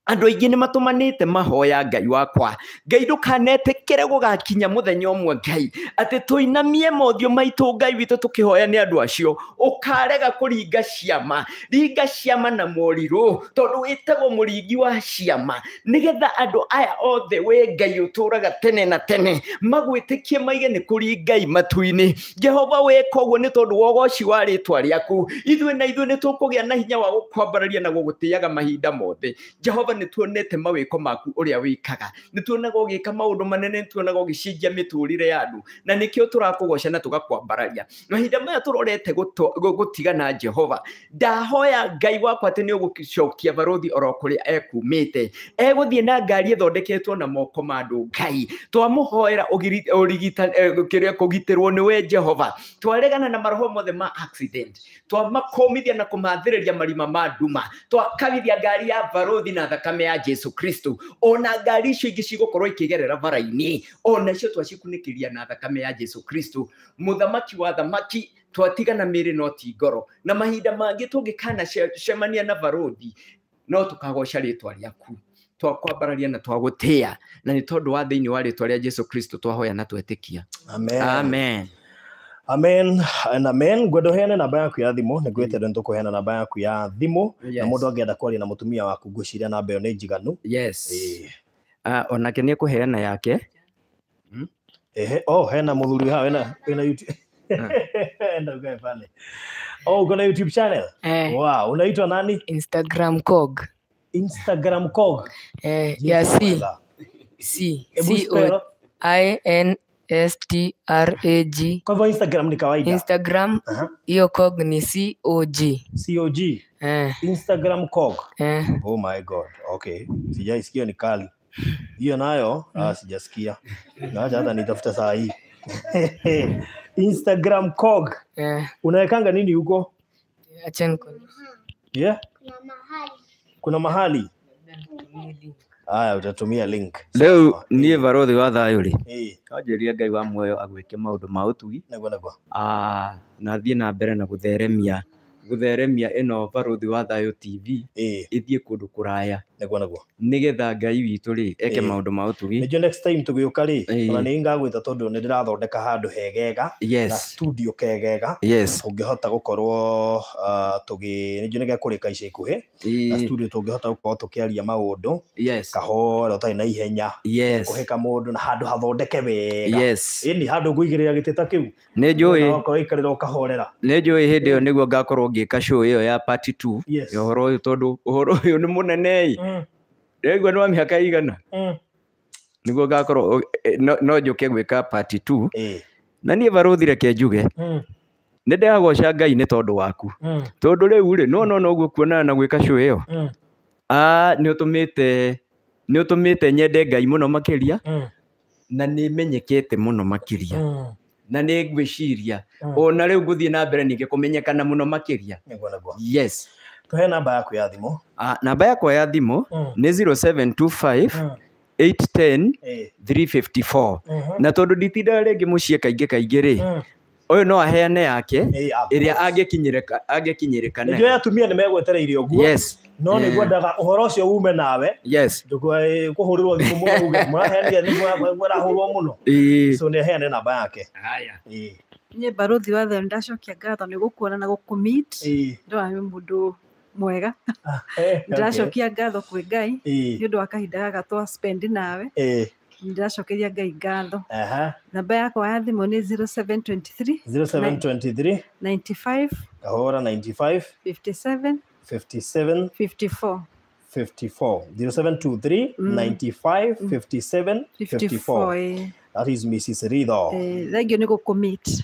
Speaker 2: andũ aingĩ nĩ matũmanĩte mahoya Ngai wakwa. Ngai ndũkanetĩkĩre gũgakinya mũthenya ũmwe Ngai atĩ tũinamie mothiũ maitũ Ngai witũ tũkĩhoya nĩ andũ acio, ũkarega kũringa ciama. Ringa ciama na morirũ, tondũ wĩtagwo mũringi wa ciama, nĩgetha andũ aya othe we Ngai ũtũraga tene na tene magwĩtĩkie maige nĩ kũri Ngai matu-inĩ. Jehova weka ũguo nĩ tondũ wa ũgoci wa rĩtwa rĩaku, ithuĩ na ithuĩ nĩ tũkũgĩa na hinya wa gũkwambararia na gũgũtĩaga mahinda mothe. Jehova nĩ tuonete mawĩko maku ũrĩa wĩkaga, nĩ tuonaga ũgĩka maũndũ manene, nĩ tuonaga ũgĩcenjia mĩtũrĩre ya andũ, na nĩkĩo tũrakũgoca na tũgakwambararia. Mahinda maya tũrorete gũtigana Jehova, ndahoya Ngai wakwa atĩ nĩ ũgũcokia barũthi oro kũrĩa ekumĩte, egũthiĩ na ngari ĩthondeketwo na moko ma andũ Ngai. Twamũhoera kũgitĩrwo nĩ we Jehova, twaregana na maroho mothe ma accident, twamakũmithia na kũmathĩrĩria marima ma nduma, twakabithia ngari ya barũthi na thakame ya Jesu Kristo. Ona ngari icio ingĩ cigũkorwo ikĩgerera bara-inĩ, ona cio twacikunĩkĩria na thakame ya Jesu Kristo. Mũthamaki wa thamaki, twatigana mĩĩrĩ no ti ngoro, na mahinda mangĩ tũngĩkana cemania na barũthi no tũkagoca rĩtwa rĩaku, twakwambararia na twagũtĩĩa, na nĩ tondũ wa thĩinĩ wa rĩtwa rĩa Jesu Kristo twahoya na twetĩkia.
Speaker 1: Amen.
Speaker 2: Amen.
Speaker 1: Amen and amen. Ngwenda ũheane namba yaku ya thimũ, nĩ ngwĩte nĩ tũkũheana namba yaku ya thimũ, na mũndũ angĩenda kwaria na mũtumia waku ngwĩciria namba ĩyo nĩ njiganu.
Speaker 2: Yes. Onake nĩ ekũheana yake.
Speaker 1: Ehe, oh, hena mũthuri haha wĩna YouTube. Enda pale. Oh, uko na YouTube channel? Wow, unaitwa nani?
Speaker 5: Instagram Cog.
Speaker 1: Instagram Cog.
Speaker 5: Ya C C C O I N S T R A G.
Speaker 1: Kwa hivyo Instagram ni kawaida.
Speaker 5: Instagram hiyo Cog ni C O G.
Speaker 1: C O G. Instagram Cog. Oh my God. Okay. Sijaisikia ni kali. Hiyo nayo sijasikia. Naacha hata nitafuta saa hii. Instagram Cog. Unawekanga nini huko?
Speaker 5: Acha niko.
Speaker 1: Yeah? Kuna mahali. Aya, utatumia link.
Speaker 2: Leo niĩ Barũthi wa Thayũ rĩ, anjĩrire Ngai wa muoyo agwĩke maũndũ ma ũtugi.
Speaker 1: Nĩguo nĩguo.
Speaker 2: Na thiĩ na mbere na gũtheremia ĩno Barũthi wa Thayũ TV ĩthiĩ kũndũ kũraya.
Speaker 1: Nĩguo nĩguo.
Speaker 2: Nĩgetha Ngai witũ rĩ eke maũndũ ma ũtugi.
Speaker 1: Nĩnjũĩ next time tũgĩũka rĩ, ona nĩ ngagwĩta tondũ nĩ ndĩrathondeka handũ hegega na studio kegega. Tũngĩhota gũkorwo tũgĩ nĩnjũĩ nĩgekũrĩka ica ikuhĩ, na studio tũngĩhota gũkorwo tũkĩaria maũndũ kahora ũtarĩ na ihenya, kũhĩka mũndũ na handũ hathondeke wega. Ĩni handũ ngũigĩrĩra gĩtĩ ta kĩu.
Speaker 2: Nĩnjũĩ.
Speaker 1: Okorwo ũikarĩra ũkahorera.
Speaker 2: Nĩnjũĩ hĩndĩ ĩyo nĩguo ngakorwo Ngĩka show ĩyo ya part 2
Speaker 1: Yes.
Speaker 2: ya ũhoro ũyũ, tondũ ũhoro ũyũ nĩ mũnene ĩ. Ndĩraigua nĩ wa mĩaka igana nĩguo ngakorwo no njũke gwĩka part 2. Na niĩ barũthi, reke njuge nĩ ndĩragoca Ngai nĩ tondũ waku, tondũ rĩu rĩ, no noguo kuonana na gwĩka show ĩyo, nĩ ũtũmĩte nyende Ngai mũno makĩria, na nĩ menyekete mũno makĩria, na nĩ ngwĩciria ona rĩu ngũthiĩ na mbere ningĩ kũmenyekana mũno makĩria.
Speaker 1: Nĩguo nĩguo.
Speaker 2: Yes.
Speaker 1: Tũhe namba yaku ya thimũ.
Speaker 2: Namba yakwa ya thimũ nĩ 0725 810 354. Na tondũ nditindaga rĩngĩ mũciĩ kaingĩ kaingĩ rĩ, ũyũ no aheane yake ĩrĩa angĩkinyĩrĩka
Speaker 1: Nĩnjũĩ
Speaker 2: nayo.
Speaker 1: Atumia nĩ megwetereire ũguo, no nĩguo ndaga ũhoro ũcio ume nawe. Kũhũrĩrwo thimũ mũno uge mũraheanire thimũ mũrahũrwo mũno. So nĩ aheane namba yake.
Speaker 2: Haya.
Speaker 3: Niĩ barũthi wa thayũ, nĩndacokia ngatho nĩ gũkuona na gũkũmeet. Ndĩrona nĩ mũndũ mwega. Ndĩracokia ngatho kwĩ Ngai nĩ ũndũ wa kahinda gaka twa spend nawe. Ndĩracokeria Ngai ngatho. Namba yakwa ya thimũ nĩ 0723
Speaker 1: 0723
Speaker 3: 95
Speaker 1: kahũra 95
Speaker 3: 57
Speaker 1: 57
Speaker 3: 54.
Speaker 1: 54. 0723 95 57
Speaker 3: 54.
Speaker 1: 54. That is Mrs. Ritho.
Speaker 3: Thank you nĩ gũkũmeet.